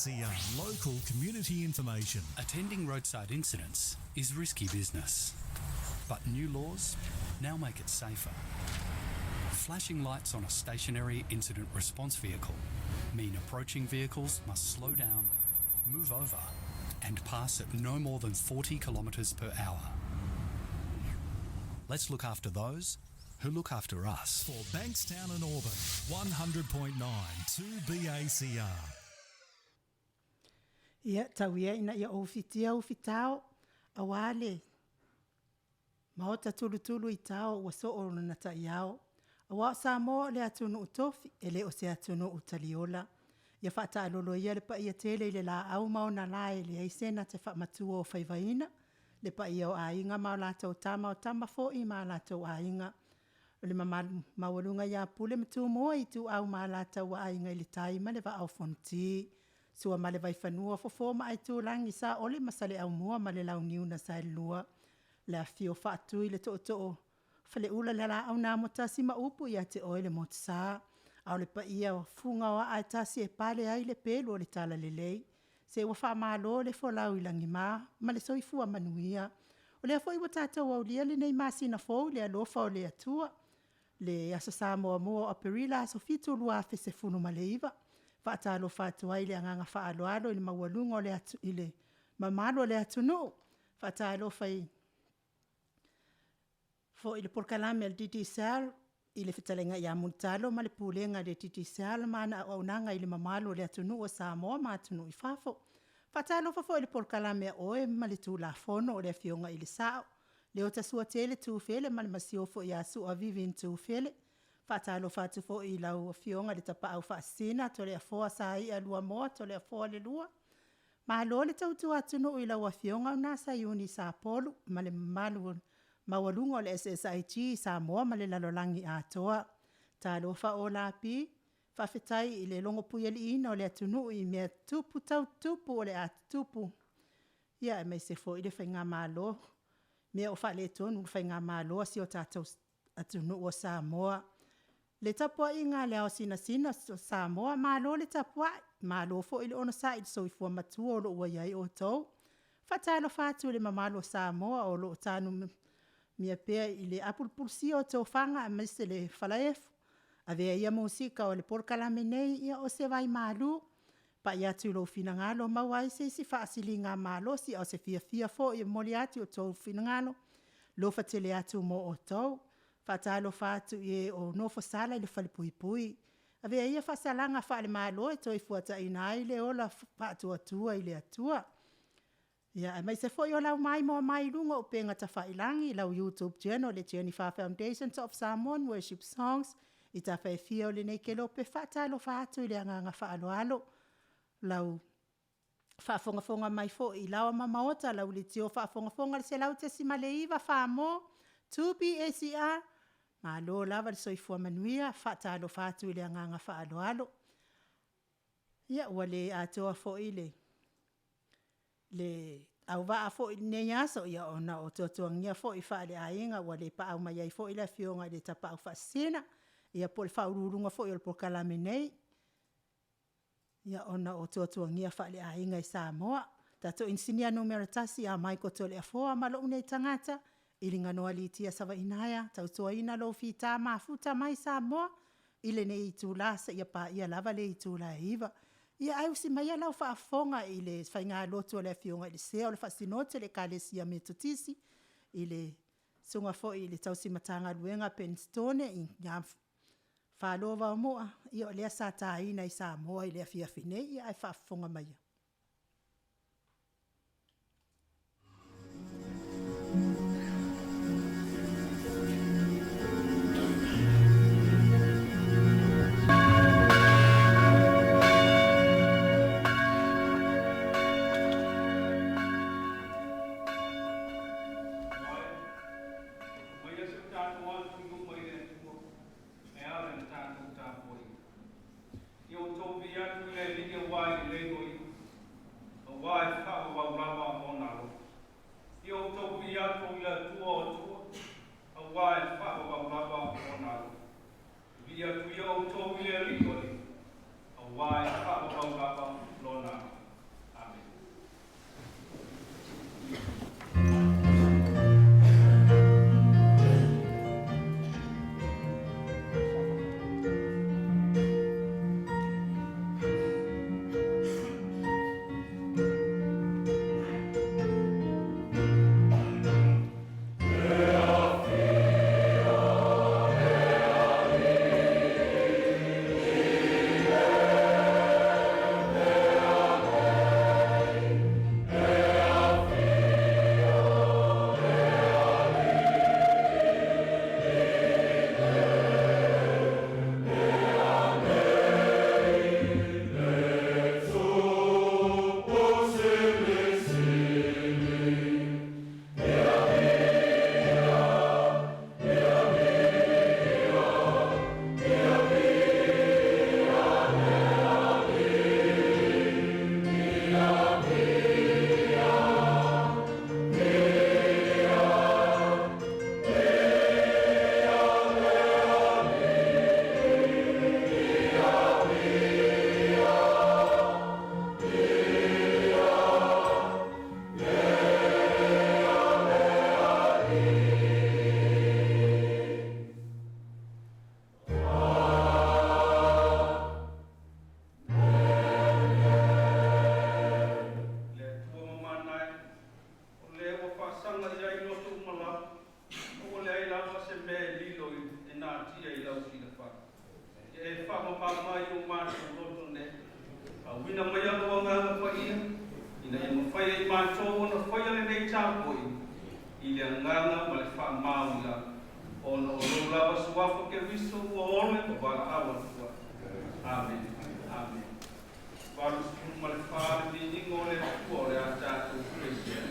2BACR, local community information. Attending roadside incidents is risky business, but new laws now make it safer. Flashing lights on a stationary incident response vehicle mean approaching vehicles must slow down, move over, and pass at no more than 40 kilometres per hour. Let's look after those who look after us. For Bankstown and Auburn, 100.9 2BACR. Ia, tau ia ina ia ou fitia ufitao, auā le Maota tulutulu i tao ua soo lona ta'iao. Auā o Samoa o le atunuu tofi, e le o se atunuu taliola. Ia faataalolo ia le paia tele i le laau ma ona lae e leai se na te faamatua o faivaina, le paia o Aiga ma latou Tama, o Tama foi ma latou Aiga, o le mamalu maualuga ia Pule ma Tumua, Ituau ma Alataua, Aiga i le Tai ma le Vaa o Fonoti. Sua ma le Vaifanua, Fofo ma Aitulagi, Saole ma Saleaaumua ma le Launiu na Saelua, le afifio o Faatui le Tootoo o Faleula le Laau na Amotasi ma upu ia te oe le Motusa. A o le paia o fuga o aa e tasi e pale ai le pelu o le talalelei. Se ua faamalo le folau i lagima ma le soifua manuia. O lea foi ua tatou aulia lenei masina fou i le alofa o le Atua, le aso Sa muamua o Aperila aso 7, 2019. E faatalofa atu ai i le agaga faaaloalo i le maualuga i le mamalu o le atunuu. E faatalofa foi i le Polokalame a le Digicel i le fetalaiga ia Mulitalo ma le Pulega a le Digicel ma ana auaunaga i le mamalu o le atunuu o Samoa ma atunuu i fafo. E faatalofa foi i le Polokalame a Oe ma le Tulafono le Afioga i le Sao, Leota Suatele Tufele ma le Masiofo ia Sua Vivian Tufele. E faatalofa atu foi i lau Afioga i le Tapaau Faasisina Toleafoa Saia Luamoa Toleafoa le II. Malo le tautua atunuu i lau Afioga Auna Saiuni Sapolu ma le mamalu maualuga o le SSIG i Samoa ma le lalolagi atoa. Talofa Hola Bi, faafetai i le logopuialiiina o le atunuu i mea tupu tau tutupu o le a tutupu, aemaise foi le faigamalo, mea o faaletonu i le faigamalo a si o tatou atunuu o Samoa. Le tapuaiga a le ao sinasina o Samoa, malo le tapuai, malo foi le onosai i le soifua matua o lo o ua i ai outou. E faatalofa atu i le mamalu o Samoa o lo o tanumia pea i le apulupulusia o tofaga aemaise le falaefu. Avea ia musika o le polokalame nei o se vaimalu, pai atu i lou finagalo maua ai se isi faasiligamalosi a o se fiafia foi e momoli atu i o outou finagalo, alofa tele atu mo outou. E faatalofa atu i e o nofosala i le falepuipui, avea ia faasalaga faale-Malo e toefuataina ai le ola faatuatua i le Atua. Aemaise foi o lau maimoa mai i luga o upega tafailagi, lau YouTube Channel le Jennifer Foundation of Samoan Worship Songs i tafa e fia o lenei kelope. E faatalofa atu i le agaga faaaloalo, lau faafogafoga mai foi i laoa ma maota, lau leitio faafogafoga i le 100.9 Samoa 2BACR, malo lava le soifua manuia, e faatalofa atu i le agaga faaaloalo. Ia, ua le atoa foi le auvaa foi i lenei aso ona o tuatuagia foi faaleaiga ua le paau mai ai foi le Afioga i le Tapaau Faasisina po o le Faauluuluga foi o le polokalame nei ona o tuatuagia faaleaiga i Samoa. Tatou inisinia numera tasi ia Michael Toleafoa ma lou nei tagata, Iliganoa Lytia Savaiinaea, tautuaina lou fita mafuta mai Samoa i lenei itula seia paia lava le itula e 9:00. Ia ae usi maia lau faafofoga i le faigalotu a le Afioga i le Sea o le Faasinoti a le Ekalesia Metotisi i le Susuga foi i le tausi Matagaluega Penitone ia Falo Vaomua, o lea sa taina i Samoa i le afiafi nei, ae faafofoga maia. Maia si o tatou atu i luma i le Atua e ala i le tatou tapuaiga. Ia outou vivii atu i le Alii aua e lelei o Ia. mafai e i matou ona faia lenei tapuai i le agaga ma le faamauila ona o lou lava suafa Keriso ua ole ma valaau atu ai. Amene. Amene. 84 le viiga o le Atua o le a tatou fetasia.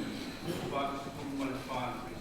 84 le.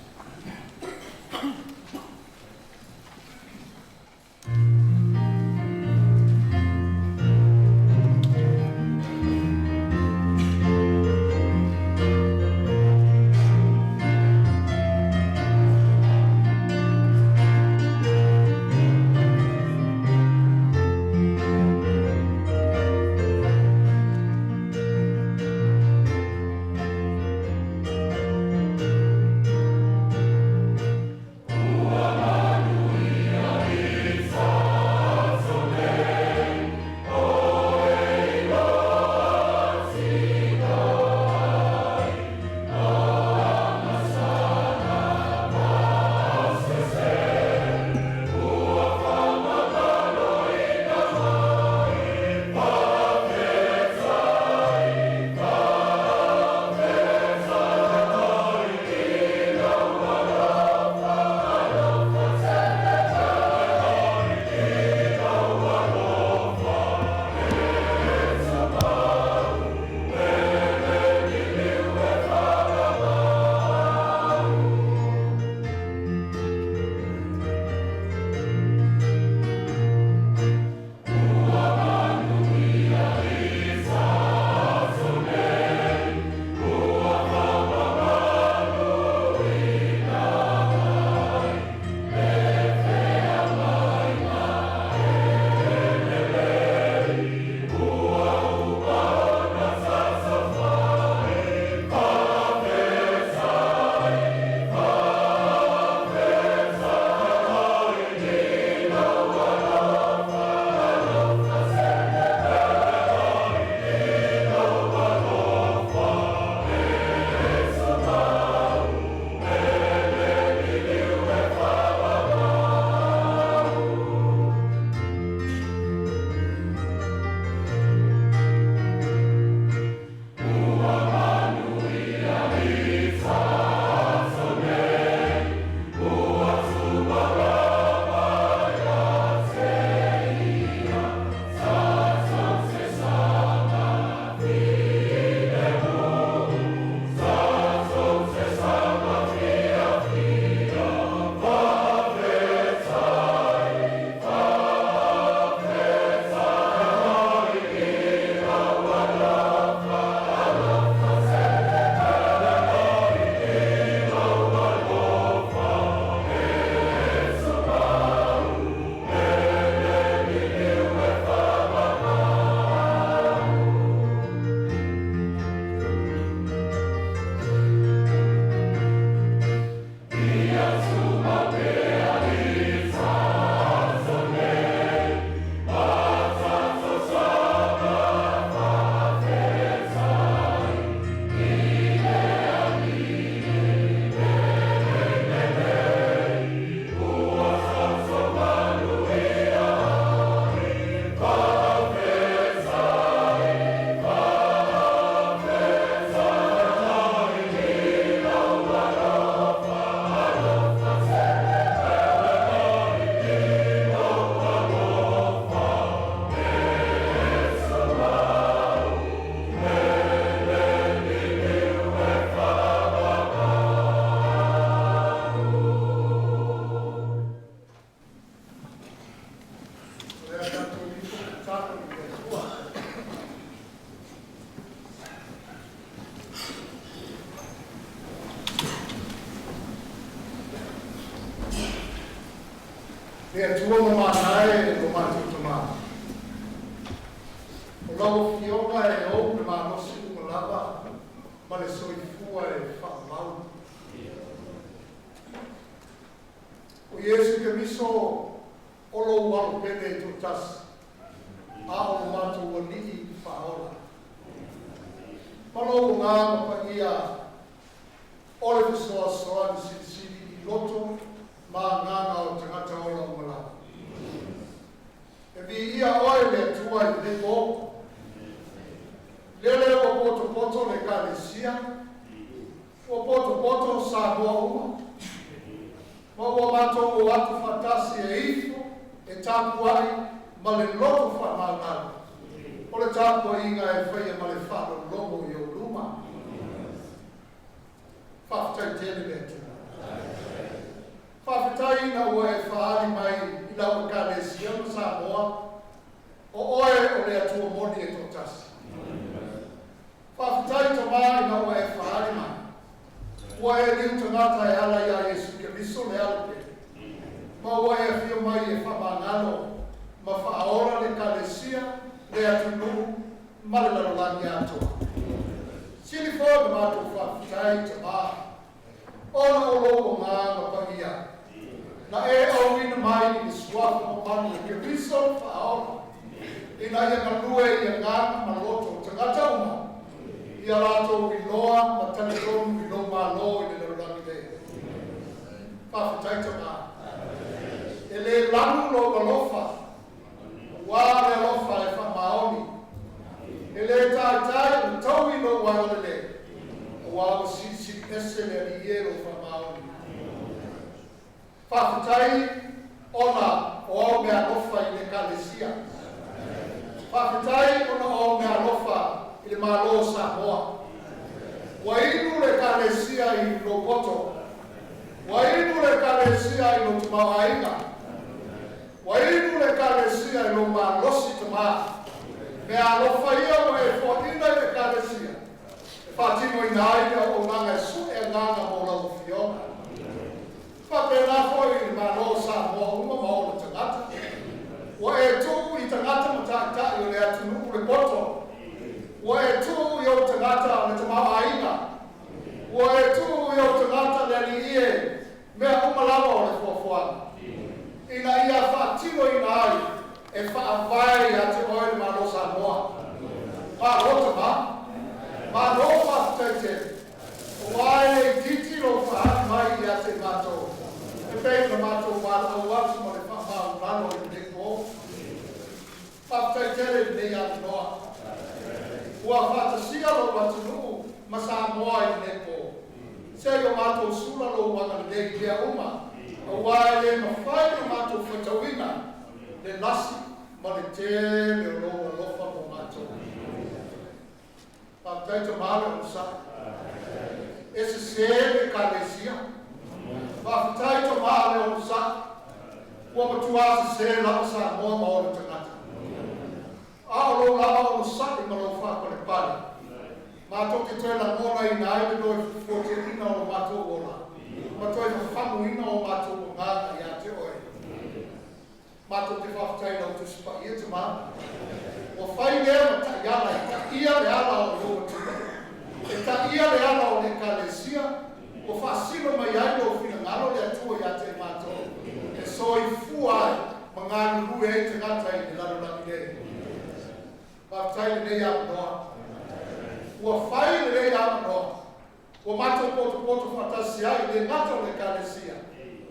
O le a tatou ifo tatalo i le Atua. Le Atua mamana e lo matou Tamā, o lau Afioga e ou le malosi uma lava ma le soifua e faamau. O Iesu Keriso o lou Alo pele e toatasi, a o lo matou Alii Faaola. Ma lou Agaga Paia o le Fesoasoani Silisili i loto ma agaga o tagata ola uma lava. E viia oe le Atua i lenei po. Lele ua potopoto le Ekalesia, ua potopoto Samoa uma, ma ua matou o atu faatasi e ifo e tapuai ma le loto faamaualalo, o le tapuaiga e faia ma le faalologo i ou luma. Faafetai tele le Atua. Faafetai ina ua e faaali mai i lau Ekalesia ma Samoa, o oe o le Atua moni e toatasi. Faafetai Tamā ina ua e faaali mai, ua e liu tagata e ala iā Iesu Keriso le Alo pele, ma ua e afio mai e faamagalo ma faaola le Ekalesia, le atunuu ma le lalolagi atoa. Sili foi ona matou faafetai Tamā, ona o lou agaga paia, na e auina mai i le suafa mamanu o Keriso le Faaola, ina ia galue i agaga ma loto o tagata uma, ia latou iloa ma talitonu i lou Malo i le lalolagi nei. Faafetai Tamā. E le lanu lou alofa, auā le alofa e faamaoni. E le taitai ona taui lou agalelei, auā ua silisili ese le Alii e lou faamaoni. Faafetai ona o au meaalofa i le Ekalesia. Faafetai ona o au meaalofa i le Malo o Samoa. Ua inu le Ekalesia i lou poto, ua inu le Ekalesia i lou tamaoaiga, ua inu le Ekalesia i lou malosi Tamā. Meaalofa ia ua e foaina i le Ekalesia, e faatinoina ai le auaunaga e sue agaga mo lau Afioga. Faapena foi i le Malo o Samoa uma ma ona tagata. Ua e tuu i tagata ma taitai o le atunuu le poto, ua e tuu i ou tagata le tamaoaiga, ua e tuu i ou tagata le Alii e mea uma lava o le fuafuaga, ina ia faatinoina ai e faavae ia te oe le Malo o Samoa. Malo Tamā, malo faafetai tele, auā e le itiiti lou faaali mai ia te matou, e pei ona matou valaau atu ma le faamaualalo i lenei po. Faafetai tele i lenei avanoa. Ua faatasia lou atunuu ma Samoa i lenei po. Se i o matou sula lou agalelei i mea uma, auā e le mafai ona matou faitauina le lasi ma le tele o lou alofa mo matou. Faafetai Tamā le onosai. E sesē le Ekalesia. Faafetai Tamā le onosai. Ua matua sesē lava Samoa ma ona tagata. A o lou lava onosai ma lou faapalepale, matou te toe lagonaina ai le toe fofotiaina o lo matou ola, ma toe fafanuina o matou agaga ia te oe. Matou te faafetai i lau Tusi Paia Tamā. Ua fai lea ma taiala e taia le ala o lou atunuu, e taia le ala o le Ekalesia, ua faasino mai ai lou finagalo le Atua ia te matou, e soifua ai ma galulue ai tagata i le lalolagi nei. Faafetai i lenei avanoa. Ua fai lenei avanoa, ua matou potopoto faatasi ai, le gata o le Ekalesia,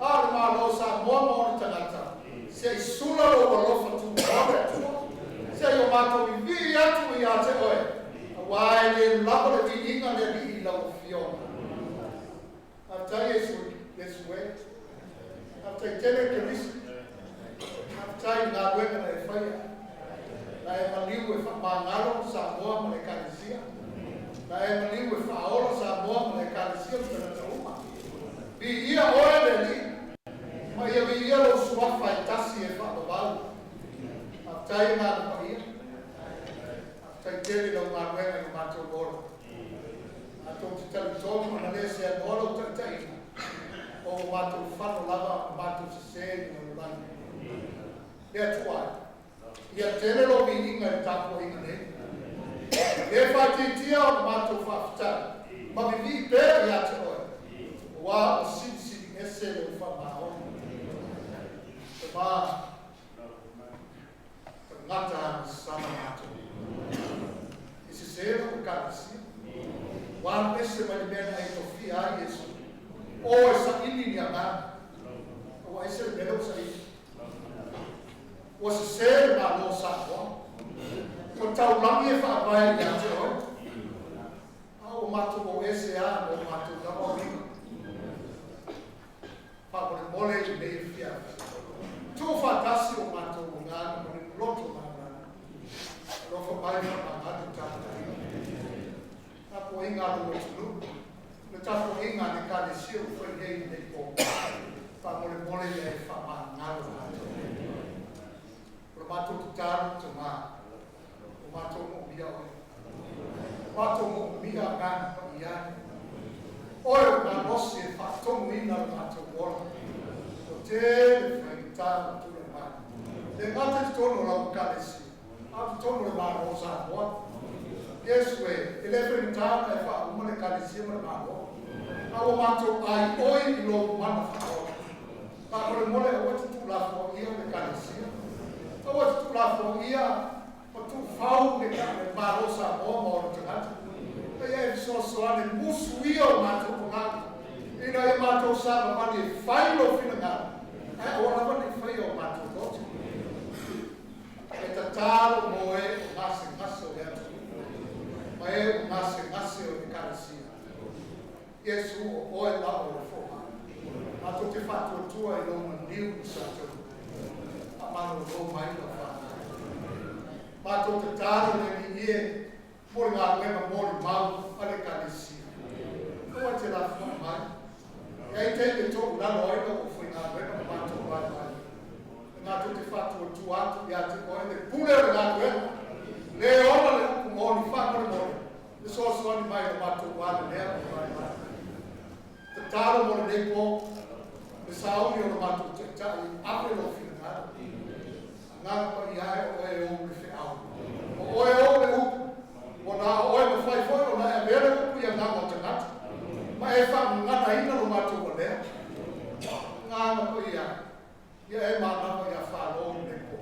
a o le Malo o Samoa ma ona tagata, se i sula lou alofa tunoa le Atua, se i o matou vivii atu ia te oe, auā e le lava le viiga le Alii i lau Afioga. Faafetai Iesu, Iesu e. Faafetai tele Keriso. Faafetai i galuega na e faia. Na e maliu e faamagalo Samoa ma le Ekalesia. Na e maliu e faaola Samoa ma le Ekalesia ma tagata uma. Viia oe le Alii, ma ia viia lou suafa e tasi e faavavau. Faafetai Agaga Paia. Faafetai tele i lau galuega i lo matou ola. Matou te talitonu ana le seanoa lau taitaiga, o ua matou fano lava ma matou sesē i le lalolagi. Le Atua e, ia tele lou viiga i le tapuaiga nei. E le faaitiitia ona matou faafetai ma vivii pea ia te oe, auā ua silisili ese lou faamaoni. Tamā, tagata agasala matou. E sesē lau Ekalesia. Ua alu ese mai le mea na e tofia ai Iesu. O e saili le agaga. Ua ese le mea lea ua saili. Ua sesē le Malo o Samoa. Ua taulagi e faavae ia te oe. matou o ese a ma o matou lava uiga. Faamolemole i lenei afiafi. Tuufaatasi o matou agaga ma le loto malamalama. Alofa mai faamagalo tapuaiga. Tapuaiga a lou atunuu. Le tapuaiga a le Ekalesia ua fai nei i lenei po. Faamolemole ia e faamagalo matou. O le matou tatalo Tama, ua matou moomia Oe. Matou moomia Agaga Paia e. Oe o le malosi e faatonuina le matou ola. Ua tele faigata ma tulai mai. E le gata i totonu o lau Ekalesia, a o totonu o le Malo o Samoa. Iesu e, e le faigata ona e faauma le Ekalesia ma le Malo, a ua matou aioi i lou mana faaola. Faamolemole aua e te tuulafoaia le Ekalesia, aua e te tuulafoaia ma tuufau le Malo o Samoa ma ona tagata. A ia e fesoasoani musu ia o matou agaga, ina ia matou savavali e fai lou finagalo, ae aua lava ne i faia o matou loto. E tatalo mo e o gasegase o le atunuu, ma e o gasegase o le Ekalesia. Iesu o oe la o le fomai. Matou te faatuatua i lou maliu ma sa taunuu. Faamalolo mai lau fanau. Matou tatalo le Alii e mo le galuega molimau a le Ekalesia. Aua e te lafoai mai. E ai taimi e toulalo ai lau aufaigaluega ma matou vaivai. E matou te faatuatua atu ia te oe le pule o le galuega. Le ola le upu moni faamolemole. Fesoasoani mai o matou ale lea ma vaivai. Tatalo mo lenei po, le sauni o le matou taitai ave lou finagalo. Agaga Paia e o oe ou le feau. O oe ou le upu. Ua na o oe mafai foi ona e avea le upu i agaga o tagata. Ma e faagaganaina lo matou alea. Agaga Paia, ia e manava ia falo lenei po.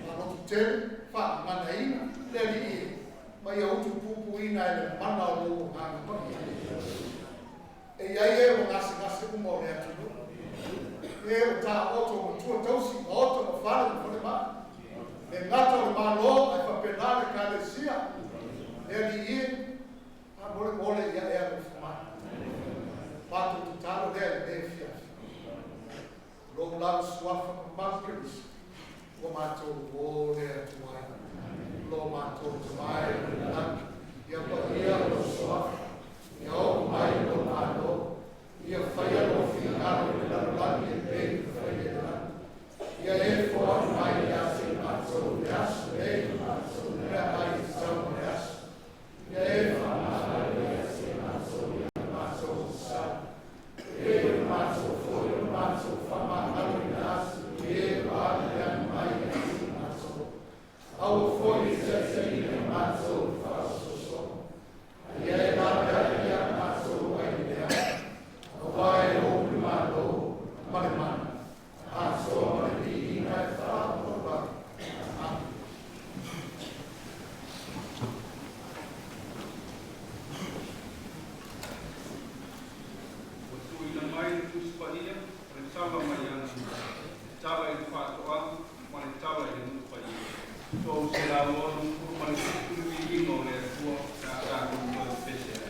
Malotutele, faagaganaina le Alii e, ma ia utupupuina e le mana o lou Agaga Paia. E i ai e ua gasegase uma o le atunuu. E o taoto ma tua tausi, ma oto ma fale ma falemai. Le gata o le Malo, ae faapena le Ekalesia. Le Alii e, faamolemole ia e alofa mai. Matou tatalo lea i lenei afiafi. Lou lava suafa mamalu Keriso, ua matou o le atu ai. Lo matou Tama e i le lagi, ia paia lou suafa, ia oo mai lou Malo, ia faia lou finagalo i le lalolagi e pei ona faia i le lagi. Ia e foai mai ia te matou i le aso nei, le meaai e tatau mo le aso. Ia e faamagalo ia te matou i a matou sala, e pei ona matou foi ona matou faamagaloina atu i e ua aleale mai ia te matou. Aua foi ne i taitaiina matou i le faasososoga, a ia e laveai ia matou mai le leaga. Auā e ou le Malo ma le mana, atoa ma le viiga e faapaavalava. Amene. Ua tuuina mai le Tusi Paia, o le tala mai Agai'a, le tala i le faatoaga ma le tala i le nuu paia. 367 le viiga o le Atua pe a tatou toe pepese ai.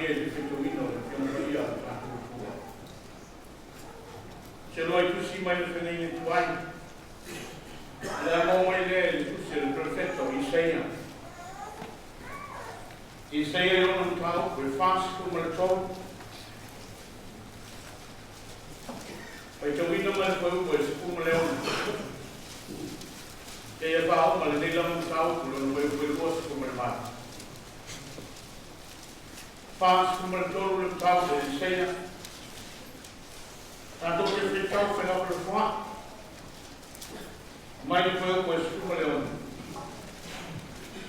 lenei i le faitauina o le Afioga Paia a lo tatou Atua. Se loa i tusi mai le feagaiga tuai, o le a maua mai lea i le tusi a le Perofeta o Isaia. Isaia i lona mataupu e 43. Faitauina mai le fuaiupu e 16. Seia faauma lenei lava mataupu i lona fuaiupu e 28. 43 le mataupu o Isaia. Tatou te faitau felafolafoa'i mai le fuaiupu e 16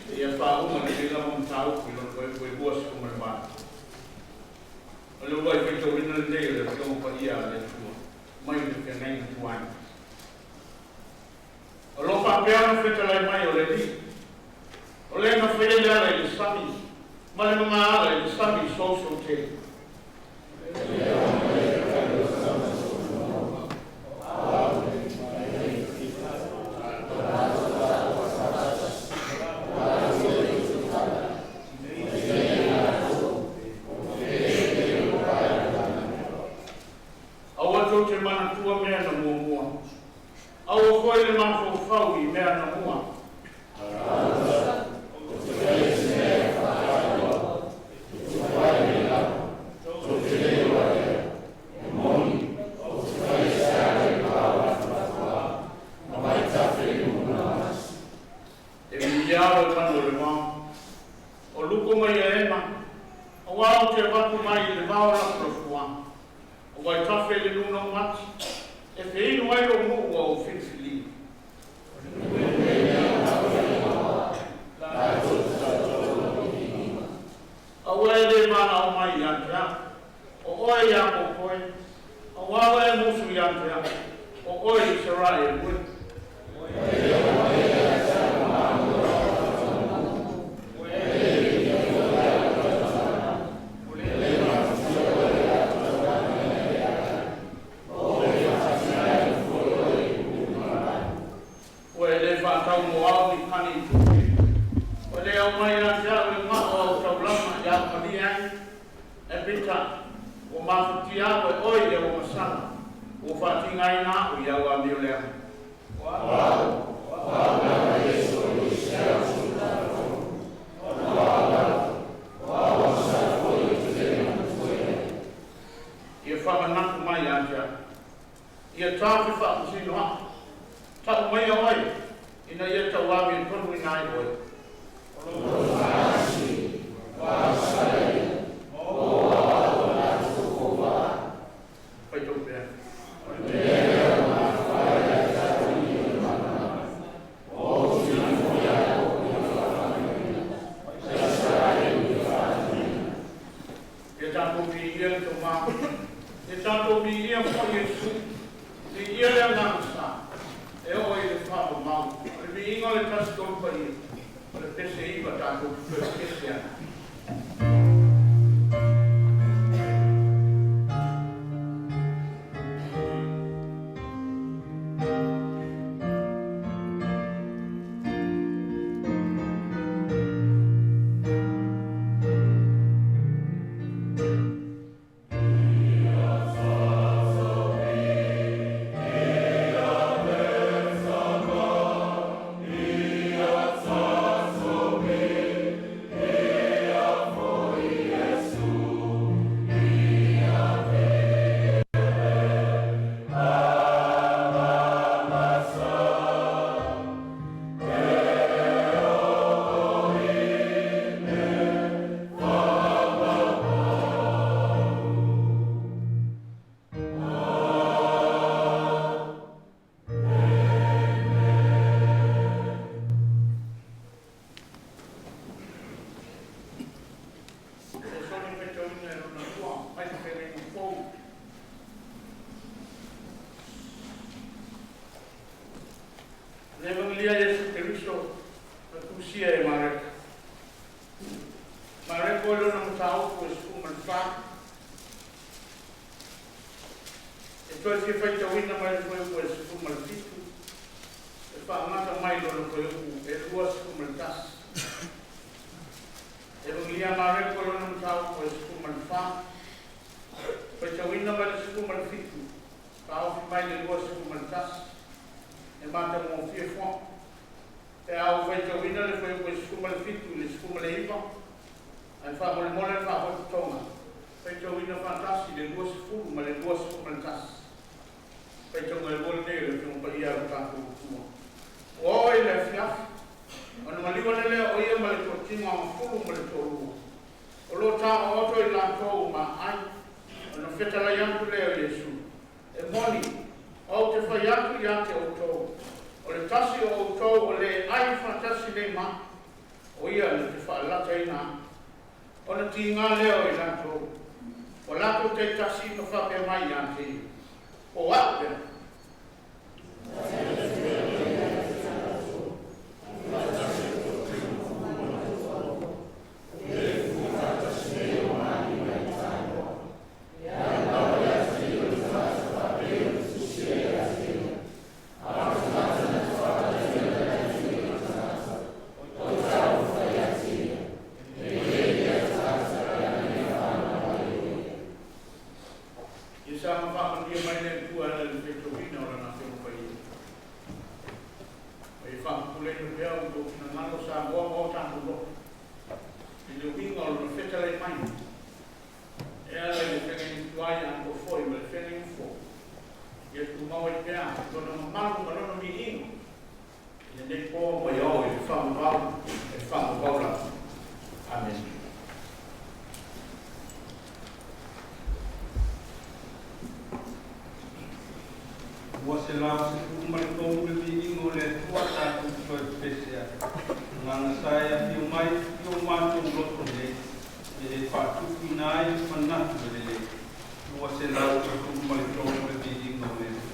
seia faauma lenei lava mataupu i lona fuaiupu e 28. O le uluai faitauina lenei o le Afioga Paia a le Atua mai le feagaiga tuai. O lo o faapea ona fetalai mai o le Alii, o le na faia le ala i le sami, ma le magaala i le sami sousoutele. Aua tou te manatua mea na muamua, aua foi le mafaufau i mea na mua. E viiao le manu o le vao, o luko mai aena, auā ou te avatu mai i le vao lafulafuaga, o vaitafe i le luna o mati, e feinu ai lou nuu ua ou filifilia. Aua e le valaau mai ia te au, o oe Iakopo e, auā ua e musu ia te au, o oe Isaraelu e. Ua e le faatau mo au ni pani i tupe, ua le aumai ia te au le mao o au taulaga e aumalie ai, ae peitai, ua mafatia au e oe i au agasala, ua faatigaina au i au amio leaga. Ia faamanatu mai ia te au, ia ta fefaamasinoaʻi, ta'u maia oe ina ia tauamiotonuina ai oe. Faitau pea. Ia tatou viia le Tama, ia tatou viia foi Iesu, viia le Agaga Sa, e oo i le faamamau. O le viiga o le Tasi Tolu Paia, o le pese 9 tatou te toe pese ai. Fesoasoani faitauina e lona lua mai le feagaiga fou. Le Evagelia a Iesu Keriso na tusia e Mareko. Mareko i lona mataupu e 14. E toe fia faitauina mai le fuaiupu e 17, e faamata mai lona fuaiupu e 21. Evagelia a Mareko i lona mataupu e Faitauina mai le 17, taofi mai le 21, e matagofie foi. Pe a ou faitauina le fuaiupu e 17 i le 19, ae faamolemole le faafototoga, faitauina faatasi le 20 ma le 21. Faitauga e lua lenei o le Afioga Paia a lo tatou Atua. Ua oo i le afiafi, ona maliu ane lea o ia ma le toatino agafulu ma le toalua, o lo o taoto i latou ma ai, ona fetalai atu lea o Iesu, e moni, ou te fai atu ia te outou, o le tasi o outou o le ai faatasi nei ma, o ia na te faalataina au. Ona tiga lea o i latou, o latou taitasi ma faapea mai ia te ia, o au pea. Ia saga faamanuia mai le Atua e ala i le faitauina o Lana Afioga Paia. Ma ia faapuleina pea outou finagalo Samoa ma o tatou loto i le uiga o Lona fetalai mai e ala i le feagaiga tuai atoa foi ma le feagaiga fou. Ia tumau ai pea Lona mamalu ma Lona viiga i lenei po ma ia oo i le faavavau e faavavau lava. Amene. 213 le viiga o le Atua tatou toe pepese ai. Agaga Sa e afio mai i o matou loto nei, e le faatupuina ai le manatu e lelei. 213 le viiga o le Atua.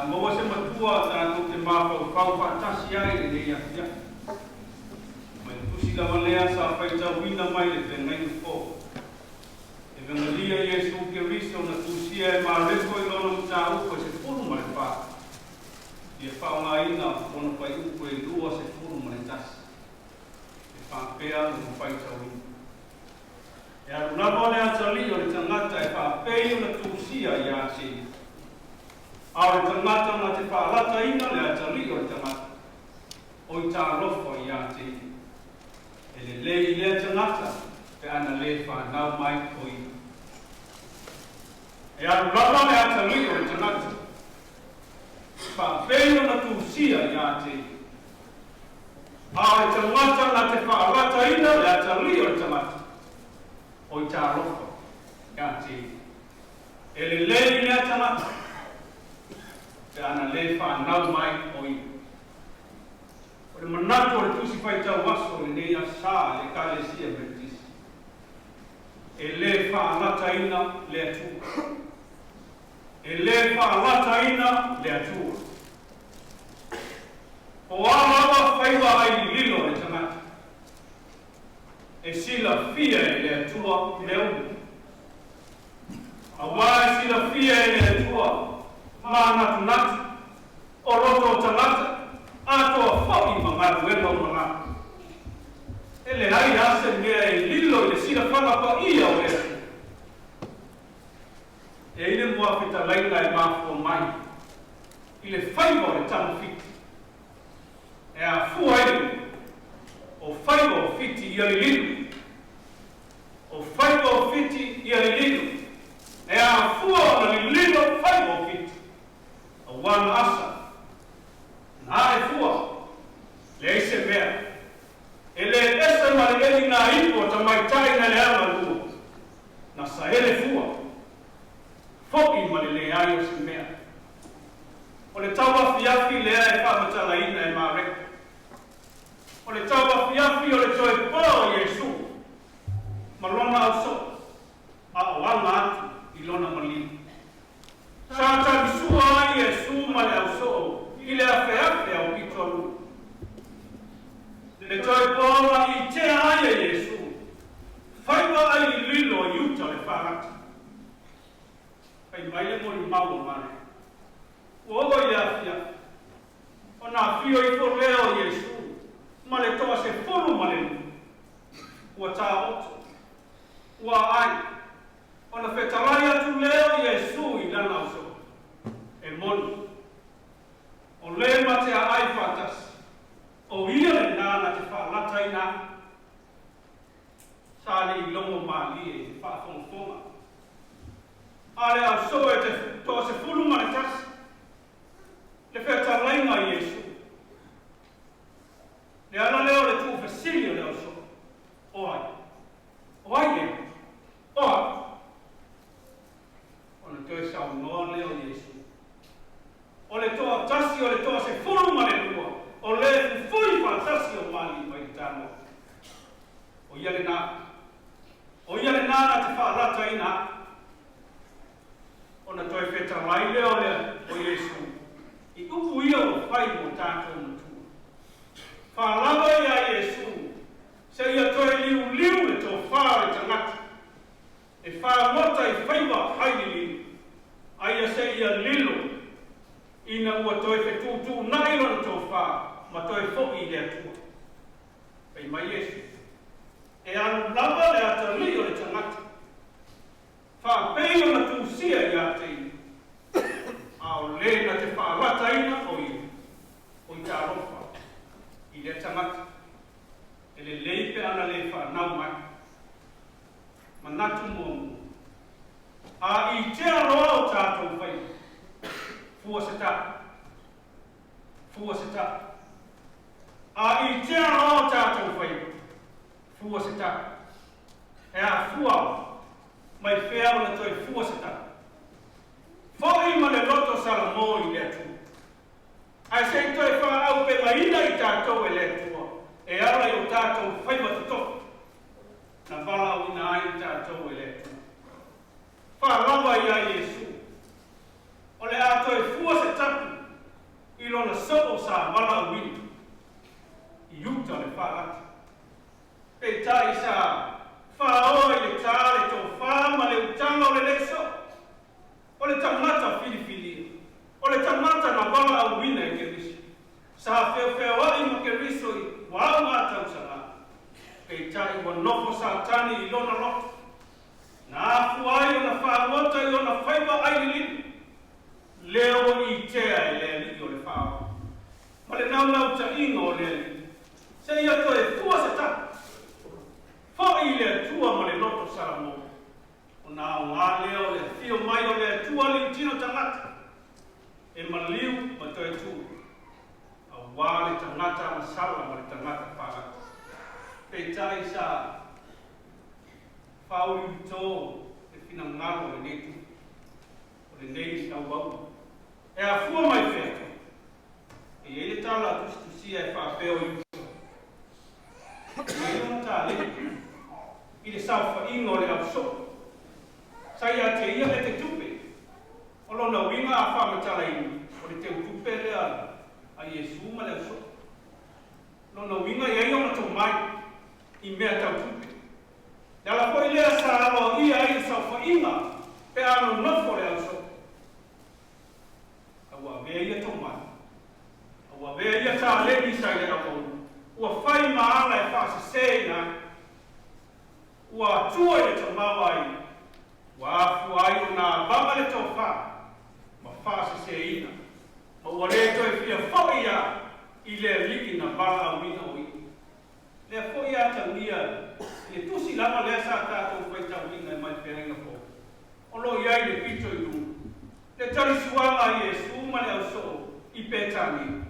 a maua se matua tatou te mafaufau faatasi ai i lenei afiafi. Mai le tusi lava lea sa faitauina mai le feagaiga fou. Evegalia Iesu Keriso na tusia e Mareko i lona mataupu e 14, ia faaaogaina lona fuaiupu e 21, e faapea ona faitauina. E alu lava le atalii o le tagata e faapei ona tusia ia te ia, a o le tagata na te faalataina le atalii o le tagata, o i talofa ia te ia. E lelei i lea tagata pe ana lē fanau mai o ia. E alu lava le atalii o le tagata e faapei ona tusia ia te ia, a o le tagata na te faalataina le atalii o le tagata, o i talofa ia te ia. E lelei i lea tagata pe ana lē fanau mai o ia. O le manatu o le tusi faitau aso o lenei aso a le Ekalesia Metotisi, e lē faalataina le Atua. E lē faalataina le Atua. Po o a lava faiva ai lililo o le tagata, e silafia e le Atua mea uma. Auā e silafia e le Atua manatunatu o loto o tagata, atoa foi ma galuega o malaga. E leai lava se mea e lilo i le silafaga paia o le Atua. E i ai le muafetalaiga e mafua mai i le faiva o le tama Fiti, e afua ai le upu, O faiva o Fiti ia lililo. O faiva o Fiti ia lililo. E afua ona lililo faiva o Fiti, auā na asa, na ae fua, leai se mea e lē ese ma le eliga ipu a tamaitai na leaga lua, na saele fua, foʻi ma le leai o se mea. O le tauafiafi lea e faamatalaina e Mareko. O le tauafiafi o le toe poa o Iesu ma lona ausoo, a o aga atu i lona maliu. Sa talisua ai Iesu ma le ausoo i le afeafe aupito alua. Le toe poaga i tea ai e Iesu, faiva ai lililo i uta o le faalata. Fai mai le molimau a Mareko, Ua oo i le afiafi, ona afio ifo lea o Iesu ma le 12, ua taoto, ua aai, ona fetalai atu lea o Iesu i lana ausoo, E moni, o lē ma te aai faatasi, o ia lenā na te faalataina aʻu. Sa le i logo malie i le faafogafoga a le ausoo e te 11 le fetalaiga a Iesu. Le ala lea o le tuufesili o le ausoo, O ai? O ai ea? O ai? Ona toe saunoa lea o Iesu, O le toatasi o le 12, o lē fufui faatasi o ma lima i le tanoa. O ia lenā. O ia lenā na te faalataina aʻu. Ona toe fetalai lea o le o Iesu i upu ia ua fai mo tatou matua. Faalava iā Iesu seia toe liuliu le tofā o le tagata e fagota i faiva haililiu, aia seia lilo ina ua toe fetuutuunai lona tofā ma toe foʻi i le Atua. Fai mai Iesu, E alu lava le atalii o le tagata, faapei ona tusia ia te ia, a o lē na te faalataina o ia, o i talofa i lea tagata, e lelei pe ana lē fanau mai. Manatu muamua, A i tea loa o tatou faiva, fua se tapu, fua se tapu. A i tea loa o tatou faiva, fua se tapu. E afua mai fea ona toe fua se tapu? Foʻi ma le loto salamo i le Atua, ae se i toe faaaupegaina i tatou e le Atua e ala i o tatou faiva totofi na valaauina ai i tatou e le Atua. Faalava iā Iesu, o le a toe fua se tapu. itea e le Alii o le Faaola ma le naunautaiga o le Alii, seia toe fua se tapu. Fo'i i le Atua ma le loto Salamo, ona aoga lea o le afio mai o le Atua liutino tagata, e maliu ma toe tu, auā le tagata agasala ma le tagata palata. Peitai sa faauliulito le finagalo o lenei tupu, o lenei auauna. E afua mai fea? E i ai le tala a tusitusia e faapea o Iuta e i ai lona taleni i le saofaiga o le au soo. Sa ia te ia le te tupe. O lona uiga a faamatalaina, o le teutupe lea a Iesu ma le au soo. Lona uiga e i ai ona tomai i mea tau tupe. Le ala foi lea sa aloaia ai le saofaiga pe a nonofo le au soo. A ua avea ia tomai, a ua avea ia taleni sa i le auauna, ua fai ma ala e faaseseina ai, ua atua i le tamaoaiga, ua afua ai ona avaga le tofa ma faaseseina, ma ua le toe fia foi ia i le alii na valaauina o ia. Lea foi a atagia i le tusi lava lea sa tatou faitauina e mai feagaiga fou, o lo o i ai le pito i luga, le talisuaga a Iesu ma le ausoo i Petania.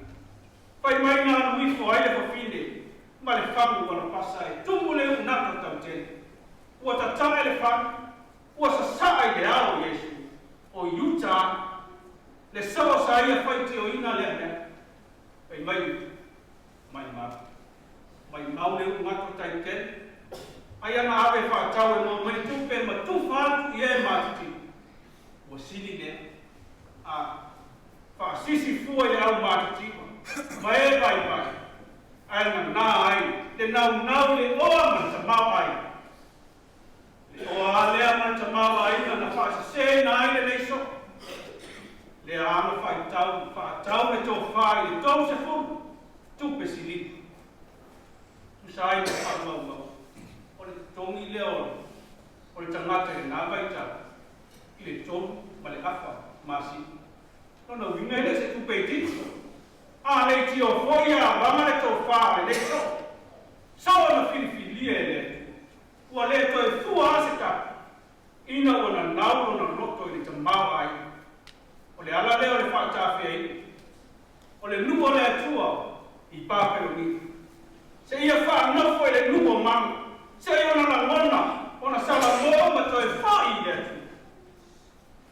Fai mai na alu ifo ai le fafine ma le fagu alapasa e tumu le unato tautele. Ua tatae le fagu, ua sasaa i le ao Iesu, o Iuta a. Le soo sa ia faitioina lea mea. Fai mai Iuta, Maimau. Maimau le ugato taitele. Ai ana ave faatau e maua mai le tupe ma tufa atu i e matitino. Ua sili lea. A faasisi fua i le au matitiva ma e vaivai, ae nanā ai le naunau i le oa ma le tamaoaiga. Le oa a lea ma le tamaoaiga na faaseseina ai lenei soo. Lea ana faitau faatau le tofa i le 30 tupe siliki. Tusa ai ma faamaumau, o le totogi lea o le tagata i lena vaitau i le tolu ma le afa masina. Lona uiga e le o se tupe itiiti. A leitio foi a avaga le tofa a lenei soo. Soo na filifilia e le Atua. Ua le toe fua a se tapu, ina ua nanau lona loto i le tamaoaiga. O le ala lea o le faatafeaina o le nuu o le Atua i Papelonia, seia faanofo i le nuu o Maga, seia ona lagona ona salamo ma toe foi i le Atua.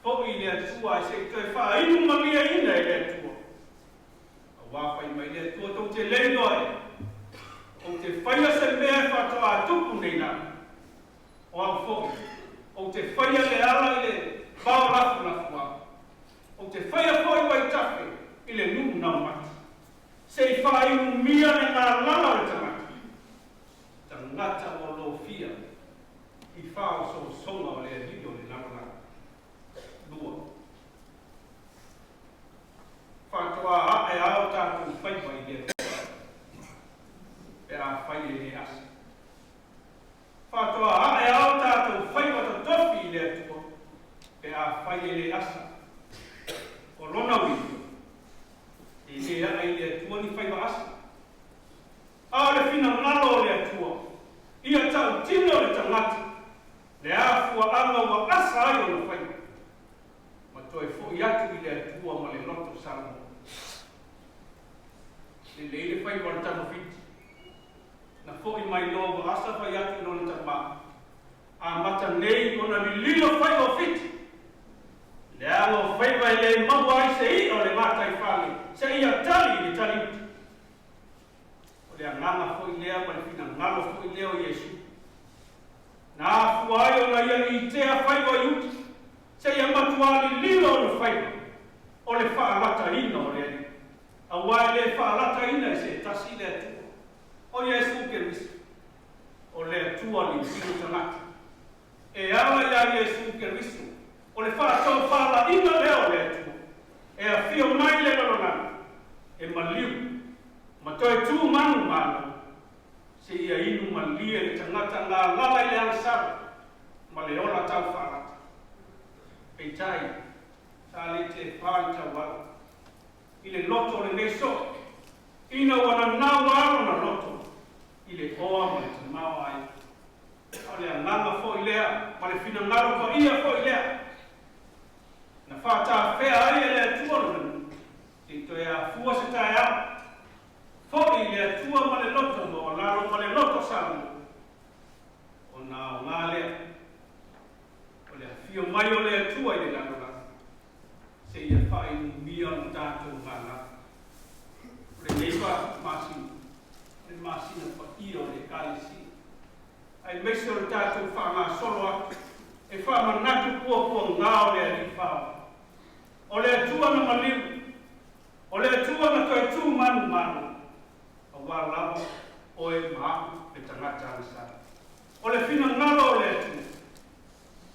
Foi i le Atua ae se i toe faainu malieina e le Atua. Auā fai mai le Atua, Tou te le iloa e, ou te faia se mea e faatoa tupu nei lava. O au foi, ou te faia le ala i le vao lafulafuau. Ou te faia foi vaitafe i le nuu naumati, se i faainumia le galala o le tagata, tagata ua lofia i faaosoosoga o le alii o le lalolagi. Lua. Faatoa ae a o tatou faiva i le Atua, pe afai e le asa. Faatoa ae a o tatou faiva totofi i le Atua, pe afai e le asa. O lona uiga, e le ae i le Atua ni faiva asa. A o le finagalo o le Atua, ia tautino le tagata le afuaaga ua asa ai ona faiva, ma toe fo'i atu i le Atua ma le loto Salamo. Lelei le faiva o le tamafiti. Na fo'i mai loa ua asa fai atu i lona tamā, Amata nei ona lililo faiva o Fiti. Leaga o faiva e le maua ai se i'a o le gataifale seia tali i le taliuta. O le agaga foi lea ma le finagalo foi lea o Iesu. Na afua ai ona ia itea faiva i uta, seia matuā lililo ona faiva, o le faalataina o le Alii. Auā e le faalataina e se tasi le Atua, o Iesu Keriso, o le Atua lililo tagata. E ala iā Iesu Keriso, o le faatofalaiga lea o le Atua, e afio mai le lalolagi, e maliu, ma toe tu manu malo, seia inu malie le tagata galala i le agasala ma le ola tau faalata. Peitai, sa le tepa le tauala. lenei so'o ina ua nanau lava lona loto i le oa ma le tamaoaiga. A o le agaga foi lea ma le finagalo paia foi lea na faatafea ai e le Atua lona nuu, se'i toe afua se taeao, fo'i i le Atua ma le loto maualalo ma le loto salamo. Ona aogā lea o le afio mai o le Atua i le lalolagi seia faainumia ona tatou galala. O lenei masina, o le masina paia o le Ekalesia, aemaise o le tatou faagasolo atu e faamanatu puapuagā o le Alii Faaola, o le Atua na maliu, o le Atua na toe tu manumalo, auā lava oe ma a'u le tagata agasala. O le finagalo o le Atua,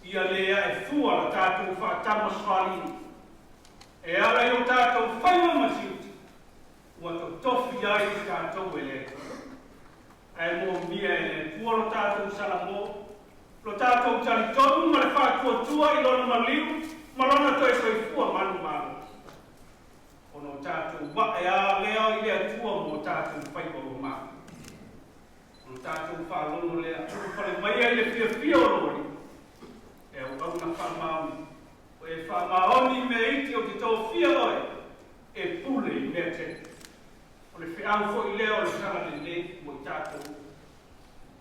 ia lē ae fua la tatou faatamasoaliiga e ala i o tatou faiva ma tiute ua totofi ai i tatou e le Atua. Ae moomia e le Atua lo tatou salamo, lo tatou talitonu ma le faatuatua i lona maliu ma lona toe soifua manumalo, ona o tatou a'e a lea i le Atua mo tatou faiva ua mapu. Ona tatou faalogo lea, ulufale maia i le fiafia o lou Alii, e auauna faamaoni, ua e faamaoni i mea iti, ou te tofia oe e pule i mea tele. O le feau foi lea o le talalelei mo i tatou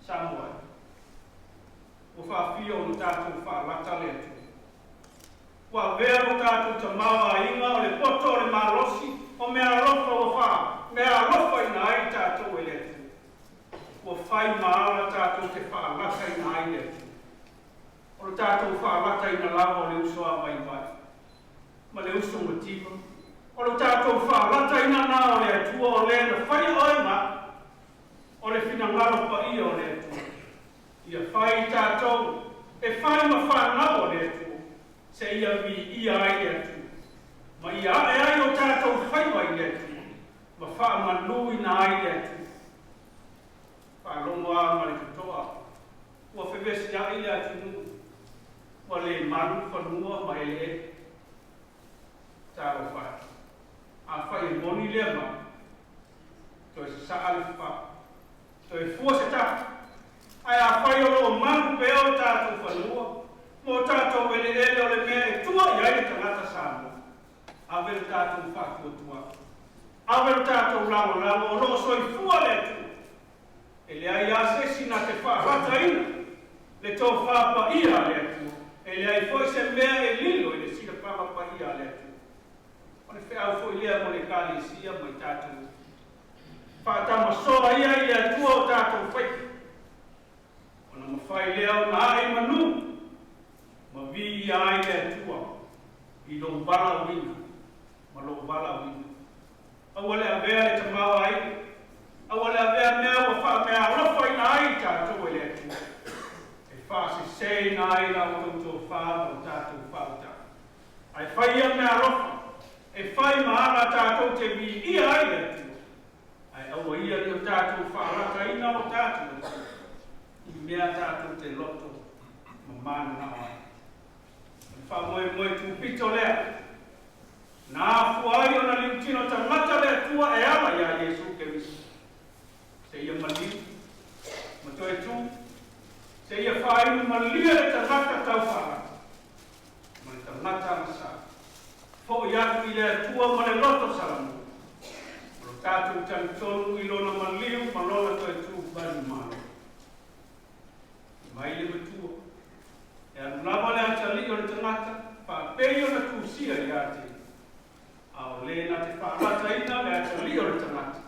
Samoa e. Ua faafia ona tatou faalata le Atua. Ua avea lo tatou tamaoaiga o le poto o le malosi o meaalofa ua faameaalofaina ai tatou e le Atua. Ua fai ma ala tatou te faalataina ai le Atua. O le tatou faalataina lava o le uso a vaivai ma le uso mativa, o le tatou faalataina lena o le Atua o le na faia oe ma a'u. O le finagalo paia o le Atua, ia fai i tatou e fai ma fanau a le Atua, seia viia ai le Atua, ma ia a'e ai o tatou faiva i le Atua, ma faamanuina ai le Atua. Faalogo lava ma le toto'a ua fevesia'i le atunuu, ua lē malu fanua ma eleele. Talofa e! Afai e moni lea mau, toe sasa'a le fafao, toe fua se tapu. Ae afai o loo malu pea o tatou fanua ma o tatou eleele, o le mea e tua i ai le tagata Samoa, ave le tatou faatuatuaga, ave le tatou lagolago, o loo soifua le Atua. E leai lava se isi na te faalataina le tofā paia a le Atua, e leai foi se mea e lilo i le silafaga paia a le Atua. O le feau foi lea mo le Ekalesia ma i tatou. Faatamasoa ia i le Atua o tatou faiva, ona mafai lea ona a'e i manu ma viia ai le Atua i lou valaauina ma lou valaauina. Aua le avea le tamaoaiga, aua le avea mea ua faameaalofaina ai i tatou e le Atua, e faaseseina ai la outou tofā ma lo tatou faautaga. Ae fai ia meaalofa e fai ma ala tatou te viia ai le Atua, ae aua ia ne i o tatou faalataina lo tatou Atua i mea tatou te loto ma mananao ai. O le faamoemoe tupito lea na afua ai ona liutino tagata le Atua e ala iā Iesu Keriso, seia maliu ma toe tū, seia faainu malie le tagata taufaalata ma le tagata agasala, fo'i atu i le Atua ma le loto salamu, ma lo tatou talitonu i lona maliu ma lona toe tu manumalo. Mai le Matua, e alu lava le atalii o le tagata faapei ona tusia iā te ia, a o lē na te faalataina le atalii o le tagata,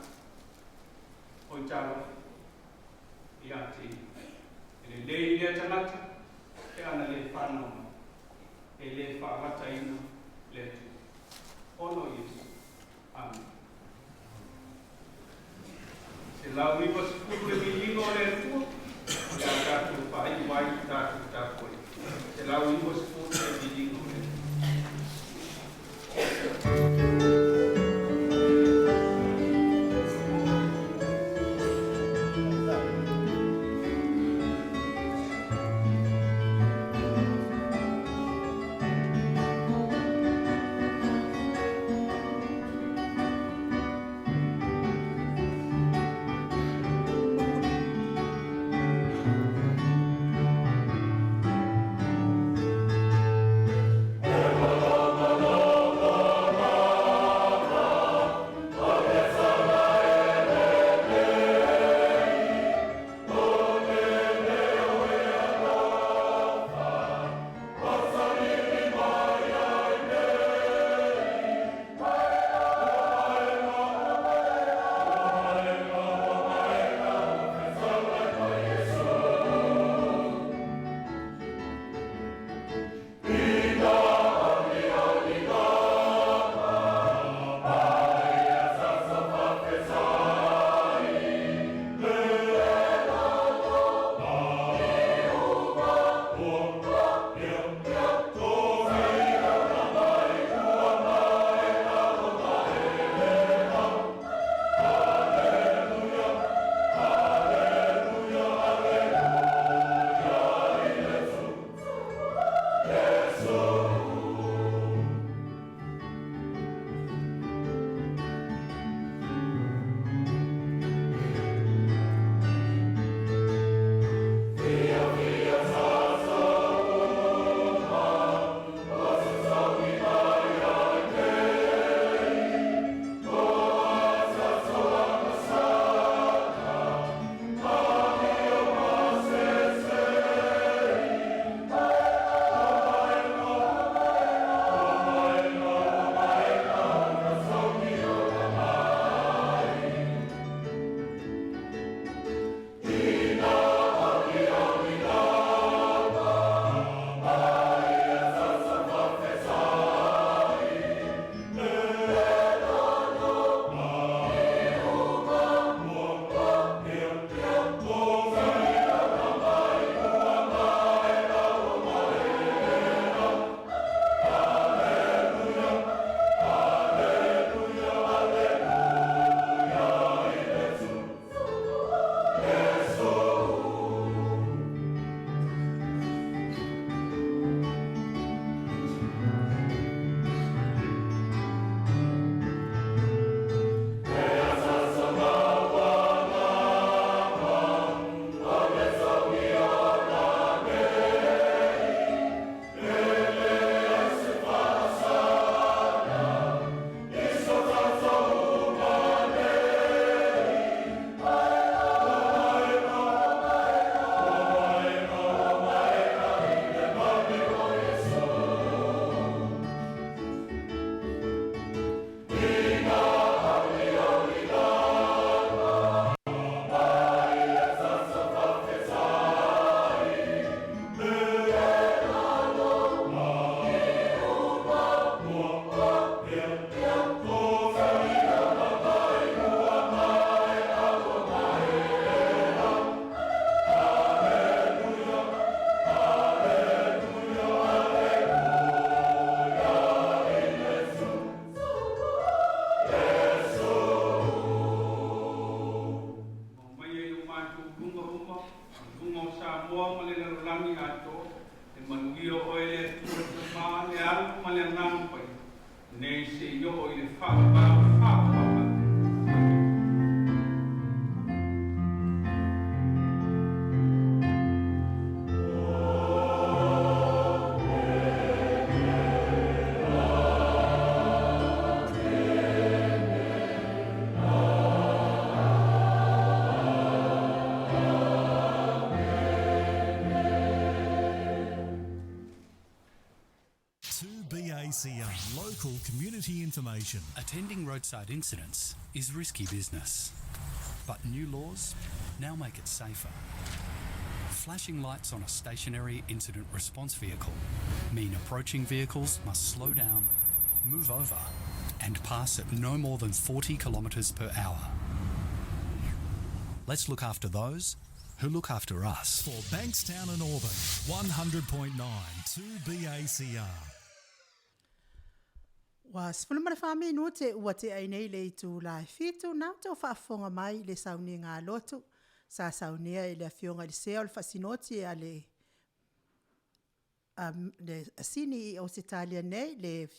oi talofa iā te ia. E lelei lea tagata pe ana lē fanau mai. E lē faalataina le Atua. Ona o Iesu. Amene. 190 le viiga o le Atua, o le a tatou faaiu ai le tatou tapuaiga. 190 le viiga o le Atua. seia oo i le faavavau faavavau ate. Amene. 2BACR, local community information. Attending roadside incidents is risky business, but new laws now make it safer. Flashing lights on a stationary incident response vehicle mean approaching vehicles must slow down, move over, and pass at no more than 40 kilometres per hour. Let's look after those who look after us. For Bankstown and Auburn, 100.9 2BACR. Ua 14 minute ua tea ai nei le itula e 7, na outou faafofoga mai i le sauniga a lotu sa saunia e le Afioga i le Sea o le Faasinoti a le le Sini i Ausetalia nei, le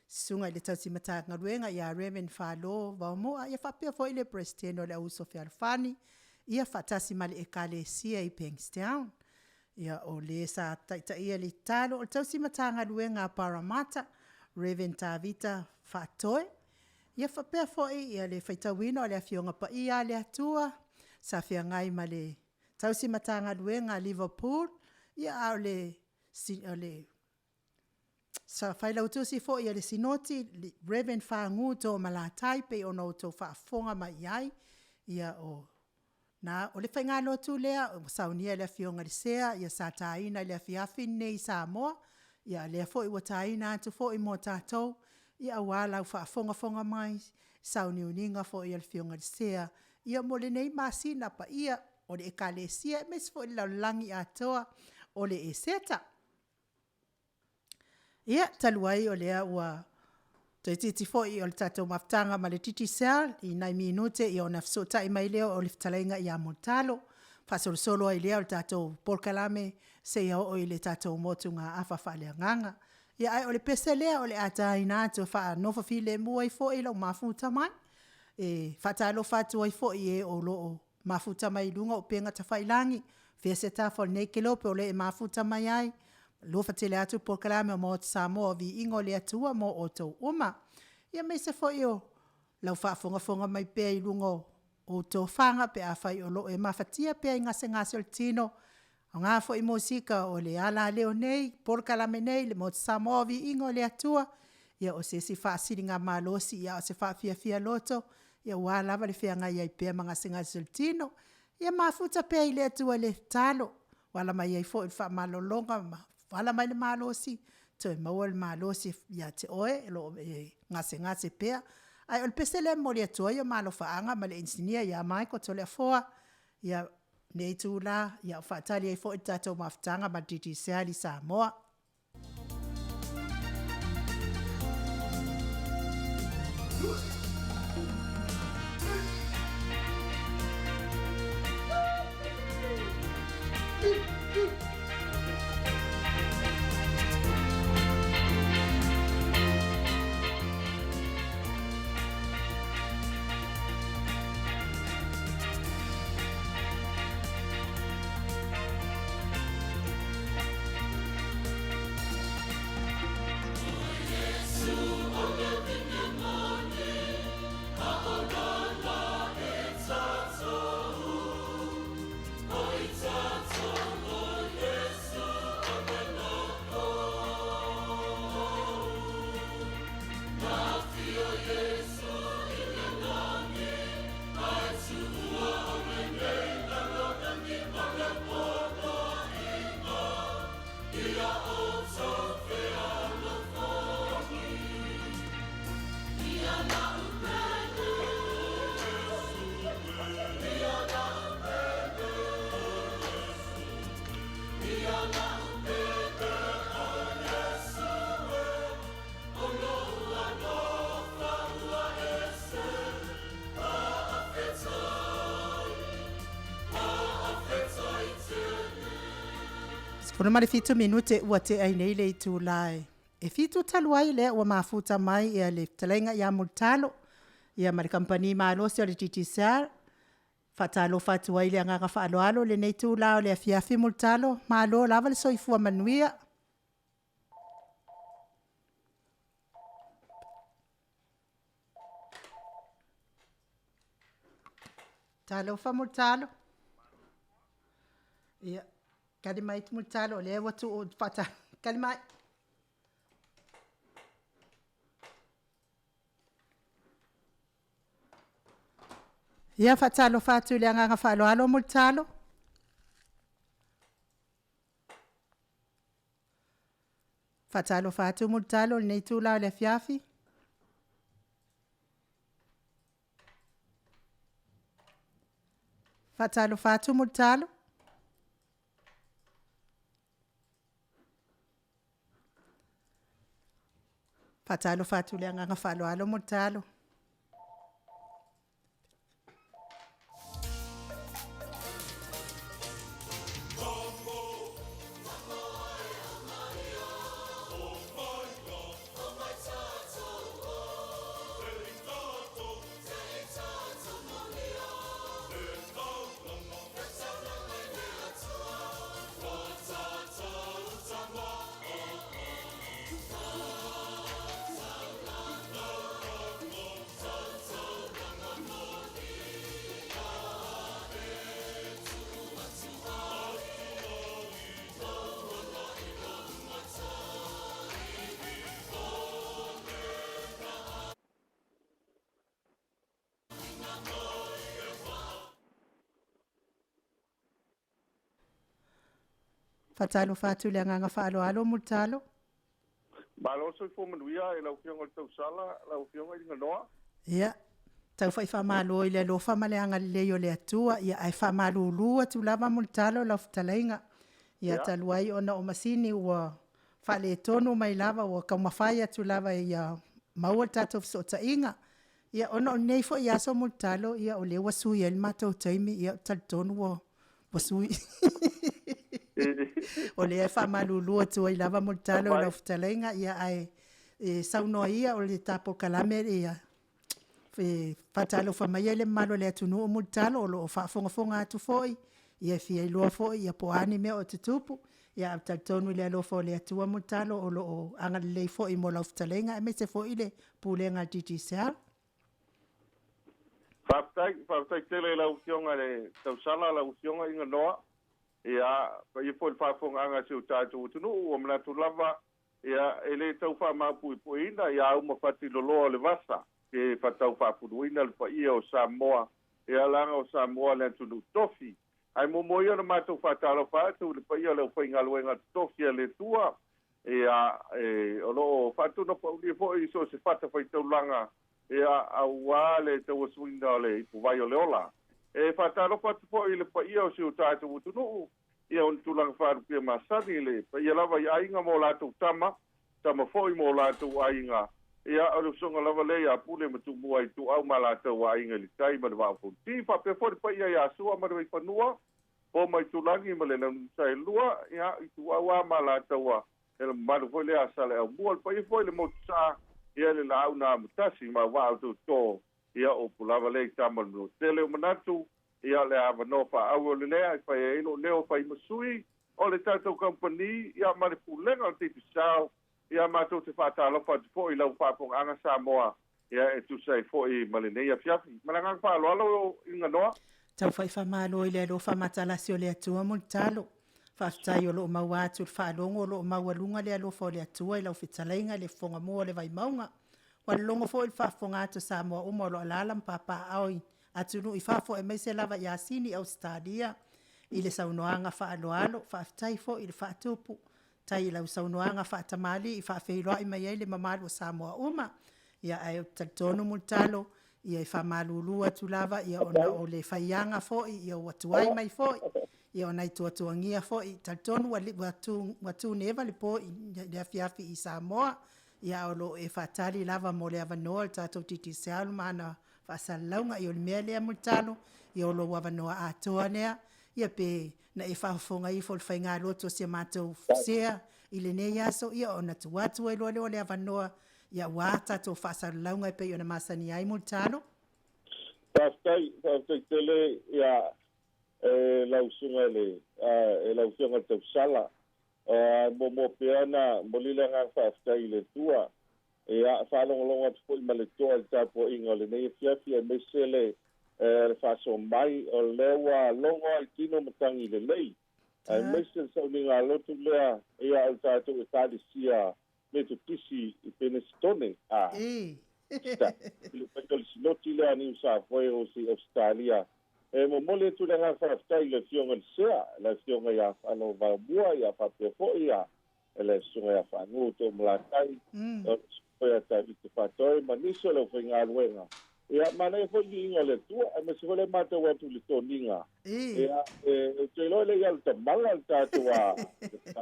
Susuga i le Tausi Matagaluega ia Reverend Falo Vaomoa, ia faapea foi le Peresetene o le Auuso Fealofani, ia faatasi ma le Ekalesia i Bankstown. Ia, o le sa taitaia le tatalo o le Tausi Matagaluega a Parramatta, Reverend Tavita Faatoe, ia faapea foi ia le faitauina o le Afioga Paia a le Atua, sa feagai ma le Tausi Matagaluega a Liverpool, ia a o le Failautusi foi a le Sinoti, Reverend Fagu Toomalatai e pei ona outou faafofoga mai i ai, ia o le faigalotu lea ua saunia e le Afioga i le Sea, ia sa taina i le afiafi lenei i Samoa, ia a o lea foi ua taina atu foi mo tatou, ia aua lau faafogafoga mai, sauniuniga foi a le Afioga i le Sea, ia mo lenei masina paia o le Ekalesia aemaise foi o le lalolagi atoa o le Eseta. Ia, talu ai o lea ua toeitiiti foi o le tatou mafutaga ma le Digicel i nai minute ona fesootai mai lea o le fetalaiga ia Mulitalo, faasolosolo ai lea o le tatou polokalame seia oo i le tatou motugaafa faaleagaga. Ia ae o le pese lea o le a taina atu e faanofo filemu ai foi lou mafuta mai. E faatalofa atu ai foi i e o lo o mafuta mai i luga o upega tafailagi, o fea se tafa o lenei kelope o lo o e mafuta mai ai, alofa tele atu le polokalame a le Maota o Samoa, viiga o le Atua mo outou uma. Ia aemaise foi o lau faafogafoga mai pea i luga o tofaga pe afai o lo o e mafatia pea i gasegase o le tino, aoga foi musika o le alaleo nei, polokalame nei le Maota Samoa Viiga o le Atua, ia o se isi faasiligamalosi a o se faafiafia loto aua lava le feagai ai pea ma gasegase o le tino. Ia mafuta pea i le Atua i le tatalo e ala mai ai foi le faamalologa ma ala mai le malosi, toe maua le malosi ia te oe o lo o e gasegase pea. Ae o le pese lea e momoli atu ai malofaaga ma le Inisinia ia Michael Toleafoa i lenei itula a o faatali ai foi le tatou mafutaga ma le Digicel i Samoa. 17 minute ua tea ai nei le itula e E 7 talu ai lea ua mafuta mai ia le fetalaiga ia Mulitalo ia ma le kamupani malosi o le Digicel. Faatalofa atu ai i le agaga faaaloalo i lenei itula o le afiafi Mulitalo, malo lava le soifua manuia. Talofa Mulitalo. Ia, tali mai Mulitalo o lea ua tuu tali mai. Ia, faatalofa atu i le agaga faaaloalo Mulitalo. Faatalofa atu Mulitalo i lenei itula o le afiafi. Faatalofa atu Mulitalo. Faatalofa atu i le agaga faaaloalo Mulitalo. Faatalofa atu i le agaga faaaloalo Mulitalo. Malo le soifua manuia i lau Afioga i le Tausala, lau Afioga i Ganoa. Ia, tau fai faamalo i le alofa ma le agalelei o le Atua, ia ae faamalulu atu lava Mulitalo lau fetalaiga. Ia talu ai ona o masini ua faaletonu mai lava, ua taumafai atu lava ia maua le tatou fesootaiga. Ia ona o lenei foi aso Mulitalo, ia o lea ua sui ai le matou taimi, ia talitonu ua sui. O lea e faamalulu atu ai lava Mulitalo i lau fetalaiga, ia ae saunoa ia o le ta polokalame ia faatalofa maia le mamalu o le atunuu Mulitalo o lo o faafogafoga atu foi, ia e fia iloa foi po o a ni mea o tutupu. Ia ae talitonu i le alofa o le Atua Mulitalo o lo o agalelei foi mo lau fetalaiga aemaise foi le pulega a le Digicel. Faafetai, faafetai tele i lau Afioga i le Tausala, lau Afioga Iganoa. Ia, paia foi le faafofogaaga a si o tatou atunuu, ua manatu lava, ia, e le tau faamaupuipuiina, ia uma fatiloloa o le vasa, ke fatau faafuluina le paia o Samoa, ia leaga o Samoa le atunuu tofi. Ae muamua ia ona matou faatalofa atu i le paia o le aufaigaluega totofi a le Atua, ia, e, o lo o faatunapaulia foi i so o se fatafaitaulaga, ia, aua le tauasuina o le ipuvai o le ola. E faatalofa atu foi i le paia o si o tatou atunuu, ia ona tulaga faalupea masani, le paia lava i aiga ma o latou tama, tama foi ma o latou aiga, ia o le usoga lava lea ia Pule ma Tumua i Tuau ma latou aiga i le tai ma le Vaa o Fonoti. Faapea foi le paia ia Sua ma le Vaifanua, Po ma Itulagi ma le Launusaelua, ia i Tuau lava ma latou e le mamalu foi lea a Saleaaumua. Le paia foi i le Motusa, ia le Laau na Amotasi ma Vaa o Toto, ia o upu lava lea i tama o le Manuatele. O manatu, ia le avanoa faaauau lea e fai ai lou leo fai ma sui o le tatou kamupani, ia ma le pulega o le Digicel, ia matou te faatalofa atu foi i lau faafofogaaga Samoa, ia e tusa ai foi ma lenei afiafi. Ma le agaga faaaloalo i Ganoa. Tau fai faamalo i le alofa matalasi o le Atua Mulitalo. Faafetai o lo o maua atu i le faalogo o lo o maualuga le alofa o le Atua i lau fetalaiga i le fofoga mua o le Vaimauga. Ua lologo foi le faafofoga atu a Samoa uma o lo o alaala ma papaaao i atunuu i fafo aemaise lava i Asini, Ausetalia i le saunoaga faaaloalo. Faafetai foi i le faatupu tai i lau saunoaga faatamalii faafeiloai mai ai le mamalu o Samoa uma. Ia ae ou te talitonu Mulitalo, ia e faamalulu atu lava ia ona o le faiaga foi ia ua tuai mai foi ia ona i tuatuagia foi. Talitonu ua tuneva le po i le afiafi i Samoa, ia ae o lo o e faatali lava mo le avanoa o le tatou Digicel ma ana faasalalauga. Ia o le mea lea Mulitalo, ia o lou avanoa atoa lea, ia pe na e faafofoga ifo i le faigalotu a si a matou sea. i lenei aso, ia ona tuu atu ai loa lea o le avanoa ia aua tatou faasalalauga e pei ona masani ai Mulitalo. Faafetai, faafetai tele ia e lau susuga i le e lau Afioga i le Tausala. Muamua pea ona momoli le agaga faafetai i le Atua. Ia, faalogologo atu foi ma le toa i le tapuaiga o lenei afiafi aemaise le le faasoa mai o lea ua logo lava i tino matagi lelei aemaise le sauniga lotu lea ia o le tatou Ekalesia Metotisi i Penesitone a i le paia o le Sinoti lea a Niu Safoe i Ausetalia. E momoli atu le agaga faafetai i le Afioga i le Sea, le Afioga ia Faalovaomua, ia faapea foi ia le Susuga ia Faanu Toomalatai, o le Susuga ia Tavita Faatoe ma nisi o le aufaigaluega. Ia, manaia foi viiga o le Atua, aemaise foi le matau atu i le toniga. Ia, ou te iloa e le i alu tamala le tatou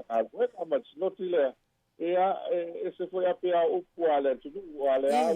galuega ma le sinoti lea. Ia, e ese foi a pe a o upu a le atunuu, a le a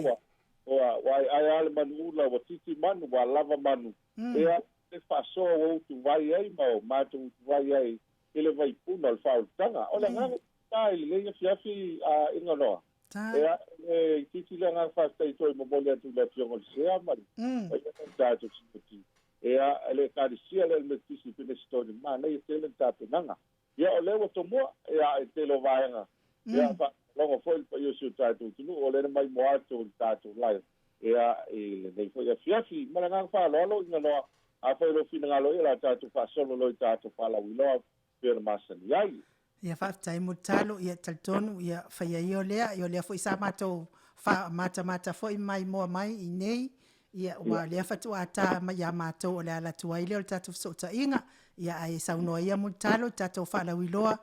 ua, ua aeae lava le manu ula, ua titi manu, ua lava manu. Ia, le faasoa ua utuvai ai ma o matou utuvai ai i le vaipuna o le faaolataga. O le agaga lena i lenei afiafi a Iganoa. Ia, e itiiti le agaga faafetai toe momoli atu i le Afioga i le Sea ma le paia o le tatou Sinoti. Ia, le Ekalesia lea o le Metotisi i Penesitone, manaia tele le tapenaga. Ia, o lea ua tomua, ia, i le tele o vaega. Ia, faalogologo foi le paia o si o tatou atunuu, o lea na maimoa atu i le tatou live, ia, i lenei foi afiafi. Ma le agaga faaaloalo, Iganoa, afai o lou finagalo ia, o le a tatou faasolo loa i tatou faalauiloa pei ona masani ai. Ia, faafetai mo le talo, ia, talitonu, ia, faia ia o lea, ia, o lea foi sa matou faamatamata foi ma maimoa mai i inei, Ia, ua lea faatoa ta mai ia matou o le ala atu ai lea o le tatou fesootaiga. Ia, ae saunoa ia Mulitalo i le tatou faalauiloa,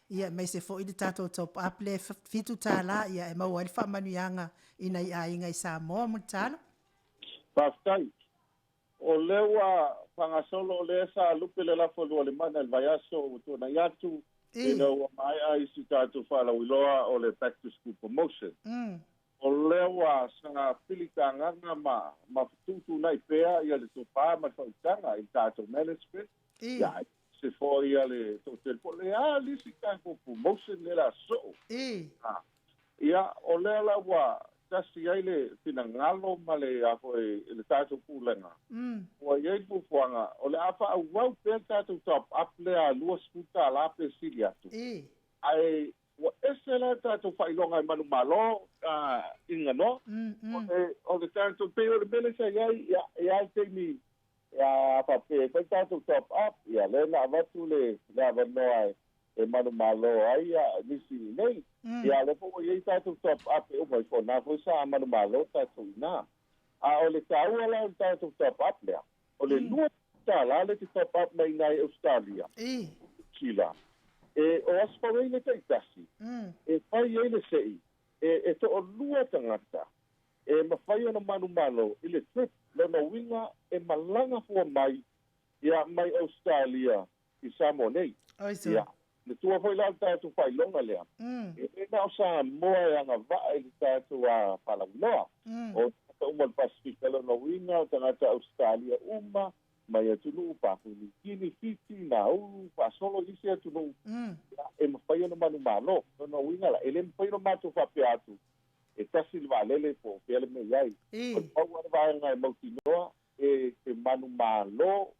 ia, aemaise foi le tatou top up lea e $7, ia, e maua ai le faamanuiaga i nai aiga i Samoa, Mulitalo. Faafetai. O lea ua faagasolo, o lea sa lupe le lafo lualimana i le vaiaso ua tuanai atu, ina ua maea isi tatou faalauiloa o le Back to School Promotion. O lea ua saga filitagaga ma ma fetuutuunai pea ia le tofa ma le faautaga i le tatou management, ia aemaise foi ia le toatele po o le a le isi tatou promotion lea o le a soo. Ia, o lea la ua tasi ai le finagalo ma le a foi le tatou pulega, ua i ai le fuafuaga o le a faaauau pea le tatou top up lea $20 pe sili atu, ae Ua ese la le tatou faailoga e manumalo i Ganoa. O le tatou, pei o le mea lea sa i ai, ia, e i ai le taimi a faapea e fai tatou top up, ia lea na avatu le avanoa e manumalo ai nisi i inei. Ia, lea foi ua i ai tatou top up e uma ifo, o na foi sa manumalo tatou i ina. A o le taua la o le tatou top up lea, O le $20 lea e te top up mai i ina i Ausetalia, Kila, e o aso fau ai le taitasi, e fai ai le sei, e toalua tagata e mafai ona manumalo i le trip, lona uiga e malaga fua mai ia mai Ausetalia i Samoa nei. Ia, le tua foi la o le tatou faailoga lea, e le na o Samoa e agavaa i le tatou faalauiloa. O tagata uma o le Pasefika, lona uiga o tagata Ausetalia uma, mai atunuu Papua Niu Kini, Fiti, Nauru, faasolo i isi atunuu, ia, e mafai ona manumalo. Lona uiga la, e le mafai ona matou faapea atu, e tasi le vaalele po o fea le mea i ai. O le pau lava le vaega e mautinoa, e te manumalo.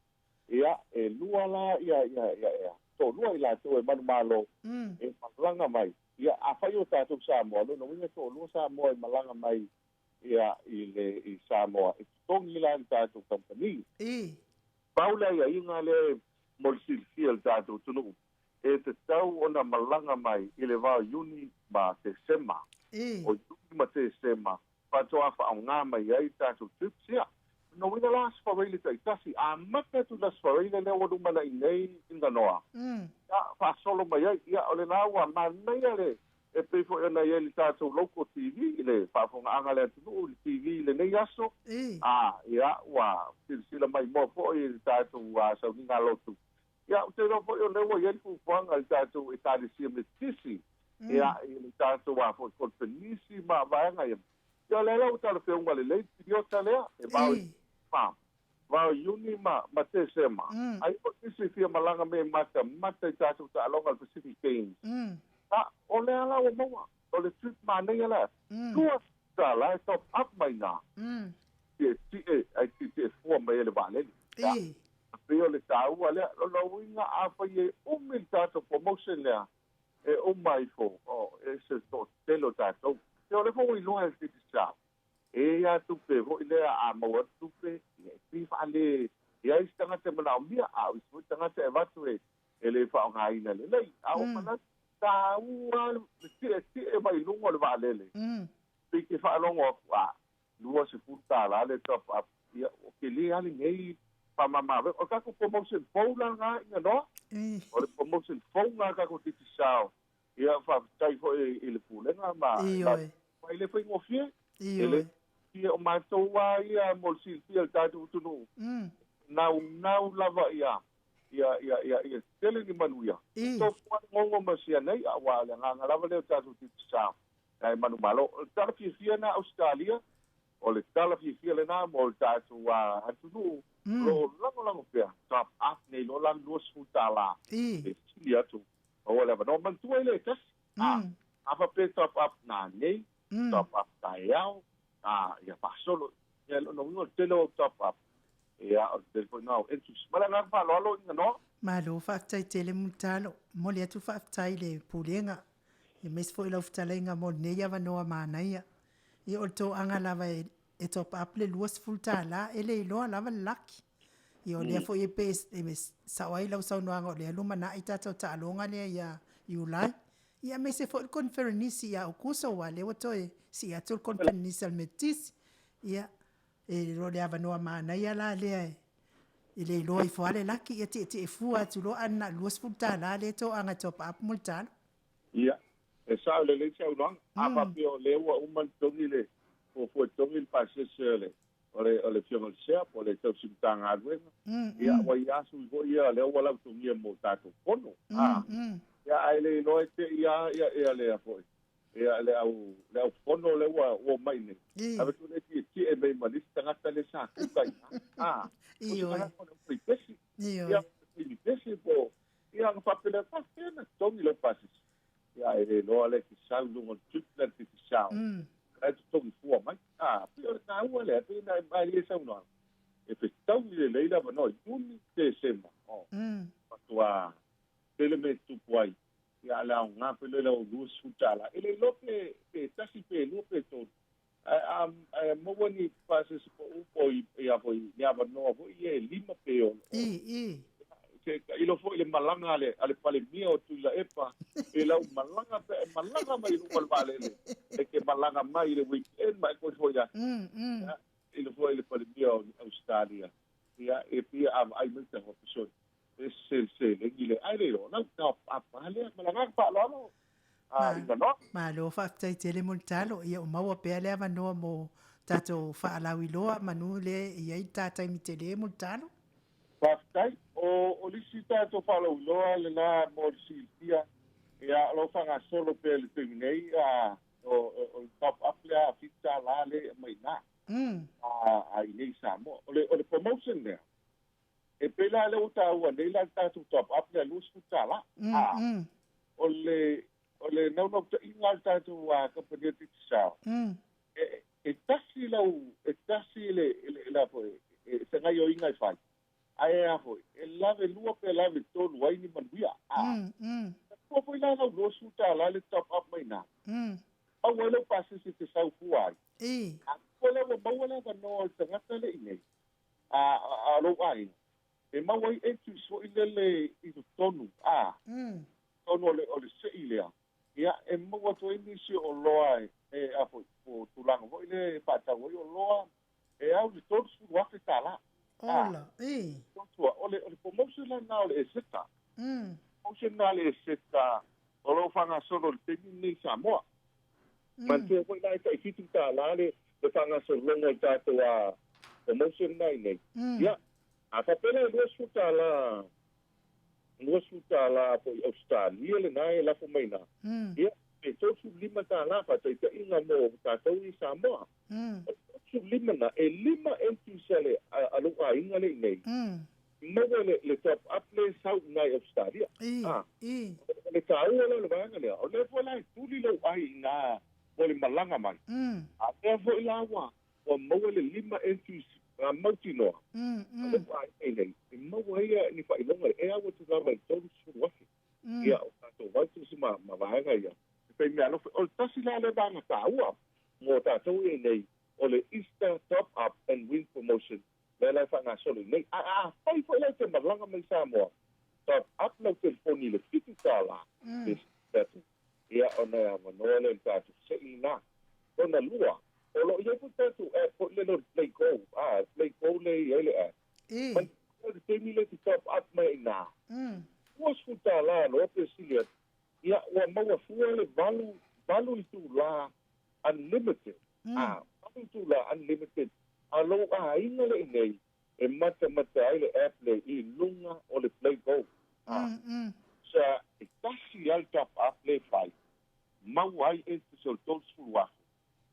Ia, e lua la ia, ia, ia, ia, toalua i latou e manumalo e malaga mai. Ia, afai o tatou Samoa, lona uiga e toalua Samoa e malaga mai ia i le i Samoa, e totogi la e le tatou kamupani. Pau le aiaiga lea mo le silafia e le tatou atunuu, e tatau ona malaga mai i le va o Iuni ma Tesema. O Iuni ma Tesema faatoa faaaoga mai ai tatou trips ia. Lona uiga la Aso Faraile taitasi, amata atu i le Aso Faraile lea ua lumanai nei i Ganoa, ia faasolo mai ai. Ia o lena ua manaia le e pei foi ona i ai le tatou local TV i le faafofogaaga a le atunuu i le TV i lenei aso, a ia ua silasila maimoa foi i le tatou sauniga lotu. Ia ou te iloa foi o lea ua i ai le fuafuaga i le tatou Ekalesia Metotisi, ia, i le tatou a foi konpenisi ma vaega ia. Ia o lea la ua talafeauga lelei le piliota lea, e vao i ma, vao i Iuni ma, ma Tesema. Ai foi nisi e fia malaga me matamata i tatou taaloga o le Pacific Games. A o le ala ua maua, o le trip manaia lea. $20 e top up mai na. Tietie ai tietie fua mai e le vaalele. Pei o le taua lea. O lona uiga afai e umi le tatou promotion lea e uma ifo, o e se toatele o tatou. Ia o lea foi ua iloa e le Digicel, e i ai lava tupe foi lea a maua atu tupe, ia e pei e faale i ai isi tagata e manaomia, a o isi foi tagata e avatu e e le faaaogaina lelei. A ua manatu taua le tietie mai luga o le vaalele, pei ke faalogo atu, a, $20 le top up, ia ua tele lava lenei faamama-avega. O le tatou promotion fou la lena ina noa, o le promotion fou lena a le tatou Digicel. Ia faafetai foi i le Pulega ma e le faigofie, e le faigofie o matou lava ia mo le silafia e le tatou atunuu, naunau lava ia ia ia ia ia tele ni manuia. Tofu lava le gogo ma sianai, aua o le agaga lava lea o le tatou Digicel ae manumalo. O le tala fiafia lena Ausetalia, o le tala fiafia lena mo le tatou atunuu o lo o lagolago pea, top up nei loa la le $20 e sili atu maua le avanoa. Manatua i le tasi, a faapea top up nanei, top up taeao, ia faasolo. Ia lona uiga o le tele o au top up, ia o le tele foi lena o entries. Ma le agaga faaaloalo ina noa. Malo faafetai tele Mulitalo. Momoli atu faafetai i le Pulega aemaise foi lau fetalaiga mo lenei avanoa manaia. Ia o le toaga lava e top up le $20 e le iloa lava le laki. Ia o lea foi e pe e sao ai lau saunoaga o lea lumanai tatou taaloga lea ia Iulai. Ia aemaise foi le koneferenisi ia Aukuso aua lea ua toe sii atu le koneferenisi a le Metotisi. Ia e le o le avanoa manaia la lea e le iloa ifo lava le laki, ia tietie fua atu loa a na o le $20 lea e toaga e top up mo le talo. Ia, e sao lelei saunoaga. A faapea o lea ua uma ona togi le fuafua e togi le pasese o le o le o le Afioga i le Sea po o le tausi Matagaluega, ia ua i a sui foi ia lea ua lautogia mo tatou fono. A, ia ae le iloa e te i a ia ia lea foi. Ia le au le au fono lea ua ua omai nei. Ave tu le tietie mai ma le isi tagata lea sa kuka i ina. A, o se tagata o le au pesi. Ia, i pesi po ia ona faapea lea, faapea na totogi lau pasese. Ia e le iloa lea e te sau i luga o le trip lea e te sau. La e totogi fua mai. A, pei o le taua lea, pei na malie saunoaga. E fetaui lelei le avanoa i Iuni, Tesema. Oh. Matua tele mea e tutupu ai. Ia a le aoga foi lea o $20. E le iloa pe, pe tasi pe lua pe tolu. Ae a, ae maua ni pasese pau po i, ia foi, ni avanoa foi ia e lima pe ono. Se tailo foi le malaga a le, a le Palemia o Tuilaepa, e lau malaga pe e malaga mai i luga o le vaalele, e ke malaga mai i le weekend ma e koe foi atu. Ia, tailo foi le Palemia o Ausetalia, ia, e pei a vaai mai ta hoa pisoi, e se seleni le, ae le iloa, lau tao papa lea, ma le agaga faaaloalo, a i manoa. Malo faafetai tele mo le talo, ia o maua pea le avanoa mo tatou faalauiloa manu lea e i ai le ta taimi tele mo le talo. Faafetai. O o le isi tatou faalauiloa lena mo le silafia, ia o lo o faagasolo pea i le taimi nei, a o o le top up lea a $7 lea e aumai i ina, a i nei i Samoa. O le o le promotion lea, e pei la lea ua taua nei la le tatou top up lea $20, a o le o le naunautaiga o le tatou kamupani o Digicel, e e tasi lau, e tasi le, le, le a foi, e, se gaioiga e fai, ae a foi, e lave lua pe lave tolu ai ni manuia. A, ua foi la lau $20 le top up mai na. Maua ai lau pasese e te sau fua ai. A ua la ua maua le avanoa o le tagata le i nei, a, a, a lou aiga, e maua ai entries foi lele i totonu, a, totonu o le, o le sei lea. Ia, e maua atu ai nisi o oloa e, a foi, po o tulaga foi lea e faatau ai oloa, e au i le $30,000. Ola, e. Tua, o le, o le promotion la lena o le Eseta. Promotion lena a le Eseta o lo o faagasolo i le taimi lenei i Samoa. Manatua foi la e tai $7 le, le faagasologa o le tatou a promotion lena i inei. Ia, a faapea la e $20, $20 po i Ausetalia lena e lafo mai ina, ia, pe $35 faataitaiga mo tatou i Samoa. O le 35 na, e lima entries a le, a lou aiga lea i inei, maua le, le top up lea e sau i ina i Ausetalia. A, Le taua lea o le vaega lea, o lea foi la e tuli lou ai i ina mo le malaga mai. A lea foi la ua ua maua le lima entries mautinoa a lou aiga i inei, e maua ai ni faailoga e au atu lava i le $30,000. Ia, o tatou vouchers ma ma vaega ia e fai meaalofa. O le tasi la lea vaega taua mo tatou ia i inei, o le Easter Top Up and Win Promotion lea la e faagasolo i inei. Ae afai foi la e te malaga mai i Samoa, top up lau telefoni i le $7 pe sili atu, ia ona e avanoa lea i le tatou sei lena. Lona lua, o lo o i ai foi tatou app foi lele o le Play Go, a, Play Go lea e i ai le app. Mai le taimi lea e te top up mai ai i ina, $20 loa pe sili atu, ia ua maua fua le valu, valu itula unlimited, a, valu itula unlimited a lou aiga lea i inei e matamata ai le app lea i luga o le Play Go. A, sa e tasi lava le top up lea e fai, maua ai entries o le $30,000,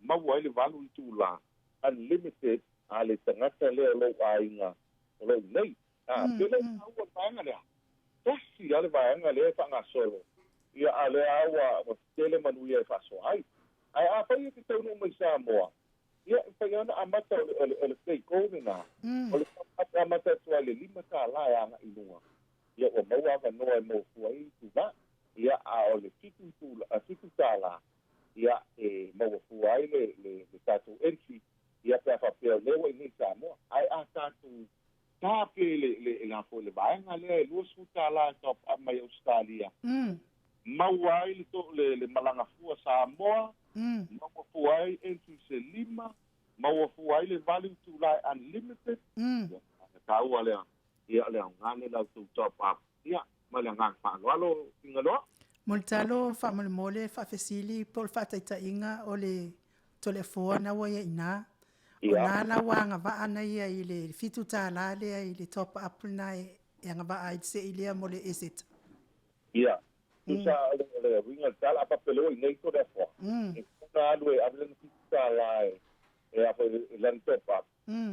maua ai le valu itula unlimited a le tagata lea o lou aiga o lo o i inei. A, pe le taua le vaega lea. Tasi lava le vaega lea e faagasolo, ia a o lea lava ua tele manuia e faasoa ai. Ae afai e te taunuu mai Samoa, ia e mafai lava ona amata o le, o le, o le play go lena, o le amata atu lava i le $5 e agai i luga, ia ua maua avanoa e maua fua ai itula. Ia, a o le 7 itula, $7, ia e maua fua ai le, le, le tatou entry, ia pe a faapea o lea ua i inei i Samoa. Ae a tatou ta pe le, le, le, le, le vaega lea e $20 e top up mai Ausetalia, maua ai le, to, le, le malaga fua Samoa, maua fua ai entries e lima, maua fua ai le valu itula e unlimited, ia, taua lea, ia le aoga lea la outou top up, ia, ma le agaga faaaloalo Fingaloa. Mulitalo faamolemole faafesili po o le faataitaiga o le Toleafoa na ua ia i ina. O na la ua agavaa na ia i le $7 lea i le top up lena e agavaa ai le sei lea mo le Eseta. Ia, tusa o le, o le uiga o le tala, a faapea ua i inei Toleafoa, e tatau ona alu e ave lana $7 e, e a foi i lana top up,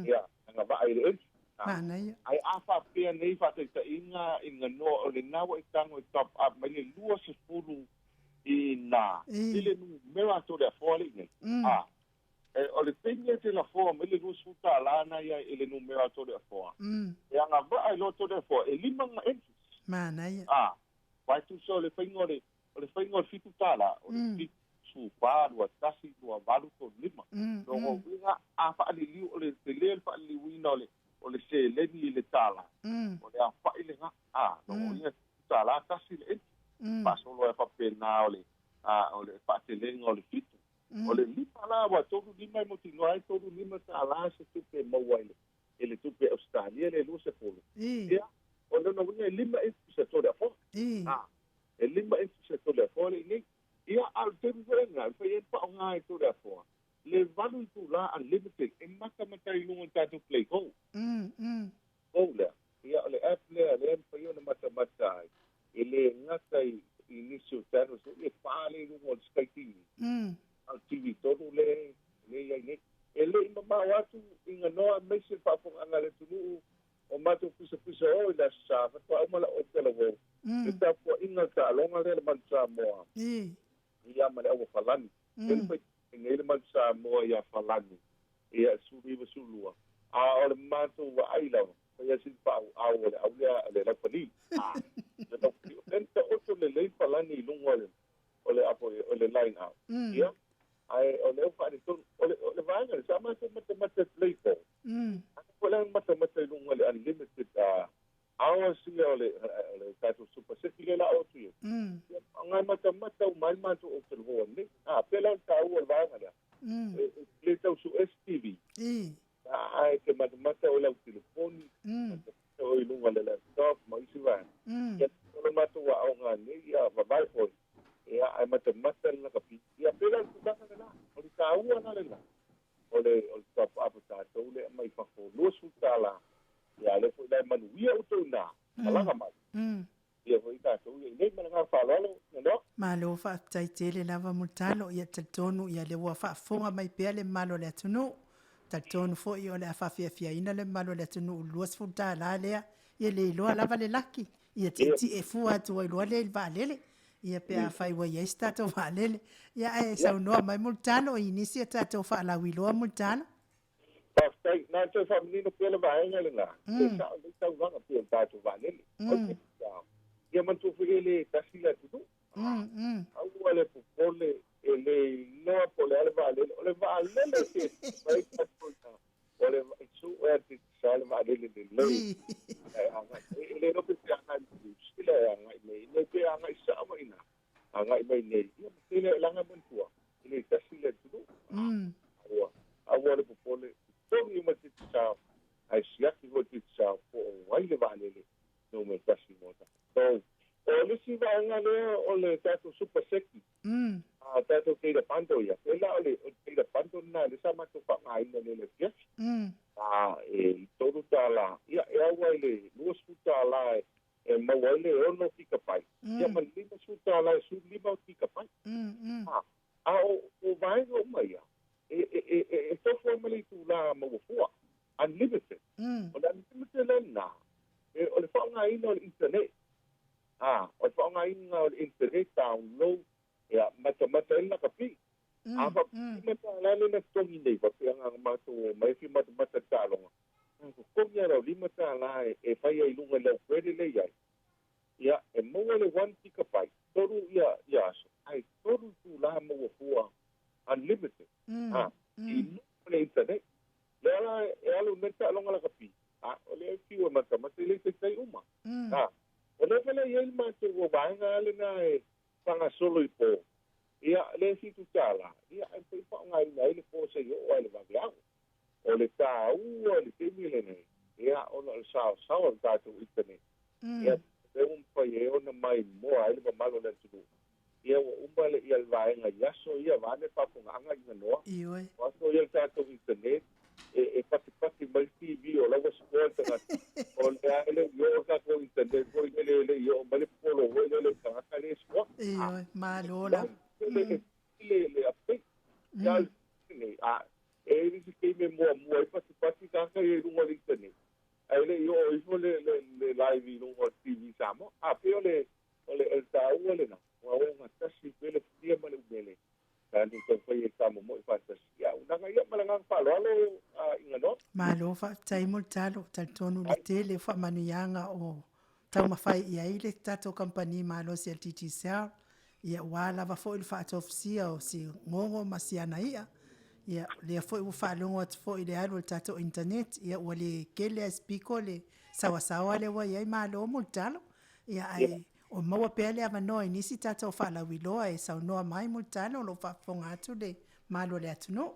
ia, agavaa i le entry. Manaia. Ae a faapea nei faataitaiga i ganoa o lena ua e tago e top up mai le 20 i ina, i le numera a Toleafoa le i nei. A, e, o le taimi e te lafoa mai le $20 na ia i le numera a Toleafoa, e agavaa ai loa Toleafoa, e lima ga entries. Manaia. A, aua e tusa o le faiga o le, o le faiga o le $7, o le 7, 14, 21, 28, 35. Lona uiga, a faaliliu, o le tele o le faaliliuina o le, o le seleni i le tala, o le aofai lena. A, lona uiga e $7 tasi le entry. Faasolo ai faapena o le, a, o le faatelega o le fitu. O le lima la, aua e tolu lima e mautinoa ai, tolu lima tala se tupe e maua i le, i le tupe Ausetalia le 20. Ia, o lona uiga e lima entries a Toleafoa. A, e lima entries a Toleafoa le i nei. Ia, a o le taimi foi lena, e mafai ai ona faaaoga e Toleafoa le valu itula unlimited e matamata ai i luga o le tatou Play Go. Go lea. Ia, o le app lea, lea e mafai ona matamata ai, e le gata i nisi o channels foi e fa lea i luga o le Sky TV. A o le TV tonu lea e i ai nei. E le i mamao atu i ganoa aemaise le faafofogaaga a le atunuu o matou pisapisa o i le Aso Sa, faatoa uma lau Otelawou, le tapuaiga o le taaloga lea le Manu Samoa ia ma le Aua Falani. Lea na fai nei le Manu Samoa ia Falani ia 19 12, a o le matou vaai lava, fai lava sina faaauau o le au lea o le laupali. Le laupali, o lea na taoto lelei Falani i luga o le o le apo o le line out. Ia, ae o lea ua faaletonu. O le, o le vaega lea, sa matou matamata i play ball. A foi la matamata i luga o le unlimited hours ia o le, o le tatou super city lea la o atu i ai. Ia, ngai matamata uma ai le matou o te nei. A, pela o le taua o le vaega lea. E le tau su STV. Ae te matamata o lau telefoni, matamata o i luga o le laptop ma isi vaega. Ia, o le matou aoga nei, ia, vavae foi. Ia, ae matamata le lakapi. Ia, pela o le tulaga lena. O le taua la lena. O le, o le top up o tatou lea mai fafo $20. Ia, lea foi la e manuia outou i ina. Malaga mai. Ia foi tatou ia i nei ma le agaga faaaloalo, Nanoa. Malo faafetai tele lava Mulitalo, ia talitonu ia le ua faafofoga mai pea le mamalu o le atunuu. Talitonu foi o le a faafiafiaina le mamalu o le atunuu i le $20 lea, ia le iloa lava le laki, ia tietie fua atu ai loa lea i le vaalele. Ia pe afai ua i ai se tatou vaalele. Ia ae saunoa mai Mulitalo i nisi a tatou faalauiloa Mulitalo. Faafetai. Na toe faamanino pea le vaega lena, e sao lelei saunoaga pei o le tatou vaalele. O le ia manatua foi e le tasi le atunuu. Aua le popole e le iloa po o le a le vaalele. O le vaalele e te mai tatou ina, o le sue a te sa le vaalele lelei. E agai, e le iloa pe te agai i Niu Sila e agai mai nei, pe agai sao mai ina, agai mai nei. Ia ma tele o laga manatua, e le tasi le atunuu. Aua, aua le popole, totogi uma te sao, ae siaki foi te sao po o ai le vaalele numera tasi mo tatou. O le isi vaega lea o le tatou super seki, a tatou data bundle ia, pela o le data bundle lena lea sa matou faaaogaina i le afiafi. A e $3, ia e au ai le $20 e maua ai le 6 gigabyte, ia ma le $50 e 15 gigabyte. A o vaega uma ia, e tofu ai ma le itula maua fua, unlimited. O le unlimited la lena, o le faaaogaina o le internet. O le faaaogaina o le internet, download, ia, matamata ai le lakapi. A faapea la le na totogi nei, faapea na matou o mai fi matamata le taaloga. Totogi a lau $5 e fai ai luga i lau credit le iai. Ia, e maua le 1 gigabyte, 3 ia aso, ai 3 itula maua fua unlimited. I luga le internet. Le ala e alu nei taaloga lakapi. O le fiu e matamata i le taitai uma. O le fele i ai le matou o vaega ale na e whangasolo i pō. Ia, le $7, ia, e pei whaongaina ai le pō se i o ai le vaveau. O le tāua le taimi lenei, ia, ona o le saosaoa o le tatou internet. Ia, le umpai e ona mai moa ai le mamalo le atunuu. Ia, ua uma le ia le vaega i aso ia, vane papongaanga i nganoa. O aso ia le tatou internet, e patipati mai TV o laua sikoa le tagata. O le a ele i o tatou internet foi le le i o mai le polo foi le le tagata le sikoa. Ioe, malo la. Le le update. Ia le a e le se keime mua mua i patipati tagata i lunga o le internet. Ai le i o ifo le le live i lunga o TV Samoa. A pe o le o le tāua le na. Ua o ngā tasi pe le futia ma le umele. Tātou tau e ka mo i whātasi. Ia, unanga ia malanga whaaloalo i ngā. Malo faafetai Mulitalo, talitonu le tele o faamanuiaga o taumafai i ai le tatou kamupani malosi a le Digicel, ia ua lava foi le faatofusia o si gogo ma si ana ia. Ia lea foi ua faalogo atu foi i le alu o le tatou internet, ia ua le kele a spiko le saoasaoa lea ua i ai. Malo Mulitalo. Ia ae o maua pea le avanoa i nisi tatou faalauiloa e saunoa mai Mulitalo, o lo o faafofoga atu le malo o le atunuu.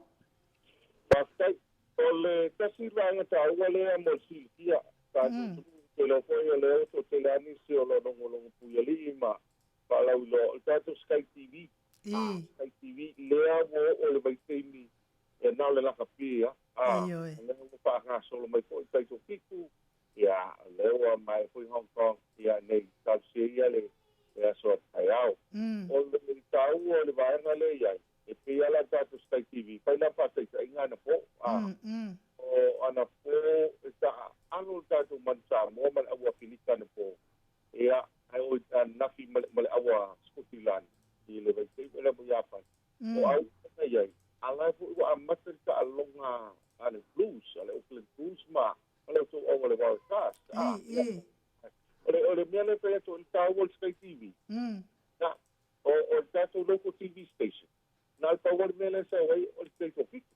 Faafetai. O le tasi vaega tāua lea mo le silafia, tatou te iloa foi o lea ua toatele lava nisi o lo o logologo puialii ma faalauiloa, o le tatou Sky TV. Sky TV lea ua oo le vaitaimi e na o le lakapi ia. Ioe. O lea ua faagasolo mai foi taito fitu, ia, lea ua mai foi Hong Kong, ia, nei tausia ia le aso a taeao. O le tāua o le vaega lea i ai, e pei ala tatou Sky TV, fai la faataitaiga ana po. O ana po e ta alo le tatou manu Samoa ma le aua Afilika ana po. Ia, ai o nafi ma le aua Scotland i le vaitaimi le mo Iapan. O au na iai, ala foi ua amata le taaloga a le Blues, a le Auckland Blues ma le tou aua le Wild Cast. O le mea le fai atu o le tāua o le Sky TV. Na, o le tatou local TV station. Na le pau o le mea le sa ai o le taito fitu.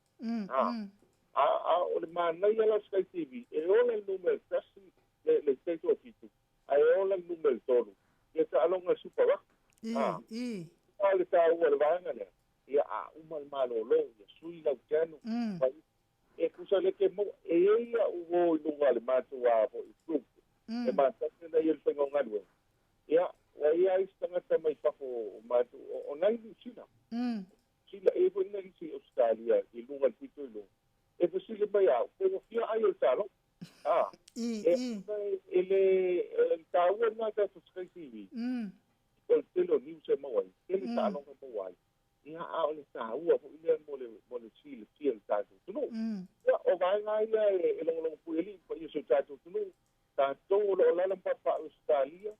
A o le manaia la Sky TV, e ola le numera tasi le taito fitu, a e ola le numera 3. Ia taaloga Super Rugby. A le tāua le vaega lea. Ia a uma le malolo, ia sui lau tenu. E kusa le ke mo e ia o i lunga le mātou a fo i group. E mātate na ia le whainga o ngalue. Ia, wa ia i tangata mai fafo o mātou, o nai New Zealand. Sila e fo ina isi Australia i lunga le pito i lunga. E fasile mai au, pe ua fia ai o le talo. E le tāua nā tātou Sky TV. O le tele o news e mau ai, tele taaloga mau ai. Ia a o le tāua foi lea mo le silafia le tatou atunuu. Ia, o vaega ia e logologo puialii pa ia so tatou atunuu. Tatou o lo o lala ma papa Australia,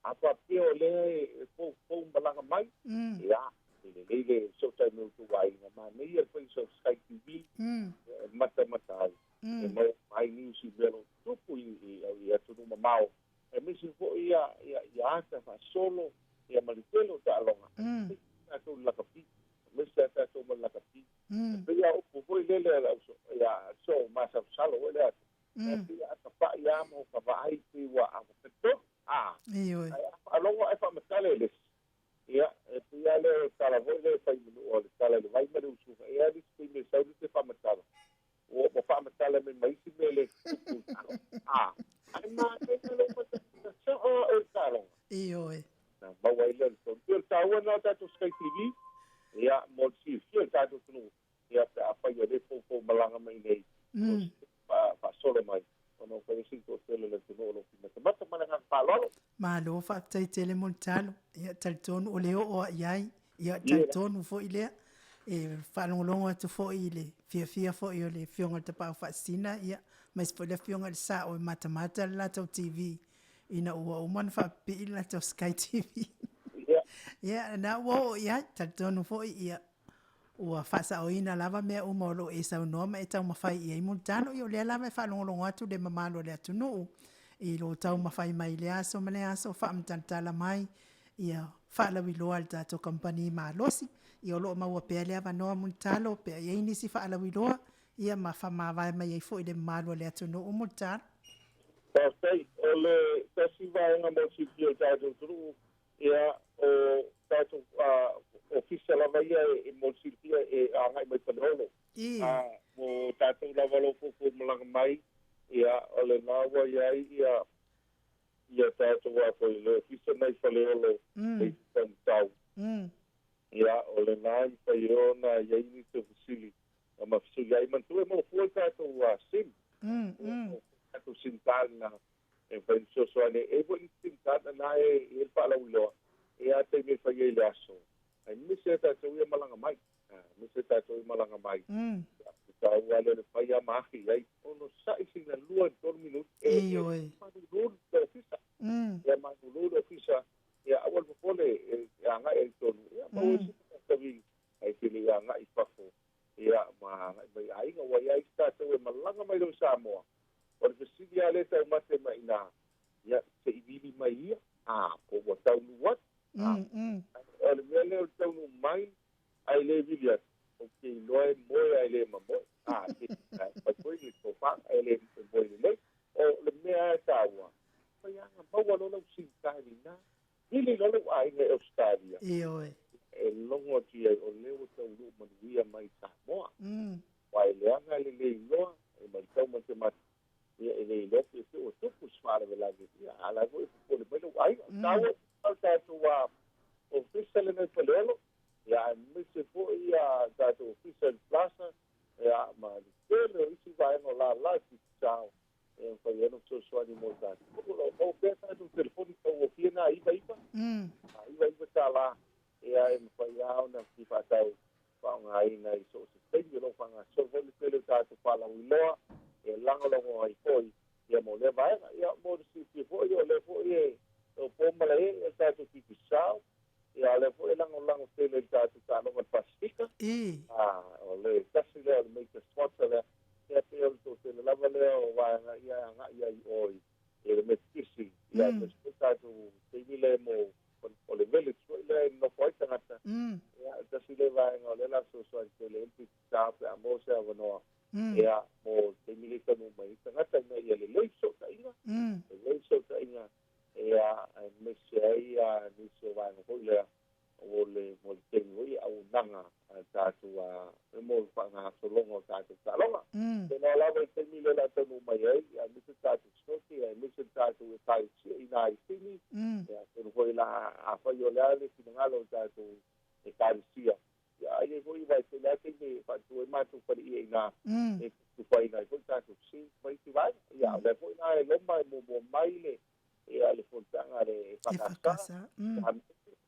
a faapea o lea e poupou ma E maua mai nisi mea o lo o tutupu i atunuu mamao, aemaise foi ia ata faasolo ia ma le tele o taaloga. Tatou i le lakapi, aemaise lava tatou ma le lakapi. E pei lava o upu foi lele a le ia soo masalosalo foi le aso, e pei a tapai lava ma ka vaai pei ua talitonu. Ioe. Ae a faalogo ae faamatala e le isi. Ia, e pei lava lea o le tala foi lea e fai i o le tala i le vai ma le usuga. E i ai lava nisi taimi e sau le faamatala, ua faamatala mai ma isi mea e le tutupu i le taaloga. Ae manaia lou matamata sao lava oe i le taaloga. Ioe. Na maua ai lea o le tonu. E pei o le taua lena o tatou Sky TV, ia, mo le silafia e le tatou atunuu, ia, pe afai o lea e foufou malaga mai nei, o se faasolo mai, ona ua fai ai sina toatele o le atunuu o lo o fia matamata. Ma le agaga faaaloalo. Malo faafetai tele mo le talo. Ia talitonu o le oo lava i ai. Ia talitonu foi lea. E faalogologo atu foi i le fiafia foi o le Afioga i le Tapaau Faasisina, ia, aemaise foi le Afioga i le Sao e matamata le latou TV ina ua uma ona faapipii le latou Sky TV. Ia, lena ua oo i ai. Talitonu foi, ia, ua faasaoina lava mea uma o lo o e saunoa ma e taumafai i ai Mulitalo. Ia o lea lava e faalogologo atu le mamalu o le atunuu i lo taumafai mai i lea aso ma lea aso, faamatalatala mai, ia faalauiloa a le tatou kamupani malosi. Ia o lo o maua pea le avanoa Mulitalo pe a i ai nisi faalauiloa, ia ma faamavae mai ai foi i le mamalu o le atunuu Mulitalo. Faafetai. O le tasi vaega mo le silafia o le tatou atunuu, Ia, o tatou ofisa lava ia e mo le silafia e agai mai Faleolo. A mo tatou lava o lo o foufou malaga mai, ia, o lena ua i ai ia ia tatou a foi le ofisa mai Faleolo i Taumatau. Ia, o lena e mafai ai ona i ai nisi o fesili ma fesuiai. Manatua e maua fua le tatou SIM. O tatou SIM card na e mafai ona fesoasoani ai. E i ai foi nisi SIM card na e i ai le faalauiloa e a taimi e fai ai i le aso, aemaise lava tatou ia malaga mai, aemaise tatou ia malaga mai. E taua lava lea o le fai lava ma ahi i ai, onosai sina 2 i le 3 minute e malulu le ofisa. Ia malulu le ofisa, ia aua le popole e agai ai i totonu, ia maua ai sina tavi ae te le i agai i fafo, ia ma agai mai i aiga. Ua i ai isi tatou e malaga mai loa i Samoa, O le fesili lava lea e taumate mai i ina, ia, se i vili mai ia, a, po ua taunuu atu. A, o le mea lea o le taunuu mai ae le vili atu, ou te iloa e moe ae le mamoe. A, pe fai foi le tofa ae le moe lelei. O le mea lava e taua, fai lava maua loa lau SIM card i ina, vili loa lou aiga i Ausetalia. Ioe. E logo atu i ai, o lea ua taunuu manuia mai i Samoa. Aua e leaga le le iloa, e matau matemate, ia e le iloa pe se ua tupu se faalavelave, ia a la foi e popole mai lou aiga. O taua o le tatou ofisa lenei i Faleolo, ia aemaise foi ia tatou ofisa i le Plaza, ia ma le tele o isi vaega o lala i Pitisao, e mafai ai ona fesoasoani mo tatou. O lo o maua pea tatou telefoni taugofie na 99, 99 tala, ia e mafai lava ona fia faatau faaaogaina i so o se taimi o lo o faagasolo foi le tele o tatou faalauiloa e lagolago ai foi ia mo lea vaega. Ia mo le silafia foi o lea foi e o po ma lae le tatou Digicel, ia o lea foi e lagolago tele i le tatou taaloga i le Pasifika. O le tasi lea o le major sponsor lea, ia pei o le toatele lava lea o vaega ia e agai ai i o i le Metotisi, ia aemaise foi tatou taimi lea mo o le village foi lea e nonofo ai tagata, ia, tasi lea vaega o lea o le a fesoasoani tele ai le Digicel pe a maua se avanoa, ia, mo le taimi lea e taunuu mai ai tagata ina ia lelei fesootaiga, lelei fesootaiga, ia, aemaise ai nisi o vaega foi lea o le mo le taimi foi i auaunaga a tatou mo le faagasologa o tatou taaloga. Tēnā lava i le taimi lea o le a taunuu mai ai, aemaise le tatou Snoke, aemaise le tatou Ekalesia i ina i Sydney. Ia, atonu foi la, afai o le a le finagalo o le tatou Ekalesia, ia, a i ai foi vaitaimi, o le a le taimi e faatu ai matou faleia i ina, e tufaina ai foi le tatou scene ma isi vaega. Ia, o lea foi la e loma e muamua mai le ia le fonotaga a le EFKS,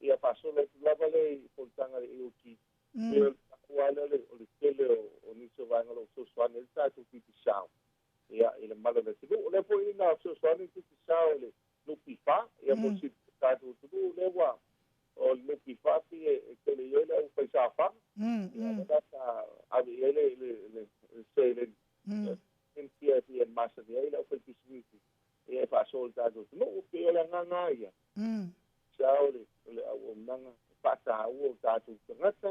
ia faasolo atu lava lea i fonotaga a le AOG. Pei o le taua lea o le tele o nisi o vaega o lo o fesoasoani ai le tatou Digicel ia i le mamalu o le atunuu. O lea foi na fesoasoani le Digicel i le NPF, ia mo le silafia e le tatou atunuu, lea ua o le NPF pei e tele i ai le aufaisaofaga, ia lea la sa ave i ai le seleni. masani ai le aufaipisinisi ia e faasoa i le tatou atunuu pei o le agaga ia sao le o le auaunaga e faataua o tatou tagata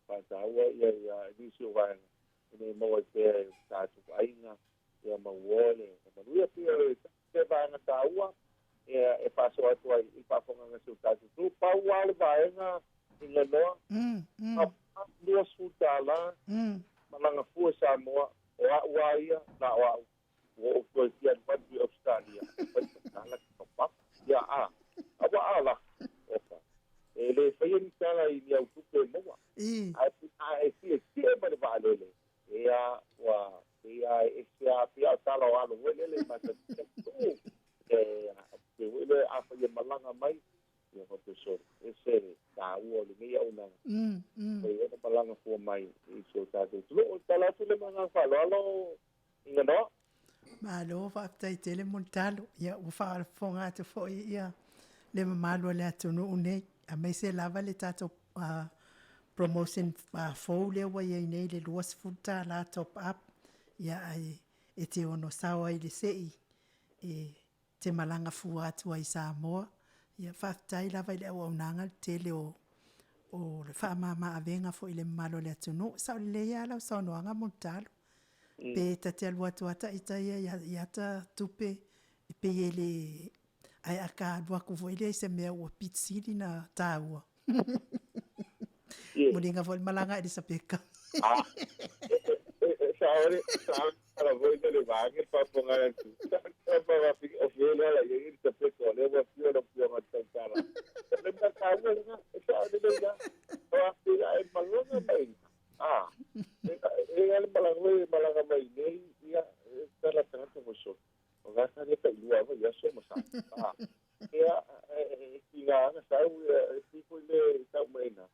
faataua ia ia nisi o vaega ina ia maua ai pea e tatou aiga ia mauoa le manuia pei o le se vaega taua ia e faasoa atu ai i le faafofogaga a si o tatou atunuu. Pau lava le vaega i Ganoa, $20 malaga fua i Samoa, o a'u lava ia, na o a'u, ua ou toe fia alu atu i Ausetalia e fai tala ke papa. Ia a, a ua a la, oka. E lē faia ni tala i ni au tupe e maua. Ae a e tietie ma le vaalele, ia ua pei a e ese a pei a o tala o alo foi lele i matautia tuu e pe foi le afai e malaga mai ia faapea sole ese le taua o lenei auaunaga pei ona malaga fua mai i si o tatou atunuu. O le tala atu lea ma le agaga faaaloalo i Ganoa. Malo faafetai tele Mulitalo. Ia ua faafofoga atu foi ia le mamalu o le atunuu nei, aemaise lava le tatou promotion fou lea ua i ai nei le $20 top up. Ia ae e te ono sao ai i le sei e te malaga fua atu ai i Samoa. Ia faafetai lava i le auaunaga le tele o o le faamama avega foi i le mamalu o le atunuu. Sao lelei lava lau saunoaga Mulitalo. Pe ta te alu atu lava ita ia i ata tupe e pei e le ae a ka alu aku foi lea i se mea ua pito sili na taua. Muliga foi le malaga a Elisapeka. Sao le sao ala foi le vaega faafofoga atu. O fea le ala i ai Elisapeka o lea ua afio lau Afioga i le tautala. O le mea taua lena, e sao lelei lava. O a ia e malaga mai. Ah, e ale malaga mai malaga mai nei ia e tala tagata foi solo. O gata le tailua va ia so ma sa. Ah, ia e kinga na sau e ti foi le tau mai na.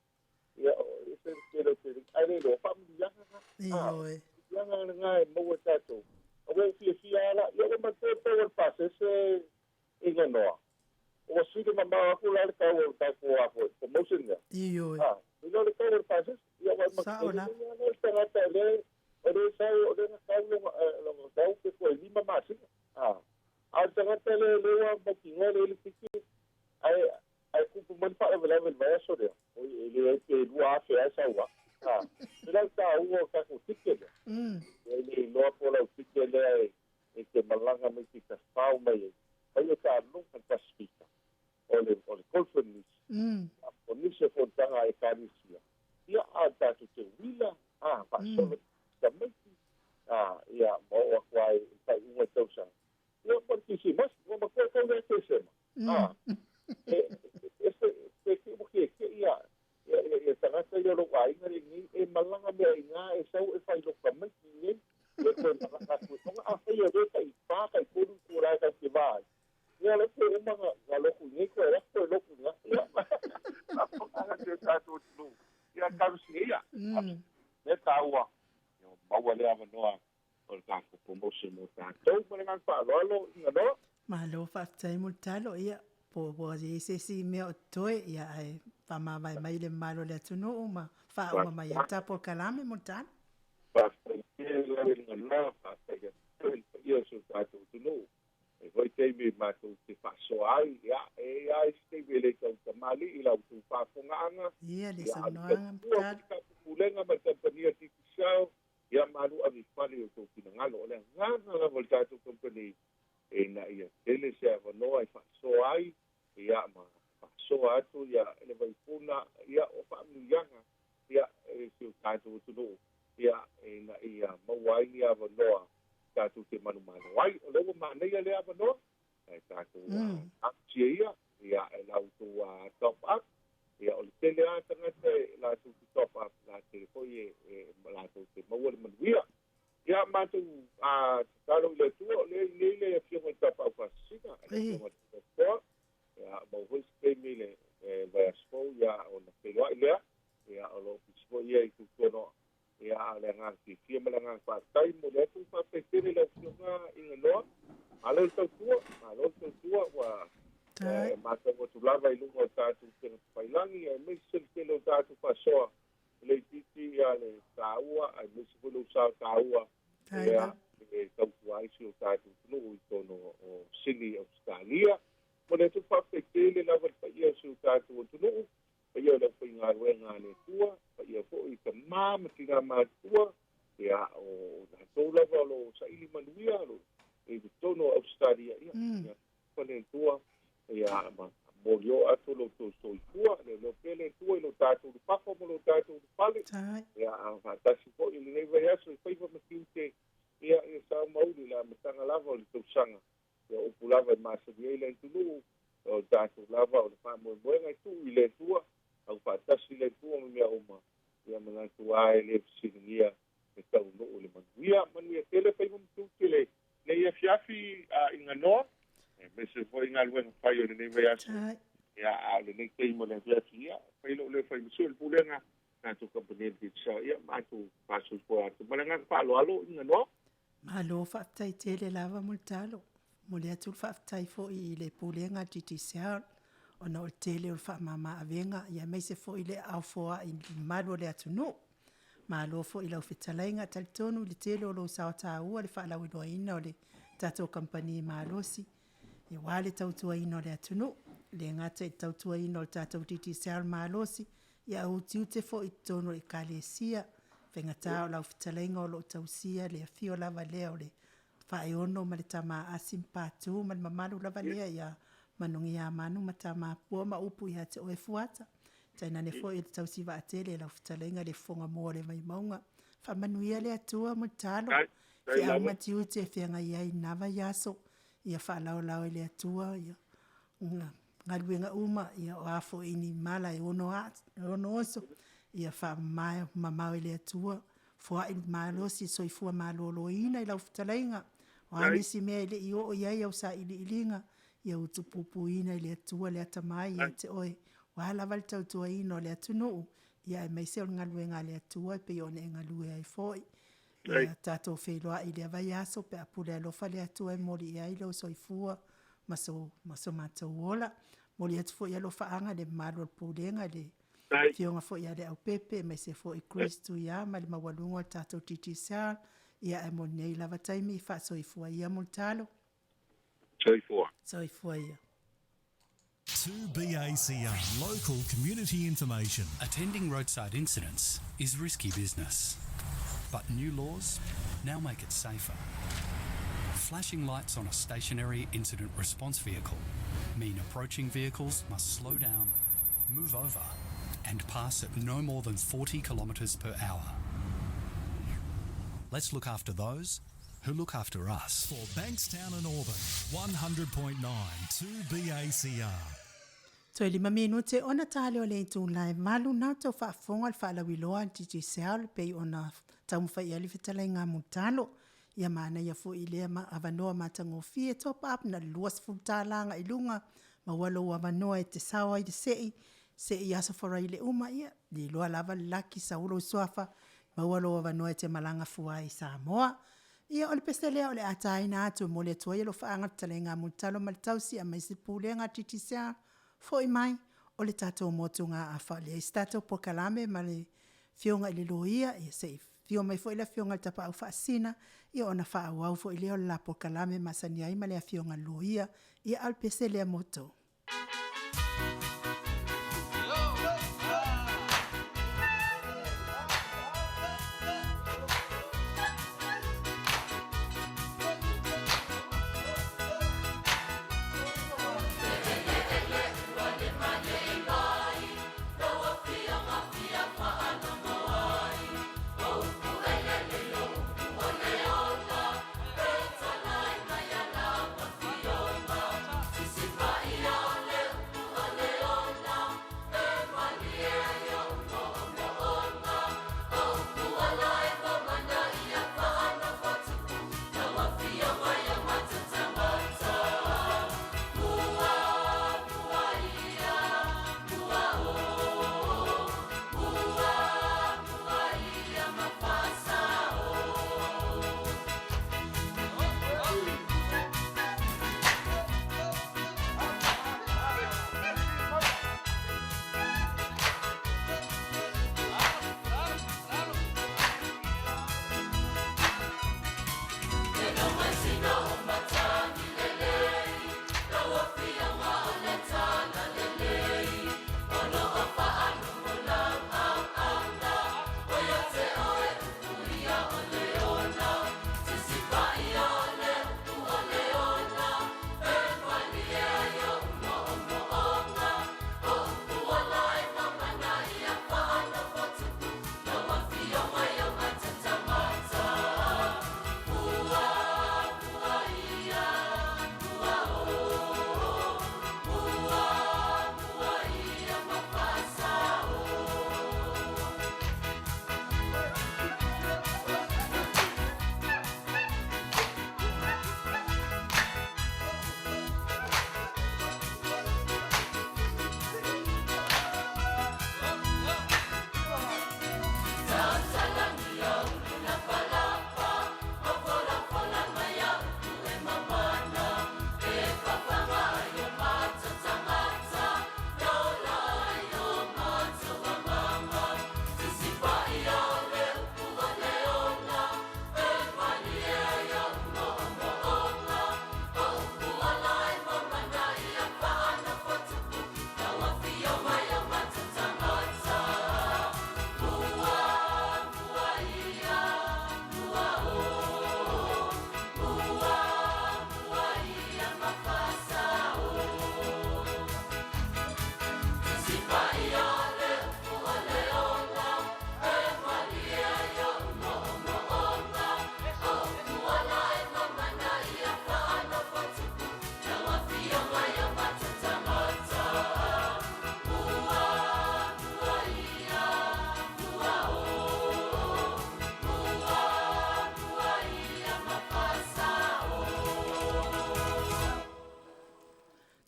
Ia e se tele tele ai le lo familia na. Ioe. Ia nga nga e maua tatou. A ua fiafia ala ia ua matou tau o le pasese i Ganoa. Ua sili mamao aku la le tau o le tatou a foi promotion lea. Ioe. Ah, i lo le tau o le pasese ia ua Sao la. le tagata o le o le sau o le na tau longa longa tau ke koe 5 masina. Ah, a o le tagata le le ua mautinoa le tiki ai ai kupu mai le faalavelave i le vaiaso lea. Oi e le ai pe 2,000 ai sau a. Ah, e lau taua o tatou tike lea. E le iloa po o lau tike lea e e te malaga mai te tafao mai ai. Fai o taaloga le Pasifika o le o le conference. O nisi o fonotaga a Ekalesia. Ia a tatou te uila a faasolo tamaiti a ia ma oo atu ai i faaiuga o le tausaga. Ia mo le Kerisimasi, ua matua tau lea Tesema. A e e se pe te ua tietie ia ia ia ia tagata ia o lou aiga lenei e malaga mea i ina e sau e fai lou tamaiti nei ia toe malaga atu e tonga afai e le tai 4 tai 3 itula e tau te va ai. Ia o lea toe uma na lotu i nei toe alu atu toe lotu i ina. Ia faafofoga si o tatou atunuu ia talosia ia. Mea taua ia maua lea avanoa o le tatou promotion mo tatou ma le agaga faaaloalo i Ganoa. Malo faafetai mo le talo, ia po ua i ai se isi mea o totoe, ia ae faamavae mai i le mamalu o le atunuu ma faauma mai ai le tatou polokalame mo le talo. Faafetai tele lava i Ganoa, faafetai atu foi i le paia o si o tatou atunuu. E foi taimi matou te faasoa ai, ia e i ai se taimi e le tau tamalii i la outou faafofogaaga. Ia le Ia alu saunoaga mo le tautua talo. foi le tatou Pulega ma le kamupani a Digicel, ia malu ave i fale i outou finagalo. O le agaga lava o le tatou kamupani ina ia tele se avanoa e faasoa ai, ia ma faasoa atu ia le vaipuna ia o faamanuiaga ia e si o tatou atunuu ia ina ia maua ai ni avanoa tatou te manumanu ai. O lea ua manaia lea avanoa ae tatou apatia ia ia e la outou top up. Ia o le tele lava tagata e latou te top up la tele foi e latou te maua le manuia. Ia matou tatalo i le Atua o lea i nei le Afioga i le Tapaau Faasisina, le Afioga i le Toa. Ia maua foi se taimi i le vaiaso fou ia ona feiloai lea. Ia o lo o pisi foi ia i Tutuonoa. Ia a o le agaga fiafia ma le agaga faafetai mo le atu faafetai tele i lau Afioga i Ganoa. Malo le tautua, malo le tautua ua Tai. e matau atu lava i luga o tatou upega tafailagi aemaise le tele o tatou faasoa le itiiti ia le taua aemaise foi lou sao taua Tai ia lava. e tautua ai si o tatou Sini Australia. Mo le atu faafetaitele lava le paia o si o tatou atunuu, paia o le aufaigaluega a le Atua, paia foi i tamā ma tinā matutua, ia o latou lava o lo o saili manuia o lo o i totonu o Ausetalia, ia ia alofa le Atua, ia ma molio atu lo outou soifua, leoleo pea le Atua i lo tatou lupafo ma lo tatou lupale, ia a faatasi foi i lenei vaiaso i faiva ma tiute, ia ia sao ma uli i le amataga lava o le tausaga. Ia upu lava e masani ai le atunuu, o tatou lava o le faamoemoega e tuu i le Atua, aufaatasi le Atua ma mea uma, ia manatu lava e le fesiligia e taunuu le manuia. Manuia tele faiva ma tiute lenei afiafi a i Ganoa, aemaise foi galuega fai o lenei vaiaso. Ia, a o lenei taimi o le afiafi, ia, fai lou leo fai ma sui o le Pulega, tatou kamupani a le Digicel, ia, matou faasoifua atu ma le agaga faaaloalo i Ganoa. Malo faafetai tele lava mo le talo. Momoli atu le faafetai foi i le Pulega a le Digicel ona o le tele o le faamama avega aemaise foi le aao foai i le mamalu o le atunuu. Malo foi i lau fetalaiga, talitonu i le tele o lou sao taua i le faalauiloaina o le tatou kamupani malosi aua le tautuaina o le atunuu. E le gata i le tautuaina o le tatou Digicel malosi, ae utiuti foi i totonu o Ekalesia. E faigata o lau fetalaiga o lo o tausia le afio lava lea o le Faeono ma le Tama Asi ma Patu ma le mamalu lava lea ia Manogiamanu ma Tamapua ma upu ia te oe Fuata. Tainane foi le tausi vaatele lau fetalaiga le Fofoga Moa o le Vaimauga. Faamanuia le Atua mo le talo. Feau ma tiute e feagai ai i lena vaiaso. Ia faalaolao e le Atua ia galuega uma, ia o a foi ni mala e ono oso, ia faamamao e le Atua, foai le malosi soifua maloloina i lau fetalaiga. O a nisi mea e le i oo i ai au sailiiliga, ia utupupuina e le Atua le atamai ia te oe, aua lava le tautuaina o le atunuu, ia aemaise o le galuega a le Atua e pei ona e galue ai foi. Ia tatou feiloai i lea vaiaso pe a pule alofa le Atua e moli i ai lou soifua ma so, ma so matou ola. Moli atu foi alofaaga i le mamalu o le Pulega i le Afioga foi ia Leaupepe aemaise foi Chris Tuia ma le maualuga o le tatou Digicel. Ia ae mo lenei lava taimi, faasoifua ia Mulitalo. Soifua. Soifua ia. 2BACR Local Community Information. Attending roadside incidents is risky business. But new laws now make it safer. Flashing lights on a stationary incident response vehicle mean approaching vehicles must slow down, move over, and pass at no more than 40 kilometres per hour. Let's look after those who look after us. For Bankstown and Auburn, 100.9 2BACR. Toe lima minute ona tale o le itula e valu na tou faafofoga le faalauiloa a le Digicel pei ona taumafai i ai le fetalaiga a Mulitalo. Ia manaia foi lea avanoa matagofie top up na le $20 agai luga maua lou avanoa e te sao ai le sei sei aso Faraile uma ia le iloa lava le laki sau lou suafa maua lou avanoa e te malaga fua ai i Samoa. Ia o le pese lea o le a taina atu e momoli atu ai alofaaga le fetalaiga a Mulitalo ma le tausi aemaise le Pulega a le Digicel foi mai o le tatou motugaafa. O le a i ai se tatou polokalame ma le Afioga i le Loia, ia se i afio mai foi le Afioga i le Tapaau Faasisina, ia ona faaauau foi lea o le la polokalame masani ai ma le Afioga i le Loia. Ia a o le pese lea mo outou.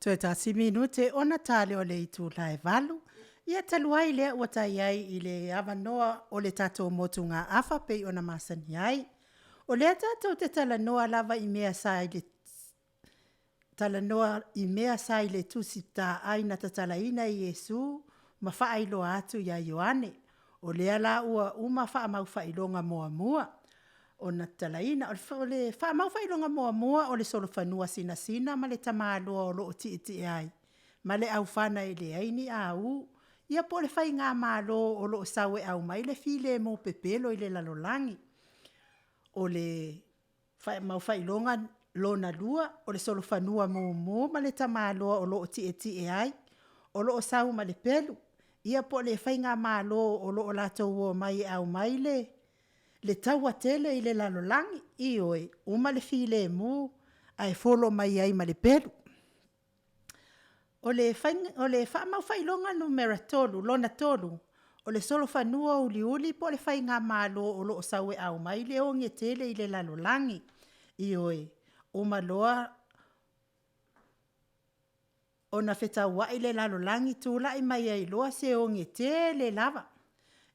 Toe tasi minute ona tale o le itula e 8. Ia talu ai lea ua tai ai i le avanoa o le tatou motugaafa pei ona masani ai. O lea tatou te talanoa lava i mea sa i le talanoa i mea sa i le Tusi Taai na tatalaina e Iesu ma faailoa atu ia Ioane. O lea la ua uma faamaufailoga muamua ona tatalaina. O le faamaufailoga muamua o le solofanua sinasina ma le tamaloa o lo o tietie ai ma le aufana e leai ni au, ia po o le faigamalo o lo o sau e aumai le filemu pepelo i le lalolagi. O le faamaufailoga lona lua, o le solofanua mumu ma le tamaloa o lo o tietie ai, o lo o sau ma le pelu, ia po o le faigamalo o lo o latou omai e aumai le taua tele i le lalolagi. Ioe, uma le filemu ae folo mai ai ma le pelu. O le faamaufailoga numera 3, lona 3, o le solofanua uliuli po o le faigamalo o lo o sau e aumai le oge tele i le lalolagi. Ioe, uma loa ona fetauai le lalolagi tulai mai ai loa se oge tele lava.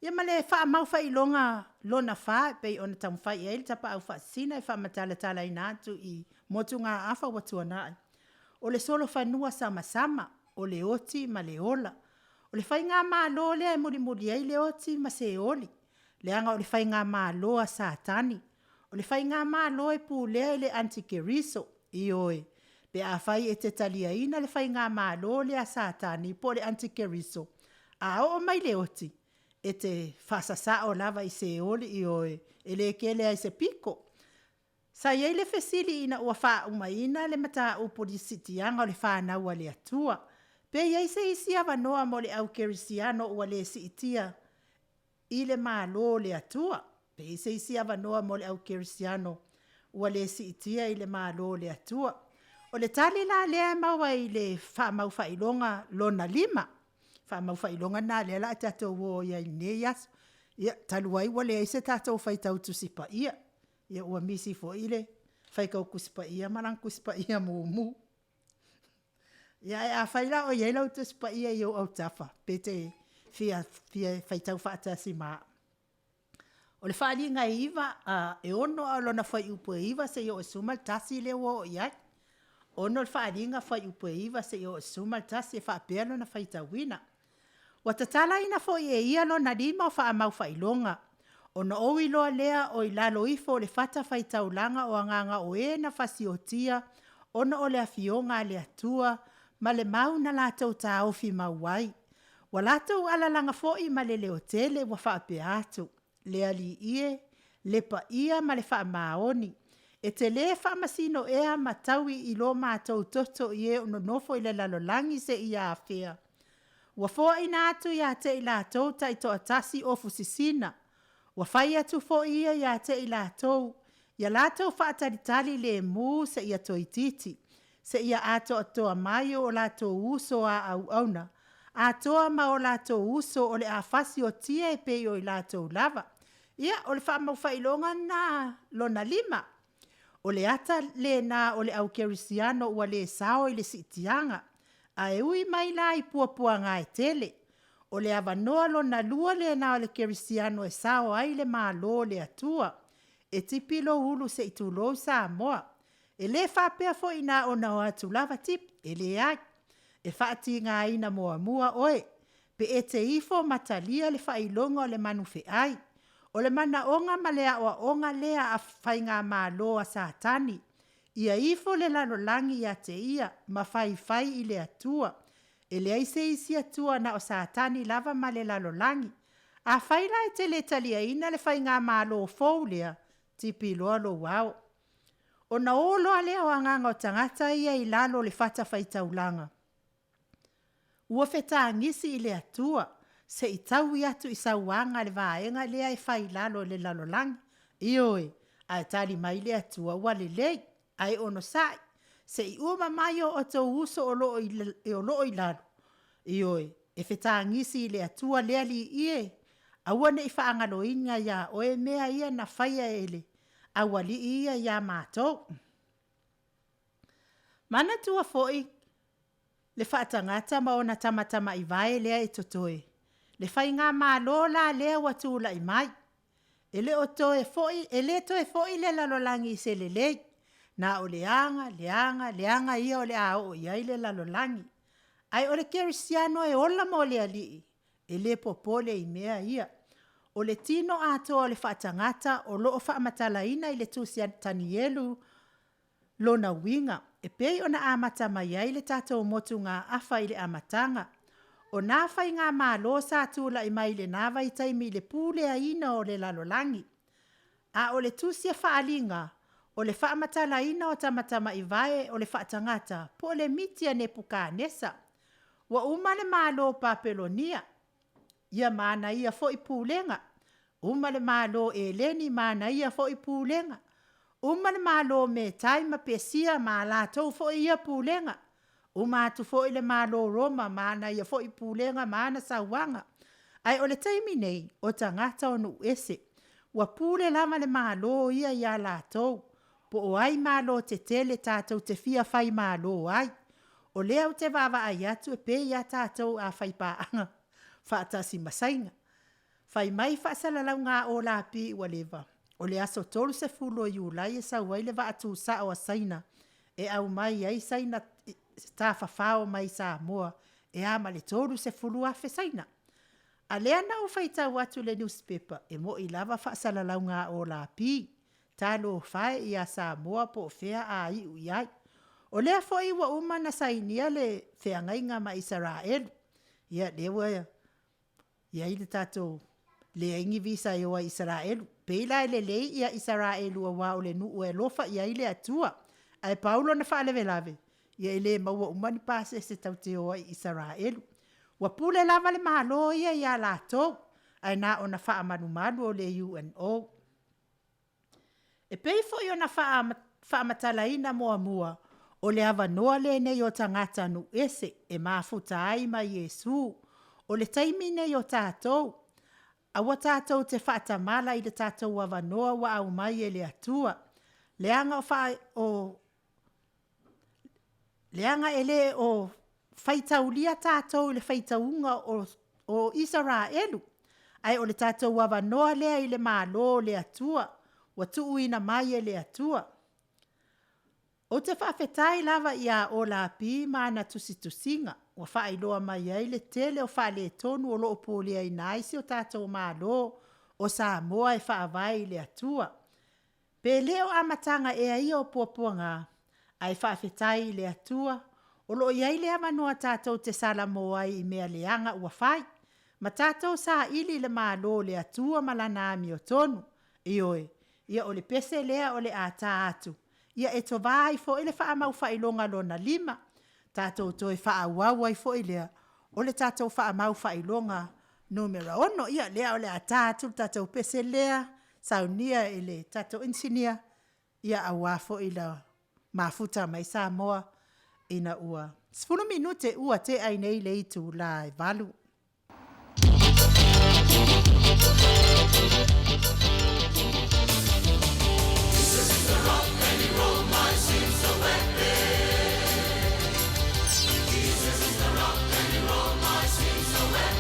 Ia ma le faamaufailoga lona 4 e pei ona taumafai i ai le Tapaau Faasisina e faamatalatalaina atu i motugaafa ua tuanai, o le solofanua samasama, o le oti ma le ola. O le faigamalo lea e mulimuli ai le oti ma Seoli, leaga o le faigamalo a Satani. O le faigamalo e pulea e le atikeriso, ioe, pe afai e te taliaina le faigamalo lea a Satani po o le atikeriso, a oo mai le oti, e te faasasao lava i Seoli, ioe, e le kele lava i se piko. Sa i ai le fesili ina ua faaumaina le mataupu i le siitiaga o le fanau a le Atua. Pe i ai se isi avanoa mo le au kerisiano ua le siitia i le Malo o le Atua? Pe i ai se isi avanoa mo le au kerisiano ua le siitia i le Malo o le Atua? O le tali la lea e maua i le faamaufailoga lona 5, faamaufailoga lena o lea o le a tatou o ai i lenei aso. Ia, talu ai ua leai se tatou faitau Tusi Paia, ia ua misi foi le faitau Tusi Paia ma lana Tusi Paia mumu. Ia ae afai la o i ai lau Tusi Paia i ou autafa, pe te fia faitau faatasi ma au. O le faaaliga e 9, e 6 a o lona fuaiupu e 9 seia oo i le 11 lea ua oo i ai. 6 le faaaliga fuaiupu e 9 seia oo i le 11 e faapea lona faitauina. Ua tatalaina foi e ia lona lima o faamaufailoga, ona ou iloa lea o i lalo ifo o le fatafaitaulaga o agaga o e na fasiotia ona o le Afioga a le Atua ma le mau na latou taofi mau ai. Ua latou alalaga foi ma le leotele ua faapea atu, Le Alii e, le paia ma le faamaoni, e te le faamasino ea ma taui i lo matou toto i e o nonofo i le lalolagi seia afea? Ua foaina atu ia te i latou taitoatasi ofu sisina, ua fai atu foi ia ia te i latou, ia latou faatalitali lemu seia toeitiiti, seia atoatoa mai o latou uso a auauna, atoa ma o latou uso o le a fasiotia e pei o i latou lava. Ia, o le faamaufailoga lena lona 5. O le ata lena o le au kerisiano ua le sao i le siitiaga, ae ui mai la i puapuaga e tele. O le avanoa lona lua lena o le kerisiano e sao ai le Malo o le Atua. E tipi lou ulu se i tulou Samoa. E le faapea foi na ona o atu lava tipi, e leai. E faatigaina muamua oe, pe e te ifo ma talia le faailoga o le manufeai. O le manaoga ma le aoaoga lea a faigamalo a Satani, ia ifo le lalolagi ia te ia ma faifai i le Atua. E leai se isi Atua na o Satani lava ma le lalolagi. Afai la e te le taliaina le faigamalo fou lea, tipi loa lou ao. Ona o loa lea o agaga o tagata ia i lalo o le fatafaitaulaga. Ua fetagisi i le Atua, se i taui atu i sauaga le vaega lea e fai i lalo i le lalolagi. Ioe, ae tali mai le Atua, ua lelei, ae onosai, se i uma mai o outou uso o lo o i lalo, ioe, e fetagisi i le Atua le Alii e, aua ne i faagaloina ia oe mea ia na faia e le aualii ia ia matou. Manatua foi. Le faatagata ma ona tamatama'ivae lea e totoe, le faigamālō la lea ua tula'i mai. E lē o toe fo'i e lē toe fo'i le lalolagi i se lelei, na o le aga, leaga, leaga ia o le a oo i ai le lalolagi. Ae o le kerisiano e ola mo le Alii, e lē popole i mea ia. O le tino atoa o le faatagata o loo faamatalaina i le tusi a Tanielu lona uiga, e pei ona amata mai ai le tatou motugaafa i le amataga. O na faigamalo sa tulai mai i lena vaitaimi i le puleaina o le lalolagi. A o le tusi a Faaaliga, o le faamatalaina o tamatama'ivae o le faatagata po o le miti a Nepukanesa. Ua uma le Malo o Papelonia, ia ma ana ia foi pulega, uma le Malo o Eleni ma ana ia foi pulega, uma le Malo o Metai ma Pesia ma a latou foi ia pulega, uma atu foi le Malo o Roma ma ana ia foi pulega ma ana sauaga. Ae o le taimi nei, o tagata o nuu ese, ua pule lava le Malo ia iā latou, po o ai malo tetele tatou te fia faimalo ai. O lea ou te vaavaai atu e pei lava tatou a faipaaga faatasi ma Saina. Fai mai faasalalauga a Olapi ua leva, o le aso 30 o Iulai e sau ai le vaa tuusao a Saina e aumai ai Saina tafafao mai Samoa e a ma le 30,000 Saina. A o lea na ou faitau atu i le nusipepa, e moni lava faasalalauga a Olapi. Talofa e ia Samoa po o fea a iu i ai. O lea foi ua uma ona sainia le feagaiga ma Isaraelu, ia lea ua i ai le tatou leai ni visa e o ai i Isaraelu. Pei la e lelei Isaraelu aua o le nuu e alofa i ai le Atua, ae pau lona faalavelave, ia e le maua uma ni pasese tatou te o ai i Isaraelu. Ua pule lava le Malo ia ia latou, ae na ona faamalumalu o le UNO. E pei foi ona faamatalaina muamua, o le avanoa lenei o tagatanuu ese e mafuta ai ma Iesu. O le taimi lenei o tatou, aua tatou te faatamala i le tatou avanoa ua aumai e le Atua, leaga e le o faitaulia tatou i le faitauga o Isaraelu, ae o le tatou avanoa lea i le Malo o le Atua ua tuuina mai e le Atua. Ou te faafetai lava ia Olapi ma ana tusitusiga ua faailoa mai ai le tele o faaletonu o lo o puleaina ai si o tatou Malo o Samoa e faavae i le Atua. Pe le o amataga ea ia o puapuaga, ae faafetai i le Atua o lo o i ai le avanoa tatou te salamo ai i mea leaga ua fai, ma tatou saili i le Malo o le Atua ma lana amiotonu. Ioe, ia o le pese lea o le a ta atu, ia e tova ai foi le faamaufaailoga lona lima, tatou toe faaauau ai foi lea o le tatou faamaufaailoga numera 6. Ia, lea o le a ta atu le tatou pese lea, saunia e le tatou inisinia, ia aua foi le mafuta mai Samoa ina ua 10 minute ua tea ai nei le itula e 8. Jesus is the rock and he rolled my sins away. Jesus is the rock and he rolled my sins away.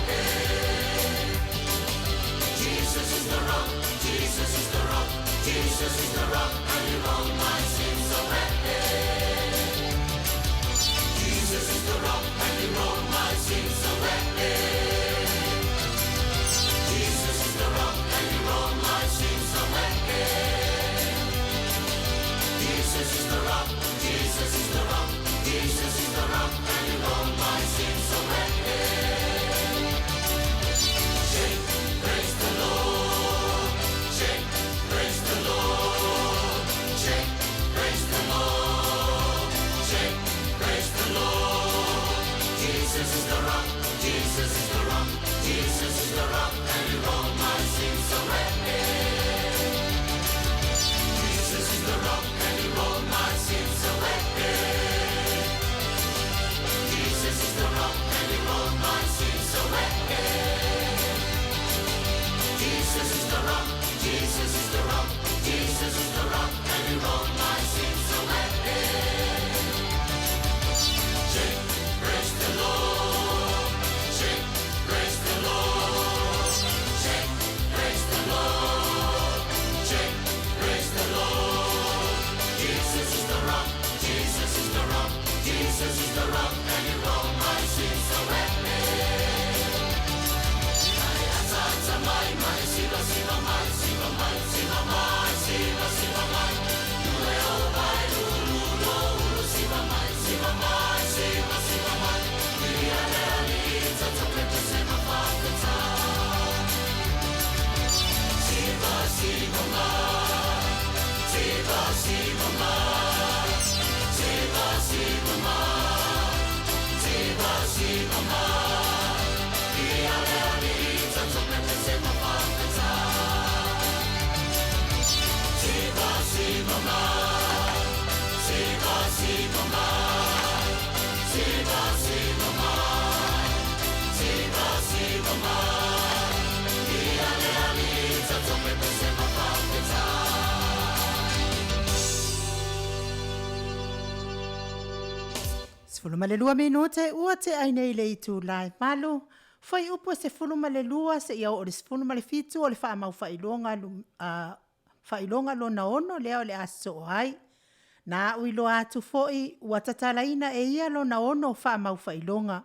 Jesus is the rock, Jesus is the rock, Jesus is the rock and he rolled my sins away. Jesus is the rock and he rolled my sins away. Jesus is the rock and he rolled my Jesus is the rock and he rolled my sins away. Mai mai siva siva mai siva mai siva mai siva siva mai Lule o vai lulu lo ulu siva mai siva mai siva siva mai Ia le ali tsa tsa pepe se ma fa tsa Siva siva mai Siva siva mai Siva siva mai Siva siva mai Ia le ali tsa tsa pepe se ma fa tsa Siva siva mai Siva siva mai Siva siva mai Siva siva mai Ia le ali tsa tsa pepe se ma fa tsa 12 minute ua te ai nei le itu lai malu. Fai upu e 12 se ia o le 17 o le whaamau whailoga whailoga lona ono lea o le aso o ai. Nā uiloa atu foi ua tatalaina e ia lona ono whaamau whailoga.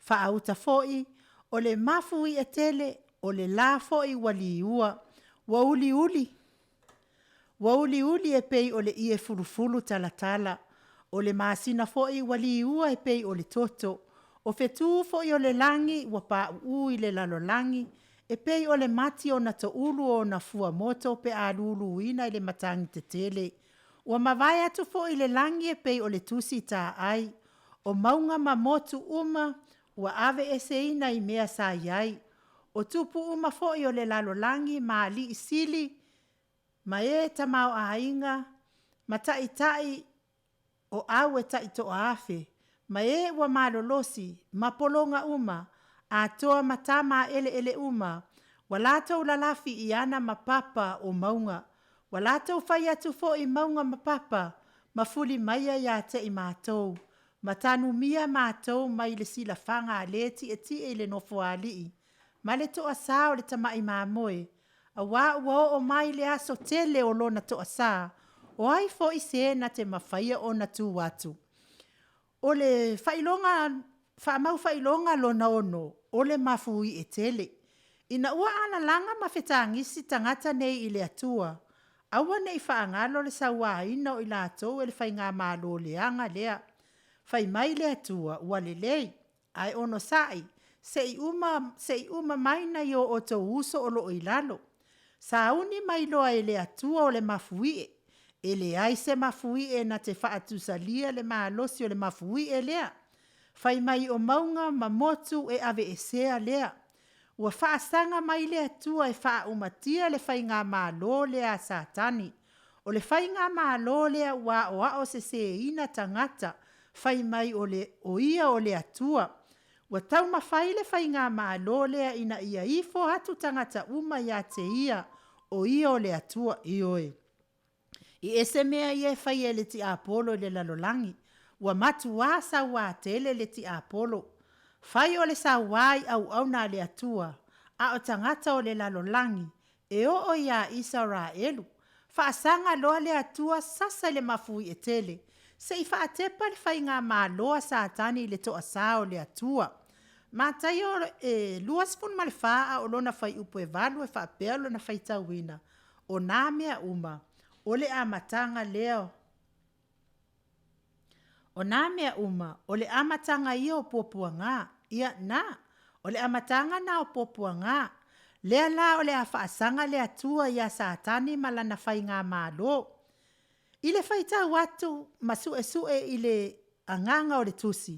Whaauta foi o le mafu i e tele o le la foi ua liua. Ua uli uli. Ua uli uli e pei o le ie fulufulu talatala. O le masina foi ua liua e pei o le toto. O fetu foi o le langi ua pa uu i le lalolangi. E pei o le mati o na to'ulu o na fua moto pe a luluina i le matangi tetele. Ua mavae atu foi le langi e pei o le tusi tā ai. O maunga ma motu uma ua ave eseina i mea sa iai. O tupu uma foi o le lalolangi ma ali'i sili ma e tamao aiga ma ta'itai o au e ta'ito'aafe ma e ua malolosi ma pologa uma atoa ma tama eleele uma ua latou lalafi i ana ma papa o mauga ua latou fai atu fo'i mauga ma papa ma fuli maia iā te'i matou ma tanumia matou mai le silafaga a lē ti'eti'e i le nofoaali'i ma le to'asā o le tama'i mamoe auā ua oo mai le aso tele o lona to'asā o ai fo'i se na te mafaia ona tū atu. O le faailoga faamau faailoga lona ono o le mafuie tele. Ina ua alalaga ma fetagisi tagata nei i le Atua, aua ne i faagalo le sauaina o i latou e le faigamalo leaga lea. Fai mai le Atua, ua lelei, ae onosa'i, se'i uma, se'i uma mai nai o outou uso o loo i lalo. Sauni mai loa e le Atua o le mafuie, e leai se mafuie na te faatusalia le malosi o le mafuie lea. Fai mai o mauga ma motu e aveesea lea. Ua faasaga mai le Atua e faaumatia le faigamalo lea a Satani. O le faigamalo lea ua aoao seseina tagata, fai mai o, le, o ia o le Atua. Ua taumafai le faigamalo lea ina ia ifo atu tagata uma iā te ia, o ia o le Atua, ioe. I ese mea ia e fai e le tiapolo i le lalolagi. Ua matuā sauā tele le tiapolo. Fai o le sauā i auauna a le Atua, a o tagata o le lalolagi, e oo iā Isaraelu. Faasaga loa le Atua sasa i le mafuie tele, se'i faatepa le faigamalo a Satani i le to'asā o le Atua. Mataio e 24 a o lona fuaiupu e 8 e faapea lona faitauina, o nā mea uma, o le amataga lea o nā mea uma, o le amataga ia o puapuagā, ia na, o le amataga na o puapuagā, lea la o le a faasaga le Atua iā Satani ma lana faigamalo. I le faitau atu ma su'esu'e i le agaga o le tusi,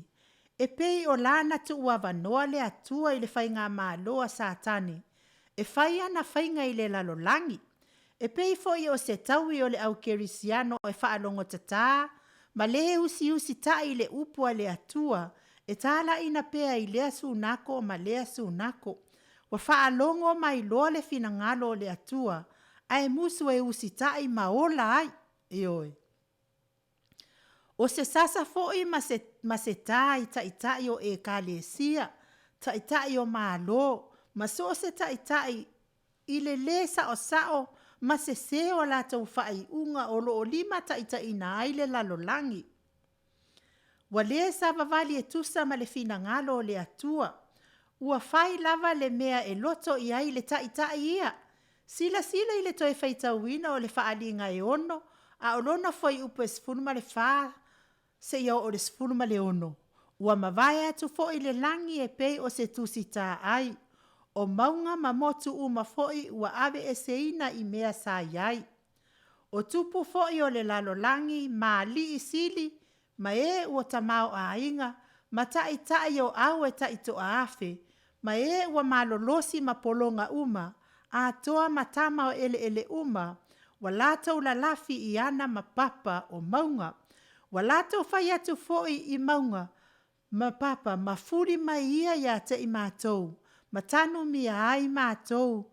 e pei o lana tuuavanoa le Atua i le faigamalo a Satani e fai ana faiga i le lalolagi. E pei foi o se taui o le au kerisiano e faalogotatā ma lē usiusita'i i le upu a le Atua e tala'ina pea i lea sunako ma lea sunako. Ua faalogo mai loa le finagalo o le Atua ae musu e usita'i ma ola ai. Ioe. O se sasa fo'i ma se, ma se tā i ta'ita'i o ekalesia, ta'ita'i o malo, ma so o se ta'ita'i i le lē sa'osa'o ma sesē o latou faaiuga o loo limata'itaʻina ai le lalolagi. Ua lē savavali e tusa ma le finagalo o le Atua. Ua fai lava le mea e loto i ai le Taitai ia. Silasila i le toe faitauina o le Faaaliga e 6, a o lona fuaiupu e 14 seia oo i le 16. Ua mavae atu foi le lagi e pei o se tusi taai, o mauga ma motu uma foi ua aveeseina i mea sa i ai. O tupu foi o le lalolagi ma alii sili ma e ua tamaoaiga ma taitai o au e taitoa-afe, ma e ua malolosi ma pologa uma, atoa ma tama o eleele uma, ua latou lalafi i ana ma papa o mauga. Ua latou fai atu foi i mauga ma papa, mafuli mai ia ia te i matou, ma tanumia ai matou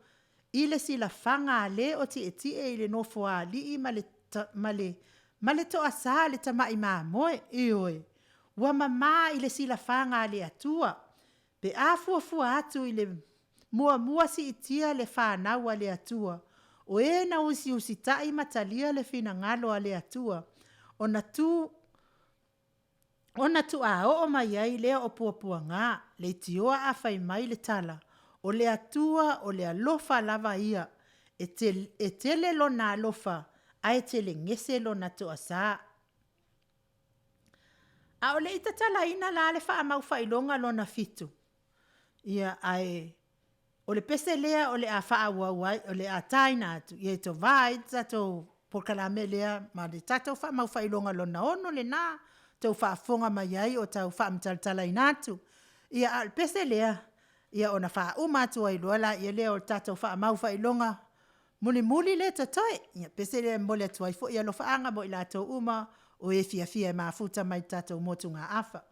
i le silafaga a le o tietie i le nofoaali'i ma le, ma le, ma le toasā le Tamai Mamoe, ioe, ua mamā i le silafaga a le Atua, pe a fuafua atu i le muamua siitia le fanau a le Atua, o e na usiusitai ma talia le finagalo a le Atua, ona tu, ona tuaa oo mai ai lea o puapuaga, leitioa a fai mai le tala, o le Atua o le alofa lava ia, e te, e tele lona alofa, ae telegese lona toasa. A o le i tatalaina la le faamau faailoga lona fitu, ia ae o le pese lea o le a faaauau ai, o le a taina atu, ia e tova ai le tatou polokalame lea ma le tatou faamau faailoga lona 6 lena, tou faafofoga mai ai o tau faamatalatalaina atu. Ia a o le pese lea, ia ona faauma atu ai loa lea o le tatou faamau faailoga mulimuli lea e totoe. Ia pese lea e momoli atu ai foi alofaaga mo i latou uma o e fiafia e mafuta mai i le tatou motugaafa.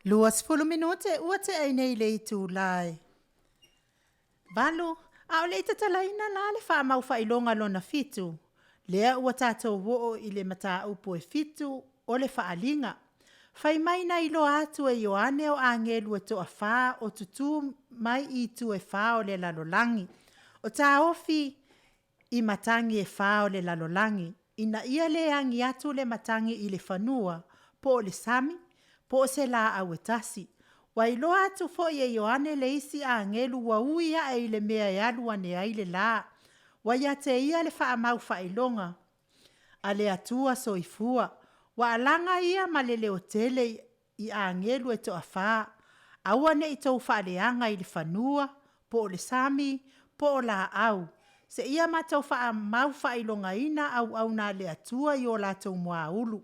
20 minute ua tea ai nei i le itulā e 8, a o le i tatalaina la le faamaufailoga lona fitu, lea ua tatou oo i le mataupu e fitu o le faaaliga. Fai mai na iloa atu e Ioane o agelu e toafa o tutū mai i itu e fā o le lalolagi, o taofi i matagi e fā o le lalolagi, ina ia le agi atu le matagi i le fanua, po o le sami, po o se laau e tasi. Ua iloa atu foi e Ioane le isi agelu ua ui ae i le mea e alu ane ai le la, ua ia te ia le faamau faailoga a le Atua Soifua. Ua alaga ia ma le leotele i agelu e toafa, aua ne i tou faaleaga i le fanua, po o le sami, po o laau, seia matou faamau faailogaina auauna a le Atua i o latou muaulu.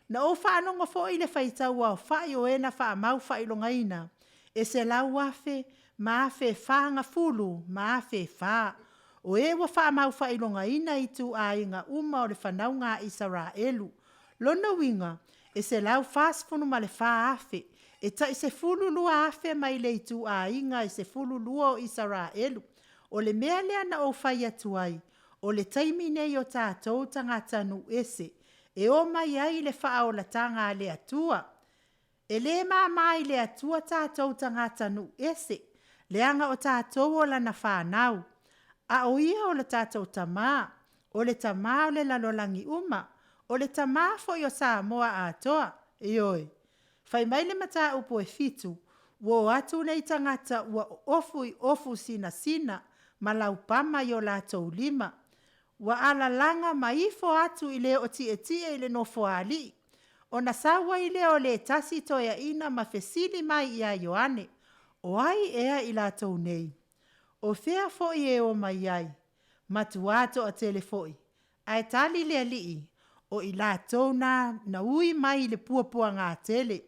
Na ou faalogo foi i le faitau aofai o e na faamau faailogaina, e 100,000 ma 40,000 ma 4,000, o e ua faamau faailogaina i ituaiga uma o le fanauga a Isaraelu. Lona uiga, e 144,000, e tai 12,000 mai le ituaiga e 12 o Isaraelu. O le mea lea na ou fai atu ai, o le taimi nei o tatou tagatanuu ese, e o mai ai le faaolataga a le Atua. E le māmā i le Atua tatou tagatanuu ese, leaga o tatou o Lana fanau, a o Ia o le tatou Tamā, o le Tamā o le lalolagi uma, o le Tamā foi o Samoa atoa. Ioe. Fai mai le mataupu e fitu, ua o atu nei tagata ua ofu i ofu sinasina ma laupama i o latou lima, ua alalaga ma ifo atu i le oo tietie i le nofoaali'i, ona sau ai lea o le tasi toeaina ma fesili mai ia Ioane, o ai ea i latou nei? O fea foi e o mai ai? Matuā toatele foi. Ae tali le Alii, o i latou na na ui mai i le puapuagā tele.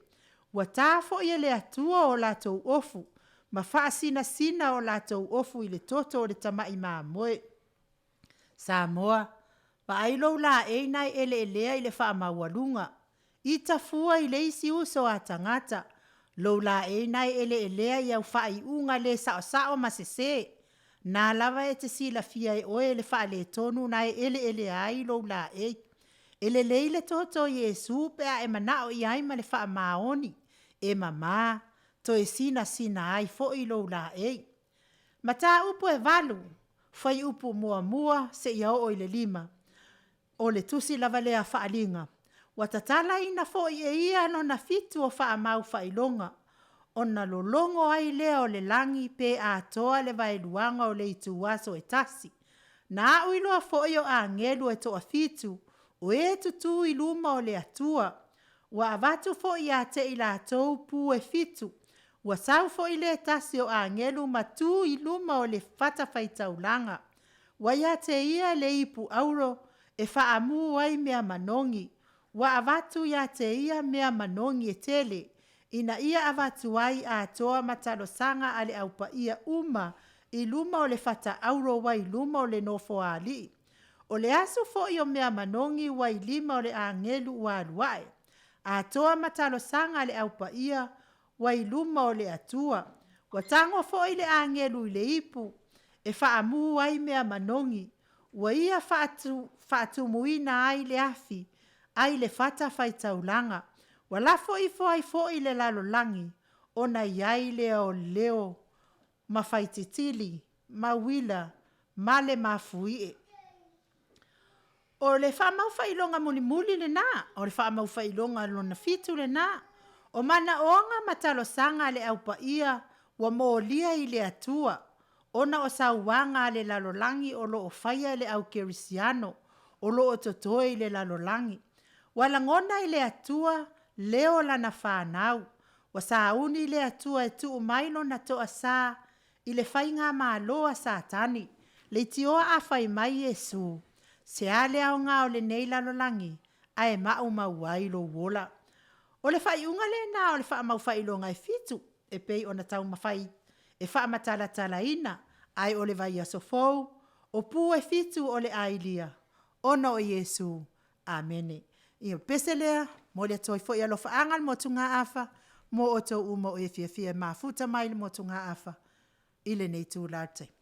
Ua tā foi e le Atua o latou ofu, ma faasinasina o latou ofu i le toto o le Tamai Mamoe. Samoa, vaai lou laei na e eleelea i le faamaualuga. Ita fua i le isi uso a tagata, lou laei na e eleelea i au faaiuga le saosao ma sesē. Na lava e te silafia e oe le faaletonu na e eleelea ai lou laei. E lelei le toto o Iesu pe a e manao i ai ma le faamaoni, e mamā, toe sinasina ai foi lou laei. Mataupu e 8, fuaiupu 1 seia oo i le 5, o le tusi lava lea a Faaaliga. Ua tatalaina foi e ia lona fitu o faamau faailoga, ona lologo ai lea o le lagi pe atoa le vaeluaga o le ituaso e tasi. Na aʻu iloa foi o agelu e toafitu, o e tutū i luma o le Atua. Ua avatu foi ia te i latou pu e fitu. Ua sau foi le tasi o agelu ma tu i luma o le fatafaitaulaga. Ua ia te ia le ipu auro e faamū ai mea manogi. Ua avatu ia te ia mea manogi e tele, ina ia avatu ai atoa ma talosaga a le aupaia uma i luma o le fata auro ua i luma o le nofoaali'i. O le asu foi o mea manogi ua i lima o le agelu ua alu ae, atoa ma talosaga a le aupaia ua i luma o le Atua. Ua tago foi le agelu i le ipu e faamū ai mea manogi, ua ia faatumuina ai le afi ai le fatafaitaulaga. Ua lafo ifo ai foi le lalolagi, ona i ai lea o leo ma faititili, ma uila, ma le mafuie. O le faamaufailoga mulimuli lena, o le faamaufailoga lona fitu lena, o manaoga ma talosaga a le Au Paia ua molia i le Atua, ona o sauaga a le lalolagi o lo o faia e le au kerisiano o lo o totoe i le lalolagi. Ua lagona e le Atua leo o lana fanau. Ua sauni le Atua e tuu mai lona toasā i le faigamalo a Satani. Leitioa a fai mai Iesu, Se a le aoga o lenei lalolagi, ae maumau ai lou ola? O le faaiuga lena o le faamaufailoga e fitu e pei ona taumafai e faamatalatalaina, ae o le vaiaso fou, o pu e fitu o le ailia, ona o Iesu. Amene. Ia, o le pese lea, momoli atu ai foi alofaaga le motugaafa. Mo outou uma o e fiafia e mafuta mai i le motugaafa i lenei itulā o le taimi.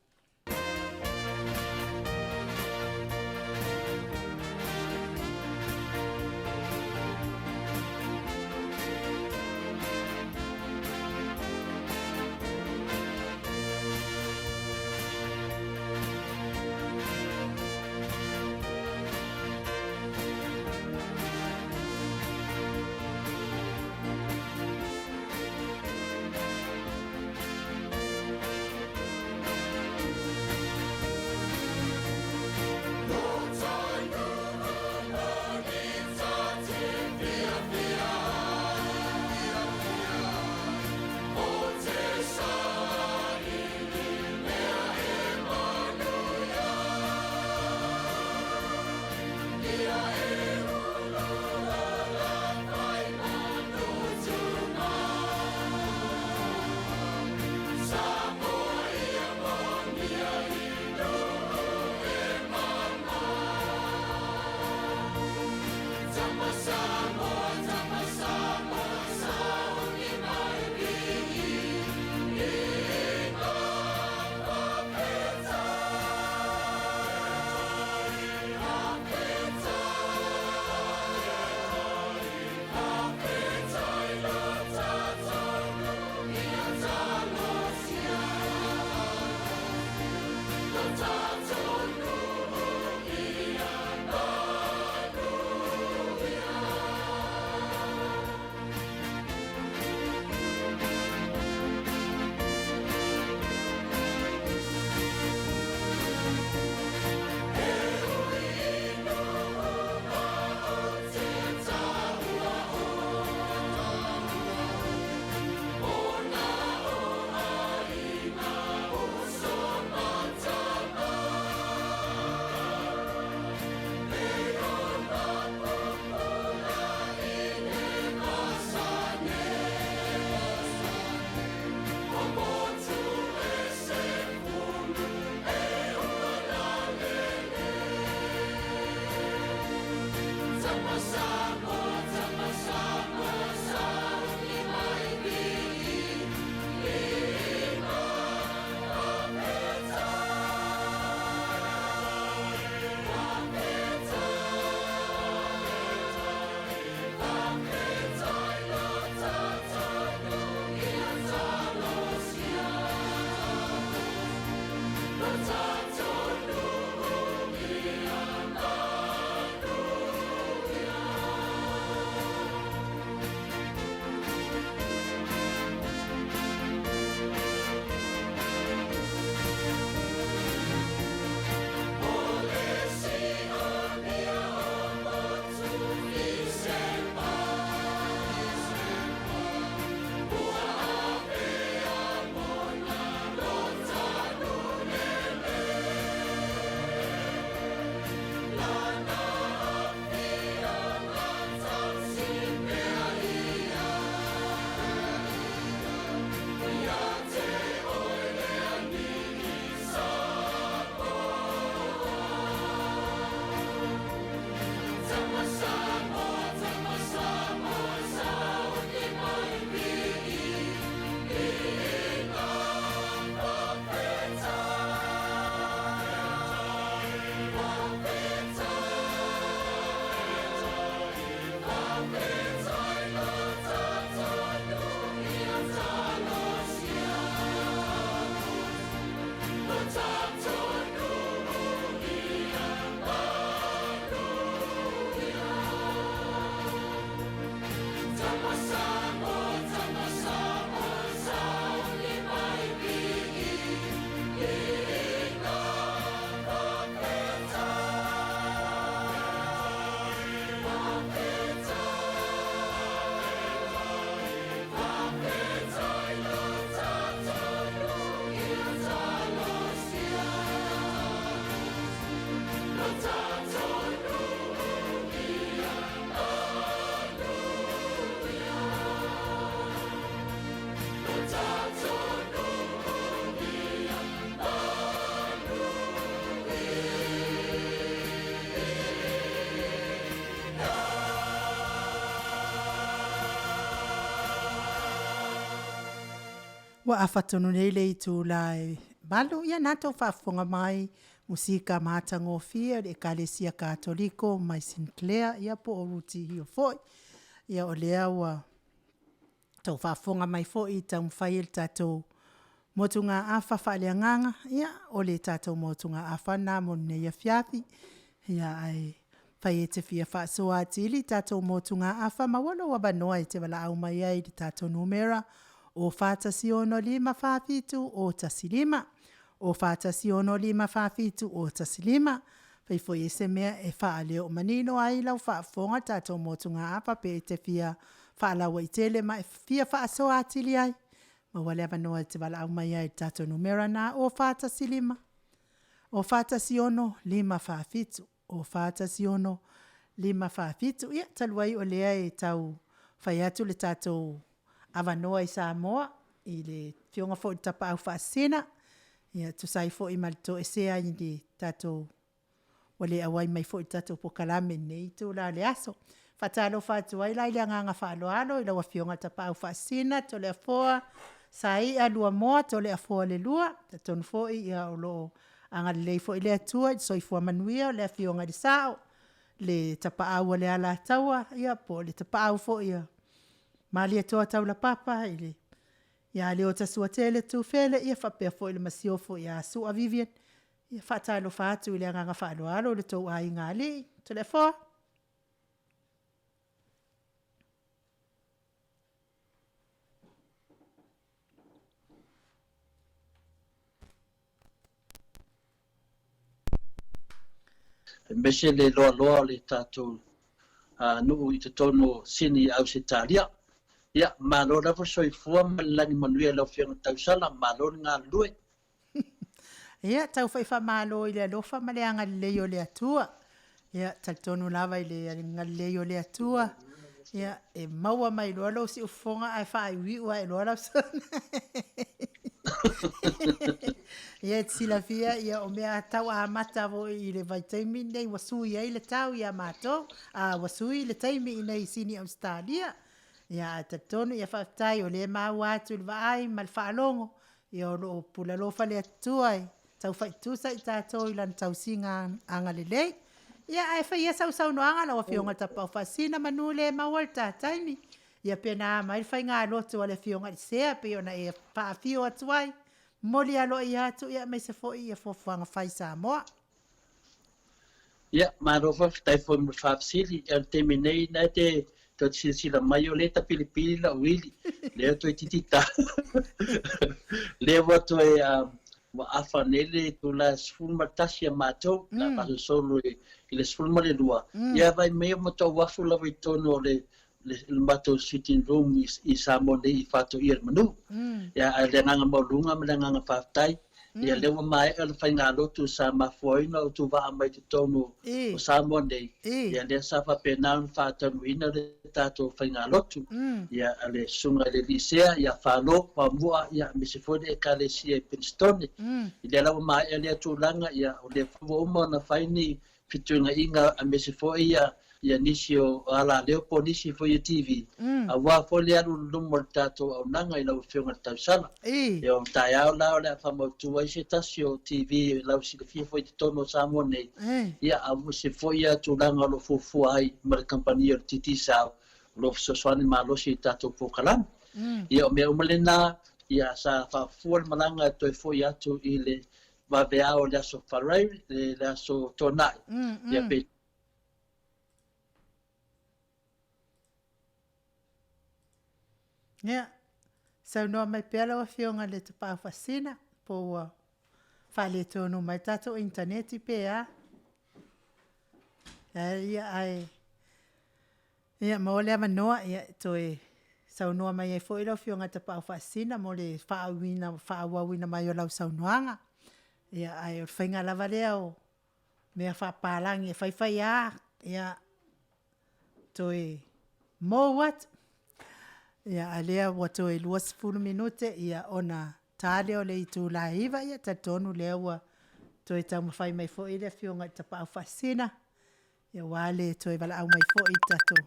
Ua afa tonu nei le itula e 8, ia na tou faafofoga mai musika matagofie o le Ekalesia Katoliko mai Sinclair ia po o Ruti Hill foi. Ia o lea ua tou faafofoga mai foi i taumafai e le tatou motugaafa faaleagaga, ia o le tatou motugaafa lena mo lenei afiafi. Ia ae afai e te fia faasoa atili i tatou motugaafa, maua lou avanoa e te valaau mai ai i le tatou numera 0 4 1 6 5 7 0 1 5. 0 4 1 6 5 7 0 1 5. Afai foi e i ai se mea e faaleo manino ai lau faafofoga tatou motugaafa pe e te fia faalauaitele ma e fia faasoa atili ai, maua le avanoa e te valaau mai ai i le tatou numera lena 0 4 1 5 0 4 1 6 5 4 7 0 4 1 6 5 4 7. Ia, talu ai o lea e tau fai atu le tatou avanoa i Samoa i le Afioga foi i le Tapaau Faasisina, ia e tusa ai foi ma le toesea i le tatou, ua le auai mai foi i le tatou polokalame i lenei itula o le aso. E faatalofa atu ai la i le agaga faaaloalo i lau Afioga i le Tapaau Faasisina Toleafoa Saia Luamoa Toleafoa le II. E talitonu foi o lo o agalelei foi le Atua i le soifua manuia o le Afioga i le Sao, le Tapaau a le Alataua, ia po o le Tapaau foi a Malietoa Taulapapa ia Leota Suatele Tufele, ia faapea foi le Masiofo ia Sua Vivian. E faatalofa atu i le agaga faaaloalo i le tou aiga alii. Toleafoa. Aemaise le loaloa o le tatou nuu i totonu o Sini Ausetalia. Ia, malo lava soifua ma le lagi manuia i lau Afioga Tausala, malo le galulue. Ia, tau fai faamalo i le alofa ma le agalelei o le Atua. Ia, talitonu lava i le agalelei o le Atua. Ia, e maua mai loa lou siufofoga ae faaiuiu ae loa lau sona. Ia, e te silafia, ia, o mea tau amata foi i le vaitaimi lenei ua sui ai le tau ia matou, a ua sui le taimi i inei i Sini Ausetalia. Ia, ae talitonu, ia faafetai o lea e maua atu i le vaai ma le faalogo, Ia o lo o pulalofa le Atua e tau faitusa i tatou i lana tausiga agalelei. Ia ae fai ia sau saunoaga lau Afioga i le Tapaau Faasisina manu le maua le ta taimi. Ia pe na a mai le faigalotu a le Afioga i le Sea pei ona e faafio atu ai, momoli aloaia atu ia aemaise foi ia fuafuaga fai Samoa. Ia, malo faafetai foi mo le faafesili. O le taimi nei, na e te tou te silasila mai o lea e tapilipili lau ili, lea ua toeitiiti ta. Lea ua toe ua afa nei le itula e 11 a matou, o le a faasolosolo i le 12, ia vaai mai ua matou afu lava i totonu o le le matou sitting room i Samoa nei i Faatoia le Manu. Ia, ae le agaga maualuga ma le agaga faafetai, ia lea ua maea le faigalotu sa mafua ai ona ou tuvaa mai totonu o Samoa nei, ia lea sa faapena ona faataunuuina le tatou faigalotu, ia a le Susuga i le Alii Sea ia Falo Maamua, ia aemaise foi le Ekalesia i Penistone. I lea la ua maea lea tulaga, ia o lea foi ua uma ona fai ni fetuunaiga aemaise foi ia nisi o alaleo po o nisi foi o TV, aua foi le alu i luma o le tatou auaunaga i lau Afioga i le Tausala. Ia o taeao la o le a faamautu ai se tasi o TV lau silafia foi i totonu o Samoa nei, ia aemaise foi ia tulaga o lo o fuafua ai ma le kamupani o le Digicel o lo o fesoasoani malosi i tatou polokalame. Ia o mea uma lena, ia sa faafua le malaga e toe foi atu i le vaveao o le aso Faraire, le aso Toonai, ia pe Ia, saunoa mai pea lau Afioga i le Tapaau Faasisina, po ua faaletonu mai le tatou initaneti pe a. Ia, ae, ia, maua le avanoa, ia, e toe saunoa mai ai foi lau Afioga i le Tapaau Faasisina mo le faaauauina mai o lau saunoaga. Ia, ae o le faiga lava lea o mea faapapalagi e fai fai lava, ia, toe mou atu. Ia, a o lea ua toe 20 minute ia ona ta lea o le itula e 9, ia talitonu lea ua toe taumafai mai foi le Afioga i le Tapaau Faasisina, ia aua le toe valaau mai foi i le tatou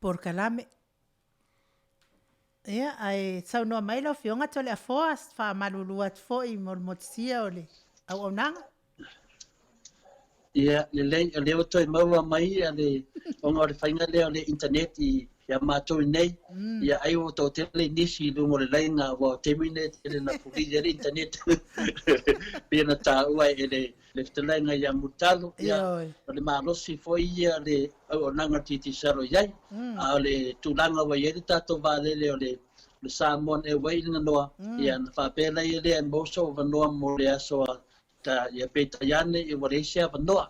polokalame. Ia, ae saunoa mai lau Afioga Toleafoa, faamalulu atu foi mo le motusia o le auaunaga. Ia, lelei, o lea ua toe maua mai ia le, ona o le faiga lea o le internet i, ia matou i nei, ia ai ua toatele nisi i luga o le laina, aua o taimi nei e tele ina fulili ai le internet. Pei ona taua e le, le fetalaiga ia Mulitalo, ia, o le malosi foi ia le auaunaga a le Digicel o i ai, a o le tulaga ua i ai le tatou vaalele o le, le Samoan Airways i Laganoa, ia ona faapea lea lea e maua sou avanoa mo le aso a Ta, ia peitai ane ia ua leai se avanoa.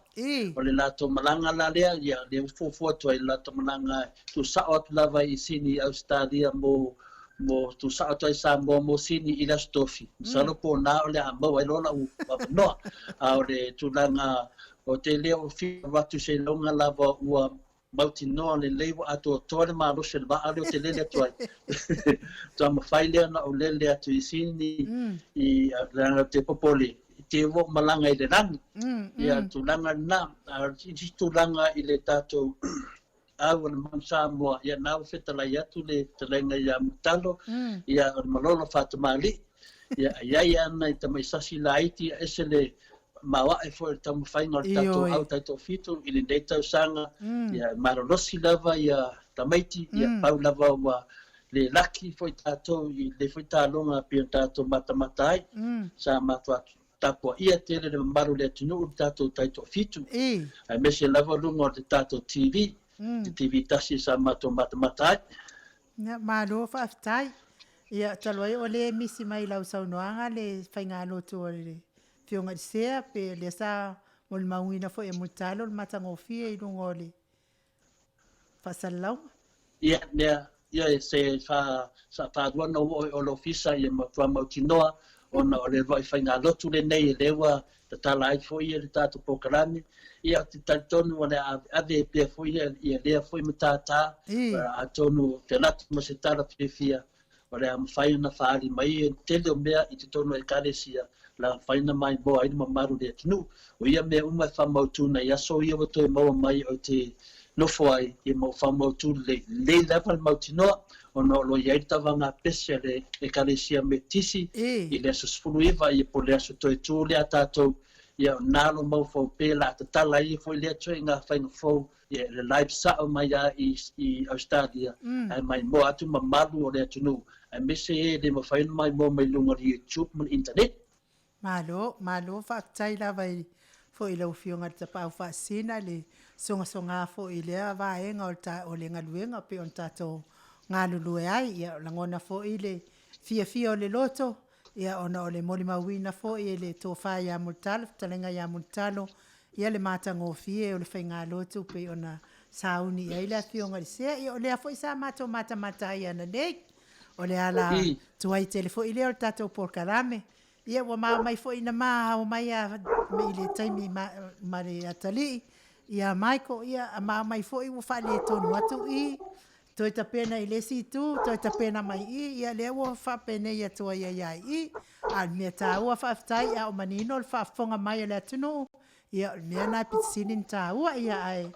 O le latou malaga la lea, ia lea ua fuafua atu ai le latou malaga e tuusao atu lava i Sini i Ausetalia mo, mo tuusao atu ai Samoa mo Sini i le Aso Tofi. Masalo po o na o le a maua ai loa lau avanoa. A o le tulaga o te le o fia alu atu seiloga lava ua mautinoa lelei ua atoatoa le malosi o le vaa lea ou te lele atu ai. Faatoa mafai lea ona ou lele atu i Sini i leaga ou te popole i te ua ou malaga i le lagi. Ia tulaga lena. A o le isi tulaga i le tatou au o le Manu Samoa, ia na ua fetalai atu le fetalaiga ia Mulitalo, ia o le malolo faatamalii. Ia e i ai lava nai tamai sasi laiti e ese le maoae foi o le taumafaiga o le tatou au taitoafitu i lenei tausaga. Ia e malolosi lava ia tamaiti, ia pau lava ua le laki foi tatou i lenei foi taloga pei ona tatou matamata ai. Sa matua tapuaia tele le mamalu o le atunuu i le tatou taitoafitu, aemaise lava luga o le tatou TV, le TV tasi sa matou matamata ai. Ia, malo faafetai. Ia, talu ai o lea e misi mai i lau saunoaga le faigalotu a le Afioga i le Sea, pe o lea sa molimauina foi e Mulitalo le matagofie i luga o le faasalalauga. Ia, mea, ia, se fa, sa faalua ona ou oo i o le ofisa ia matua mautinoa ona o le uluai faigalotu lenei o lea ua tatala ai foi le tatou polokalame. Ia, ou te talitonu o le a aveave pea foi ia lea foi matata, atonu ou te alu atu ma se tala fiafia, o le a mafai ona faaali mai le tele o mea i totonu o Ekalesia, o le a mafai ona maimoa ai le mamalu o le atunuu. O ia mea uma e faamautu nai aso ia ua toe maua mai ou te nofo ai, ia ma ou faamautu lelei. Lelei lava le mautinoa, ona o lo o i ai le tauvaga pese a le Ekalesia Metotisi i le aso 19, ia po o le aso toe tu lea a tatou, ia o na lo maufau pe la tatala ai foi lea ituaiga faiga fou, ia le live sao mai lava i Australia, ae maimoa atu mamalu o le atunuu, aemaise e le mafai ona maimoa mai luga o le YouTube ma le internet. Malo, malo faafetai lava i foi i lau Afioga i le Tapaau Faasisina i le sogasoga foi i lea vaega o le ta, o le galuega pei ona tatou galulue ai. Ia, lagona foi le fiafia o le loto, ia ona o le molimauina foi e le Tofa ia Mulitalo, Fetalaiga ia Mulitalo, ia le matagofie o le faigalotu pei ona sauni i ai le Afioga i le Sea. Ia o lea foi sa matou matamata ai ananei. O le ala tuai tele foi lea o le tatou polokalame. Ia ua ma mai foi ina ma ao mai a i le taimi ma, ma le atalii ia Michael, ia a ma mai foi ua faaletonu atu i, toe tapena i le isi itu, toe tapena mai i, ia lea ua faapenei atu ai ai ai i. A o le mea taua faafetai a o manino le faafofoga mai a le atunuu, ia o le mea lena e pito sili ona taua, ia ae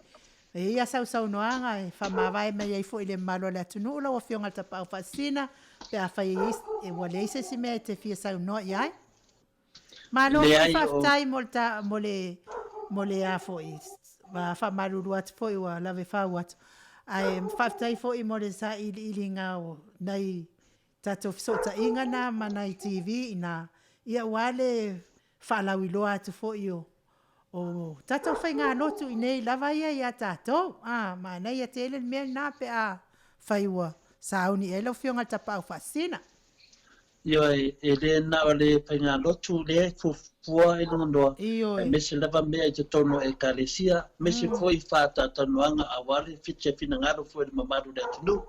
E i ai a sausaunoaga e faamavae mai ai foi i le mamalu o le atunuu lau Afioga i le Tapaau Faasisina pe afai e i ai, ua leai se isi mea e te fia saunoa i ai. Malo foi Leai, o. faafetai mo le ta, mo le, mo le a foi, faamalulu atu foi ua lave fau atu. Ae faafetai foi mo le sailiiliga o nai tatou fesootaiga na ma nai TV ina, ia aua le faalauiloa atu foi o o tatou faigalotu i nei lava ia ia tatou. A, manaia tele le mea lena pe a fai ua sauni i ai lau Afioga i le Tapaau Faasisina. Ioe, e le na o le faigalotu lea e fuafua i luga noa, aemaise lava mea i totonu o Ekalesia, aemaise foi faatatanuaga aua le fiti a finagalo foi o le mamalu o le atunuu,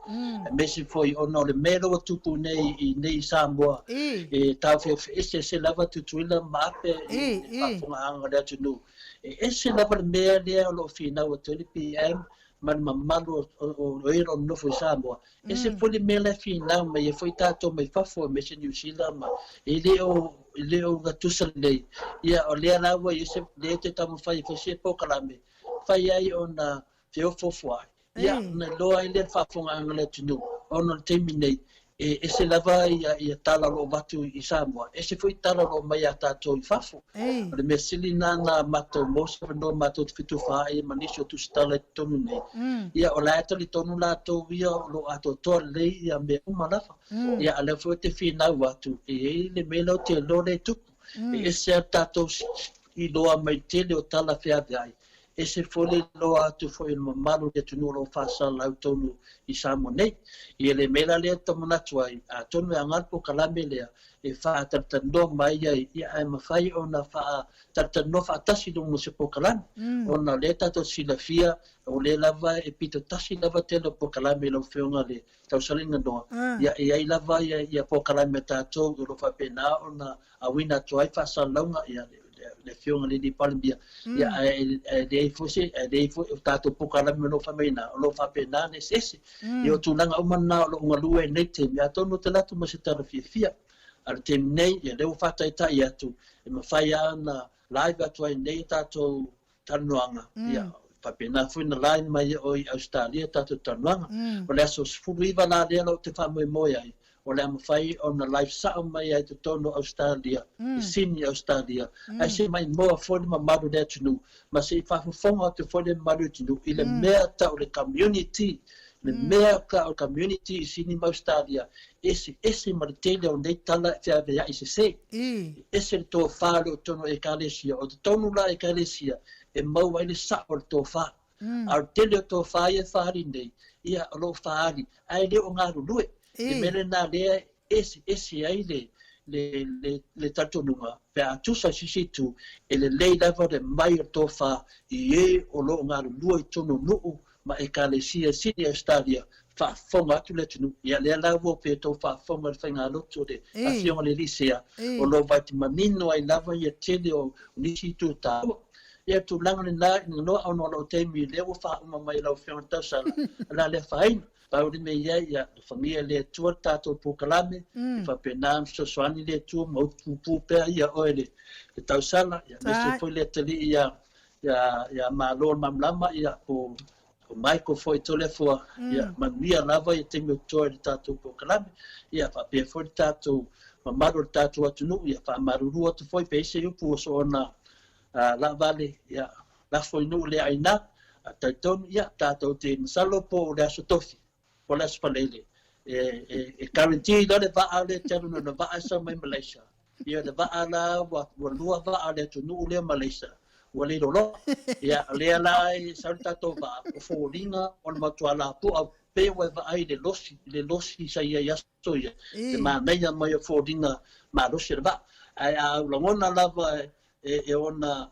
aemaise foi ona o le mea lea ua tupu nei i nei i Samoa, e taofeofeeseese lava Tutuila ma Ape i le faafofogaaga o le atunuu. E ese lava le mea lea o lo o finau atu ai le PM ma le mamalu o e o lo o nonofo i Samoa. E ese foi le mea la e finau mai ai foi tatou mai fafo aemaise Niu Sila ma e le o e le o gatusa lelei. Ia o lea la ua i ai se lea e toe taumafai e fai se polokalame fai ai ona feofoofoai. Ia ona iloa ai lea le faafofogaaga a le atunuu ona o le taimi nei. E ese lava ia, ia tala o lo o avatu i Samoa, ese foi tala o lo o aumai ia tatou i fafo. O le mea sili lena na matou maua se avanoa matou te fetufaai ai ma nisi o tusitala i totonu nei, ia o la e talitonu latou ia o lo o atoatoa lelei ia mea uma lava. Ia a o lea foi ou te finau atu, e i ai le mea lea ou te iloa lea e tupu. E ese lava le tatou iloa mai le tele o tala feaveai, ese foi le iloa atu foi o le mamalu o le atunuu o lo o faasalalau tonu i Samoa nei. Ia le mea la lea ou te manatu ai, atonu e aoga le polokalame lea e faatalatalanoa mai ai, ia ae mafai ona faatalatalanoa faatasi i luga o se polokalame, ona o lea tatou te silafia o lea lava e pito tasi lava tele o polokalame i lau Afioga i le Tausaliga Noa, ia e i ai lava ia polokalame a tatou o lo o faapena ona auina atu ai faasalalauga, ia le Afioga i le Alii Palemia, ia ae leai foi se, ae leai foi o tatou polokalame o lo o fai mai ina, o lo o faapena ona eseese. Ia o tulaga uma na o lo o galue ai i lenei taimi, atonu ou te alu atu ma se tala fiafia. A o le taimi nei, ia lea ua faataitai atu, e mafai lava ona live atu ai nei a tatou talanoaga, ia faapena foi ona live mai e oe i Ausetalia a tatou talanoaga. O le aso 19 la lea ou te faamoemoe ai, o le a mafai ona live sao mai ai i totonu o Ausetalia, i Sydney, Ausetalia, ae se i maimoa foi le mamalu o le atunuu, ma se i faafofoga atu foi le mamalu o le atunuu i le mea tau o le community, le mea tau o le community i Sydney ma Ausetalia, e eseese ma le tele o nei tala e feaveai sese. E ese le tofa o lea o totonu o Ekalesia, o totonu la Ekalesia e maua ai le sao o le tofa. A o le tele o tofa ia e faaali nei, ia o lo o faaali, ae le o galulue. Le mea lena lea e eseese ai le, le, le, le talitonuga, pe a tusa i se isi itu, e lelei lava le mai o le tofa i e o lo o galulue i totonu o nuu ma Ekalesia sili Ausetalia, faafofoga atu le atunuu. Ia lea la ua pe tou faafofoga i le faigalotu o le Afioga i le Elisea, o lo o vaai manino ai lava ia tele o nisi itu taua. Ia tulaga lena ina noa ona o lou taimi lea ua faauma mai e lau Afioga i le Tausala, o le a le afaina. Pau le mea i ai, ia alofagia e le Atua le tatou polokalame, e faapena ona fesoasoani le Atua ma upu pupuu pea ia oe le Tausala, ia aemaise foi le Atalii ia ia ia Malo le Malamalama, ia po o Michael foi Toleafoa, ia manuia lava ia taimi o totoe i le tatou polokalame, ia faapea foi le tatou mamalu o le tatou atunuu, ia faamalulu atu foi pe i ai se upu ua soona laavale, ia lafo i nuu le aina, a talitonu, ia tatou te masalo po o le Aso Tofi, po o le Aso Faraile, e guarantee loa le vaa lea e te alu nei, o le vaa e sau mai Malaysia. Ia le vaa la ua lua vaa o le atunuu lea o Malaysia, ua le loloa. Ia lea la e sau le tatou vaa, o foliga o le matua lapoa pei ua e vaai i le losi, le losi sa i ai i aso ia, le manaia mai o foliga malosi o le vaa. Ae a ou lagona lava e ona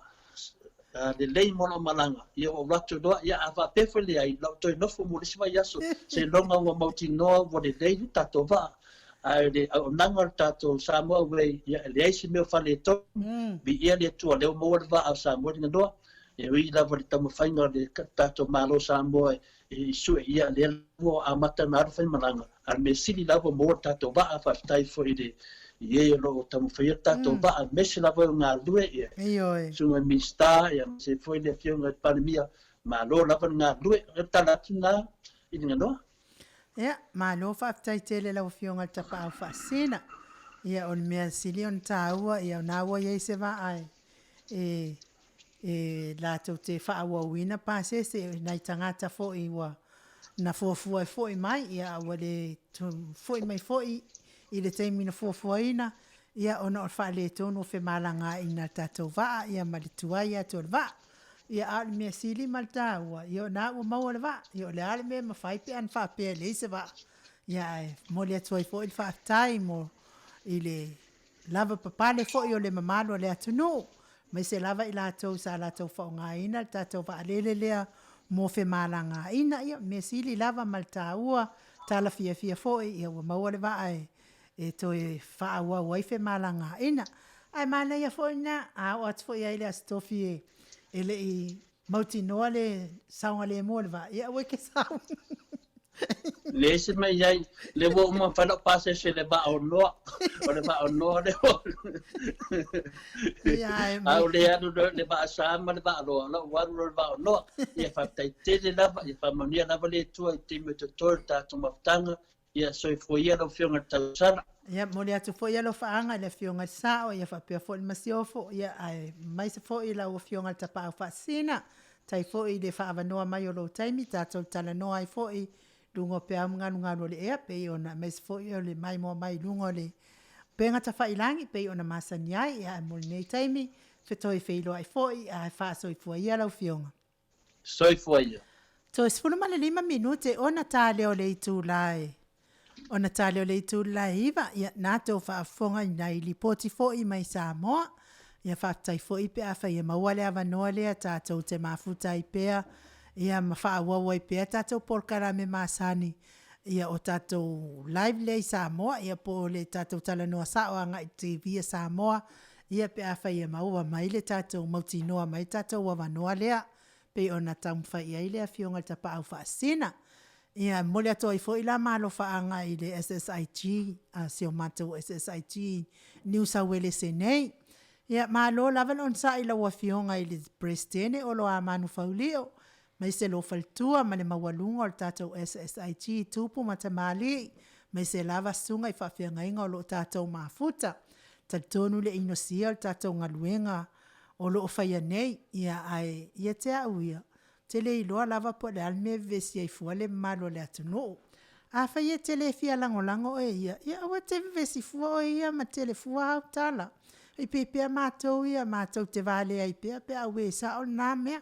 lelei mo lau malaga, ia ua ou atu loa, ia a faapea foi leai, la ua toe nofo mo le isi vaiaso, seiloga ua mautinoa ua lelei le tatou vaa. Ae le auaunaga o le tatou Samoa Way, ia e leai se mea o faaletonu, viia le Atua o lea ua maua le vaa o Samoa i Liganoa. E ui lava i le taumafaiga o le tatou Malo o Samoa e sue, ia lea ua amata ona alu faimalaga, A o le mea sili lava ua maua le tatou vaa, faafetai foi i le i e o lo o taumafaia le tatou vaa, aemaise lava e o galulue, ia, Susuga i le Minisita, ia, aemaise foi le Afioga i le Palemia, malo lava le galulue. O le tala atu lena i Liganoa. Ia, malo faafetai tele lau Afioga i le Tapaau Faasisina. Ia, o le mea sili ona taua, ia, o na ua i ai se vaa e, e latou te faaauauina pasese i nai tagata foi ua na fuafua e foi mai, ia, a ua le foi mai foi i le taimi na fuafuaina, ia, ona o le faaletonu o femalagaaiga a le tatou vaa, ia, ma le tuai atu o le vaa. Ia, a o le mea sili ma le taua, ia, o na ua maua le vaa, ia, o le a le mea e mafai pe ana faapea e leai se vaa. Ia, ae momoli atu ai foi le faafetai mo i le lavapapale foi o le mamalu o le atunuu, aemaise lava i latou sa latou faaaogaina le tatou vaalele lea mo femalagaaiga. Ia, mea sili lava ma le taua, tala fiafia foi, ia ua maua le vaa e toe faaauau ai femalagaaiga. Ae manaia foi lena, a oo atu foi i ai le Aso Tofi e le i Mautinoa le saogalemu o le vaa, ia aua e te sau. Leai se mea i ai, lea ua uma ona fai lau pasese i le vaa o Noa. O le vaa o Noa lea ua... A o le alu loa i le vaa sa ma le vaa loa, o la ua alu loa i le vaa o Noa. Ia faafetai tele lava, ia faamanuia lava le Atua i taimi o totoe o le tatou mafutaga. Ia, soifua ia lau Afioga i le Tausala. Ia, momoli atu foi alofaaga i le Afioga i le Sao, ia faapea foi le Masiofo, ia aemaise foi lau Afioga i le Tapaau Faasisina. Faafetai foi i le faaavanoa mai o lou taimi tatou talanoa ai foi i luga o peau ma galugalu o le ea, pei ona aemaise foi o le maimoa mai i luga o le upega tafailagi pei ona masani ai. Ia ae mo lenei taimi, fetoe feiloai foi ae faasoifua ia lau Afioga. Soifua ia. Toe 15 minute ona ta lea o le itula e ona ta lea o le itula e 9, ia na tou faafofoga i nai lipoti foi mai Samoa. Ia faafetai foi pe afai e maua le avanoa lea tatou te mafuta ai pea ia ma faaauau ai pea tatou polokalame masani ia o tatou live lea i Samoa ia po o le tatou talanoa sao agai i le TV a Samoa ia pe afai e maua mai le tatou mautinoa mai le tatou avanoa lea pei ona taumafai i ai le Afioga i le Tapaau Faasisina. Ia, e momoli atu ai foi la ma alofaaga i le SSIG, a si o matou SSIG i Niu Sauelese nei. Ia, malo lava le onosai i lau Afioga i le Peresetene Oloamanu Faulio, aemaise lou faletua ma le maualuga o le tatou SSIG i tupu ma tamalii, aemaise lava susuga i faafeagaiga o lo o tatou mafuta. E talitonu le inosia o le tatou galuega o lo o faia nei, ia ae ia te au ia, ou te le iloa lava po o le a le mea e vevesi ai fua le mamalu o le atunuu. Afai e te le fia lagolago oe ia, ia aua e te vevesi fua oe ia ma tele fua au tala. E pei pea matou ia matou te valea ai pea pe a ue sao lena mea.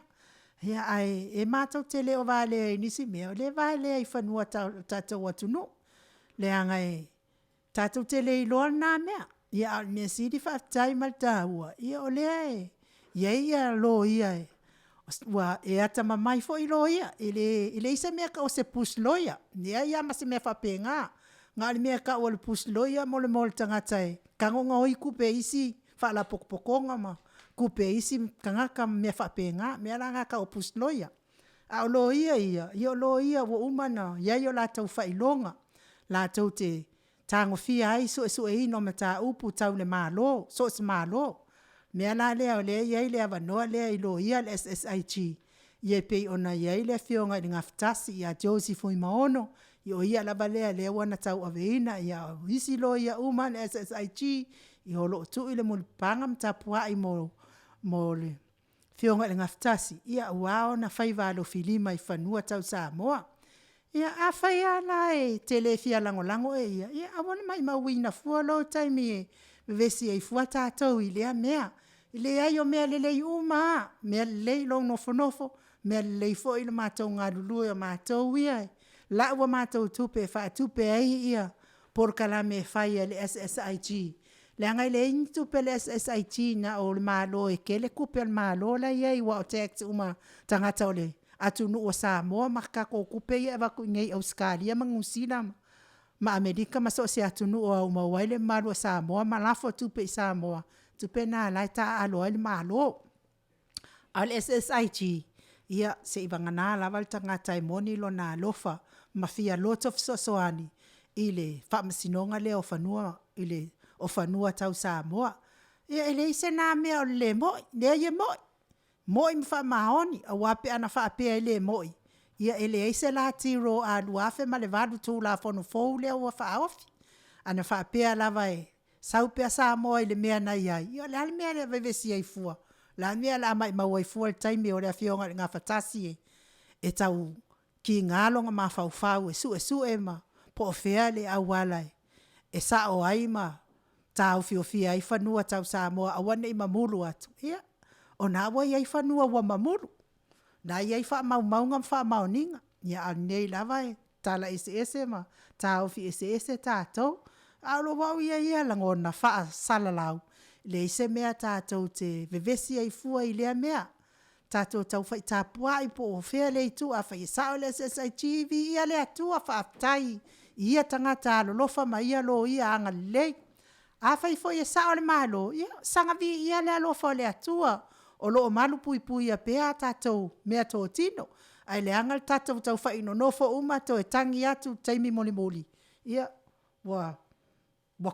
Ia ae e matou te le o valea i nisi mea, o lea e valea i fanua o le tatou atunuu. Leaga e tatou te le iloa lena mea. Ia a o le mea sili faafetai ma le taua, ia o lea e i ai ia loia ua e atamamai foi loia, e leai se mea e tau o se push lawyer, leai lava ma se mea faapena. Na o le mea e tau o le push lawyer mo le mea o le tagata e tago gaoi tupe i isi faalapotopotoga ma tupe a isi tagata ma mea faapena. O mea la na e tau o push lawyer. A o loia ia, ia o loia ua uma ona i ai o latou faailoga, latou te tagofia ai suesueina o mataupu tau le Malo, so o se Malo. O le mea la lea o lea e i ai le avanoa lea i loia a le SSIG, ia e pei ona i ai le Afioga i le Gafatasi ia Josie Fuimaono, ia o ia lava lea lea ua na tauaveina, a o isi loia uma a le SSIG, ia o lo o tui le mulipapaga ma tapuai mo le Afioga i le Gafatasi, aua ona faiva alofilima i fanua tau Samoa. Ia afai lava la e te le fia lagolago oe ia, ia aua le maumauina fua lou taimi e vevesi ai fua tatou i lea mea. E leai o mea lelei uma lava, mea lelei lou nofonofo, mea lelei foi le matou galulue o matou ia e lau a matou tupe e faatupe ai polokalame e fai a le SSIG, leaga e leai ni tupe a le SSIG na o le Malo e tele tupe a le Malo la e i ai aua o tax uma a tagata o le atunuu o Samoa ma tatou tupe ia e avatu i inei i Ausetalia ma Niu Sila ma Amerika ma so o se atunuu o aumau ai le mamalu o Samoa ma lafo tupe i Samoa, o tupe na o la e taaalo ai le Malo. A o le SSIG, ia, seivagana lava le tagata e moni lona alofa ma fia loto fesoasoani i le Faamasinoga lea o Fanua, i le, o Fanua Tau Samoa. Ia e leai se na mea o le le moi, leai e moi, moi ma faamaoni, aua pe ana faapea e le moi, ia e leai se lati a 2008 Tulafono fou lea ua faaofi. Ana faapea lava e sau pea Samoa i le mea na i ai, ia o le a le mea o le a vevesi ai fua? O le a le mea o le a maumau ai fua le taimi o le Afioga i le Gafatasi e tau kiga lona mafaufau e suesue ma po o fea le auala e sao ai ma taofiofia ai fanua tau Samoa aua ne i mamulu atu, ia, o lena ua i ai fanua ua mamulu, o lena e i ai faamaumauga ma faamaoniga. Ia a o lenei lava e tala eseese ma taofi eseese tatou. A o lou au ia ia lagona faasalalau, e leai se mea tatou te vevesi ai fua i lea mea. Tatou tau fai tapuai po o fea lea itu, afai e sao le SSIG, viia le Atua, faafetai i ia tagata alolofa ma ia loia agalelei. Afai foi e sao le Malo, ia saga viia le alofa o le Atua o lo o malupuipuia pea a tatou meatotino, ae leaga le tatou tau nonofo uma toe tagi atu i le taimi mulimuli, ia, ua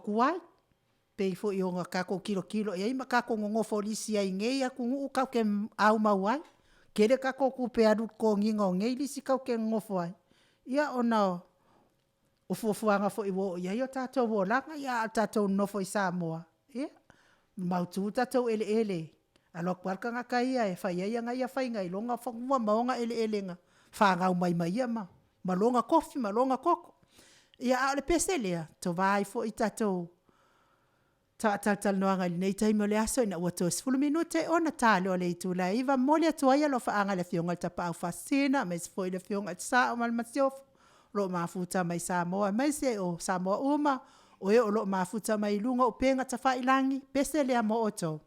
tuai. E pei foi ona tatou tilotilo i ai ma tatou nonofo lisi ai i nei atunuu tatou te aumau ai, tele tatou tupe alu i le totogiina o nei lisi tatou te nonofo ai, ia ona O fuafuaga foi ua oo i ai o tatou olaga, ia a o tatou nonofo i Samoa, ia, mautu tatou eleele, alu atu lava le tagata ia e fai ai ana ia faiga i lona fanua ma ona eleele na fanau mai ma ia ma lona tofi ma lona toto. Ia a o le pese lea, tova ai foi tatou faatalatalanoaga i lenei taimi o le aso ina ua toe 10 minute ona ta loa o le itula e 9:00. E momoli atu ai alofaaga i le Afioga i le Tapaau Faasisina aemaise foi le Afioga i le Sao ma le Masiofo o lo o mafuta mai Samoa aemaise o Samoa uma o e o lo o mafuta mai i luga o upega tafailagi, pese lea mo outou.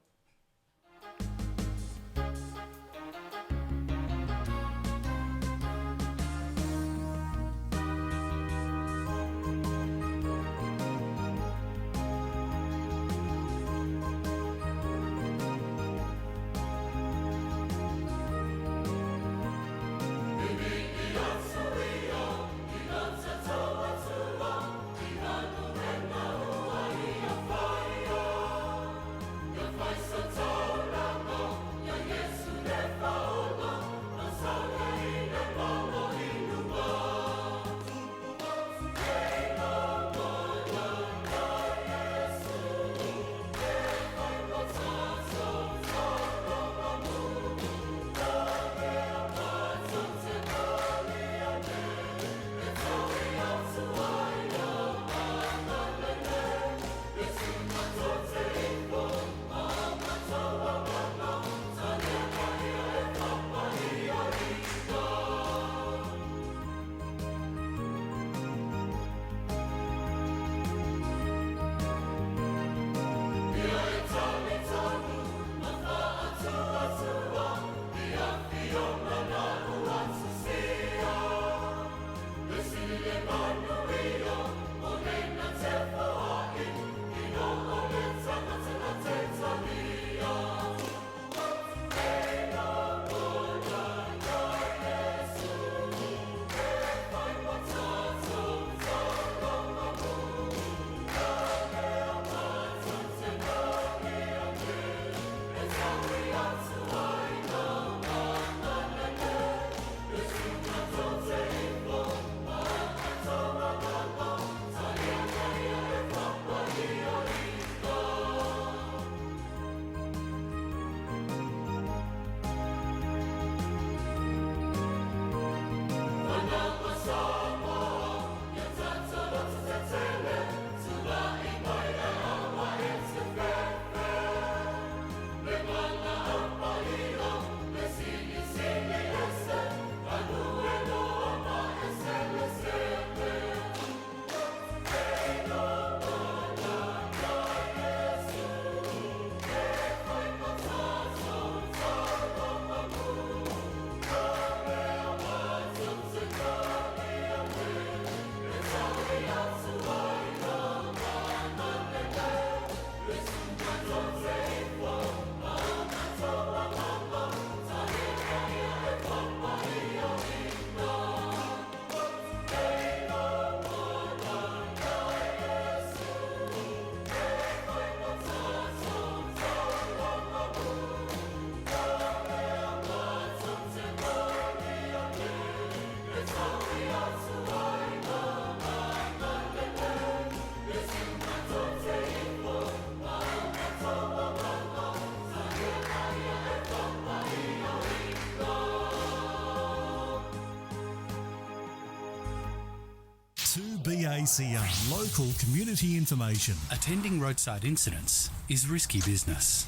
2BACR, local community information. Attending roadside incidents is risky business.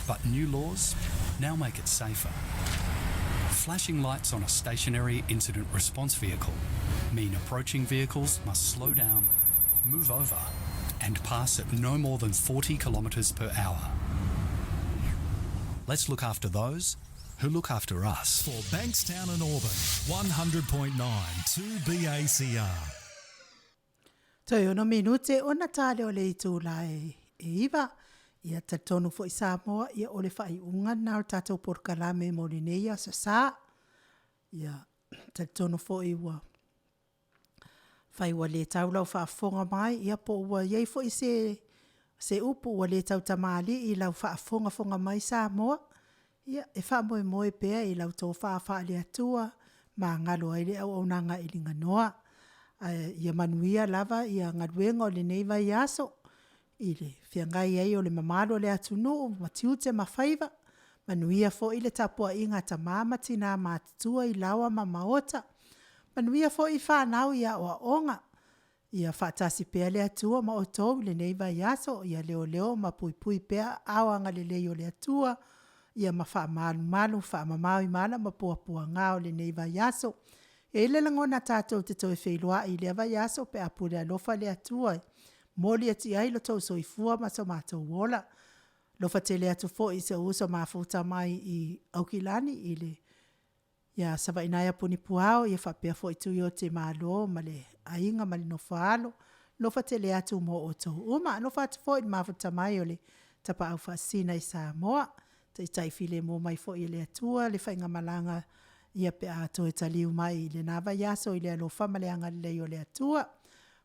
But new laws now make it safer. Flashing lights on a stationary incident response vehicle mean approaching vehicles must slow down, move over, and pass at no more than 40 kilometres per hour. Let's look after those who look after us. For Bankstown and Auburn, 100.9 2BACR. Toe ono minute ona tale o le itula e 9. Ia talitonu foi Samoa, ia o le faaiuga lena o le tatou polokalame mo lenei aso sa. Ia talitonu foi ua fai ua le tau lau faafofoga mai, ia po ua i ai foi se se upu ua le tautamalii i lau faafogafoga mai Samoa, ia e faamoemoe pea i lau tofa faale-Atua magalo ai le auaunaga i liganoa. Ae ia manuia lava ia galuega o lenei vaiaso i le feagai ai o le mamalu o le atunuu ma tiute ma faiva. Manuia foi le tapuaiga a tama ma tina matutua i laoa ma maota. Manuia foi fanau i aoaoga, ia faatasi pea le Atua ma outou i lenei vaiaso, ia leoleo ma puipui pea aao agalelei o le Atua, ia ma faamalumalu faamamao i mala ma puapuaga o lenei vaiaso. E i ai le lagona tatou te toe feiloai i lea vaiaso pe a pule alofa le Atua e momoli atu i ai lo outou soifua ma so matou ola. Alofa tele atu foi i si ou uso mafuta mai i Aukilani ia Savaiinaea Punipuao faapea foi Tuioti Malo ma le aiga ma le nofo a alo, alofa tele atu mo outou uma. Alofa atu foi i le mafuta mai o le Tapaau Faasisina i Samoa, taitai filemu mai foi e le Atua le faigamalaga ia pe a toe taliu mai i lena vaiaso i le alofa ma le agalelei o le Atua.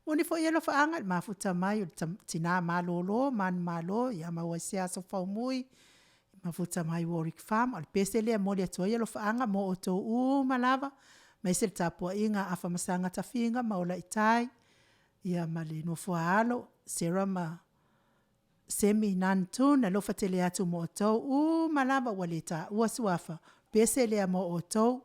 Momoli foi alofaaga i le mafuta mai o le tina malolo manumalo ia maua i se aso Faumui, mafuta mai Warwick Farm. O le pese lea e momoli atu ai alofaaga mo outou uma lava, aemaise le tapuaiga a Afamasaga Tofiga ma Olaitai ia ma le nofo a alo Sarah ma Semi Nantoon, alofa tele atu mo outou uma lava ua le taua suafa, pese lea mo outou.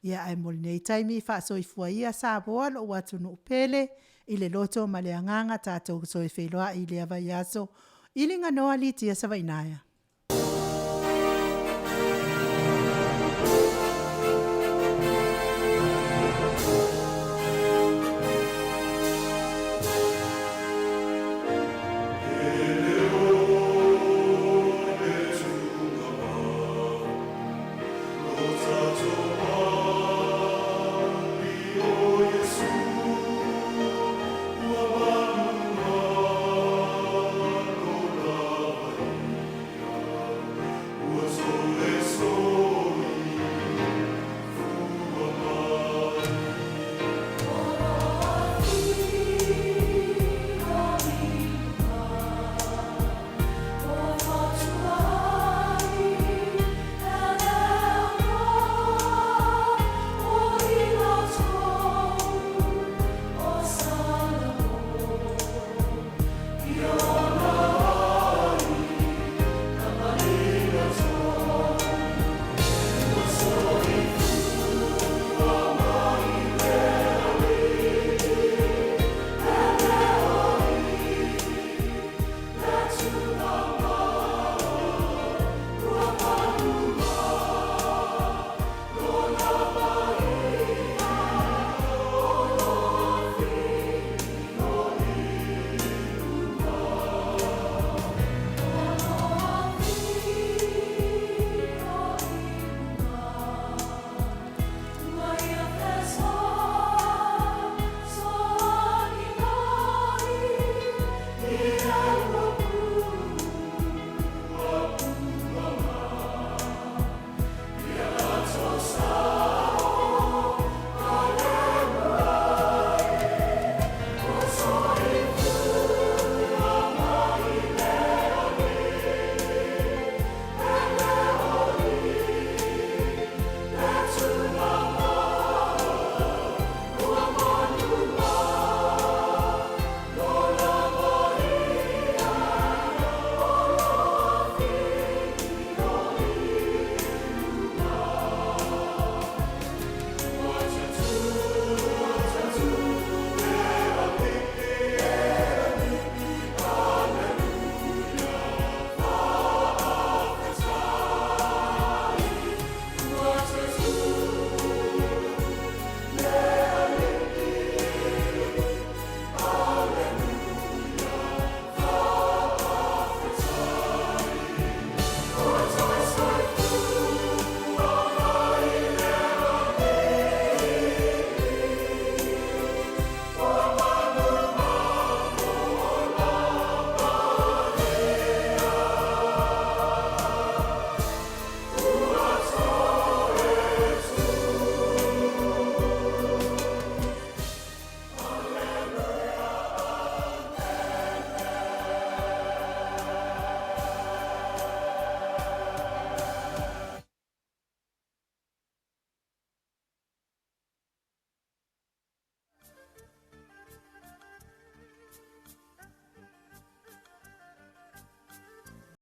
Ia ae mo lenei taimi faasoifua ia Samoa lou atunuu pele i le loto ma le agaga tatou toe feiloai i lea vaiaso. Iliga noa Litia Savaiinaea.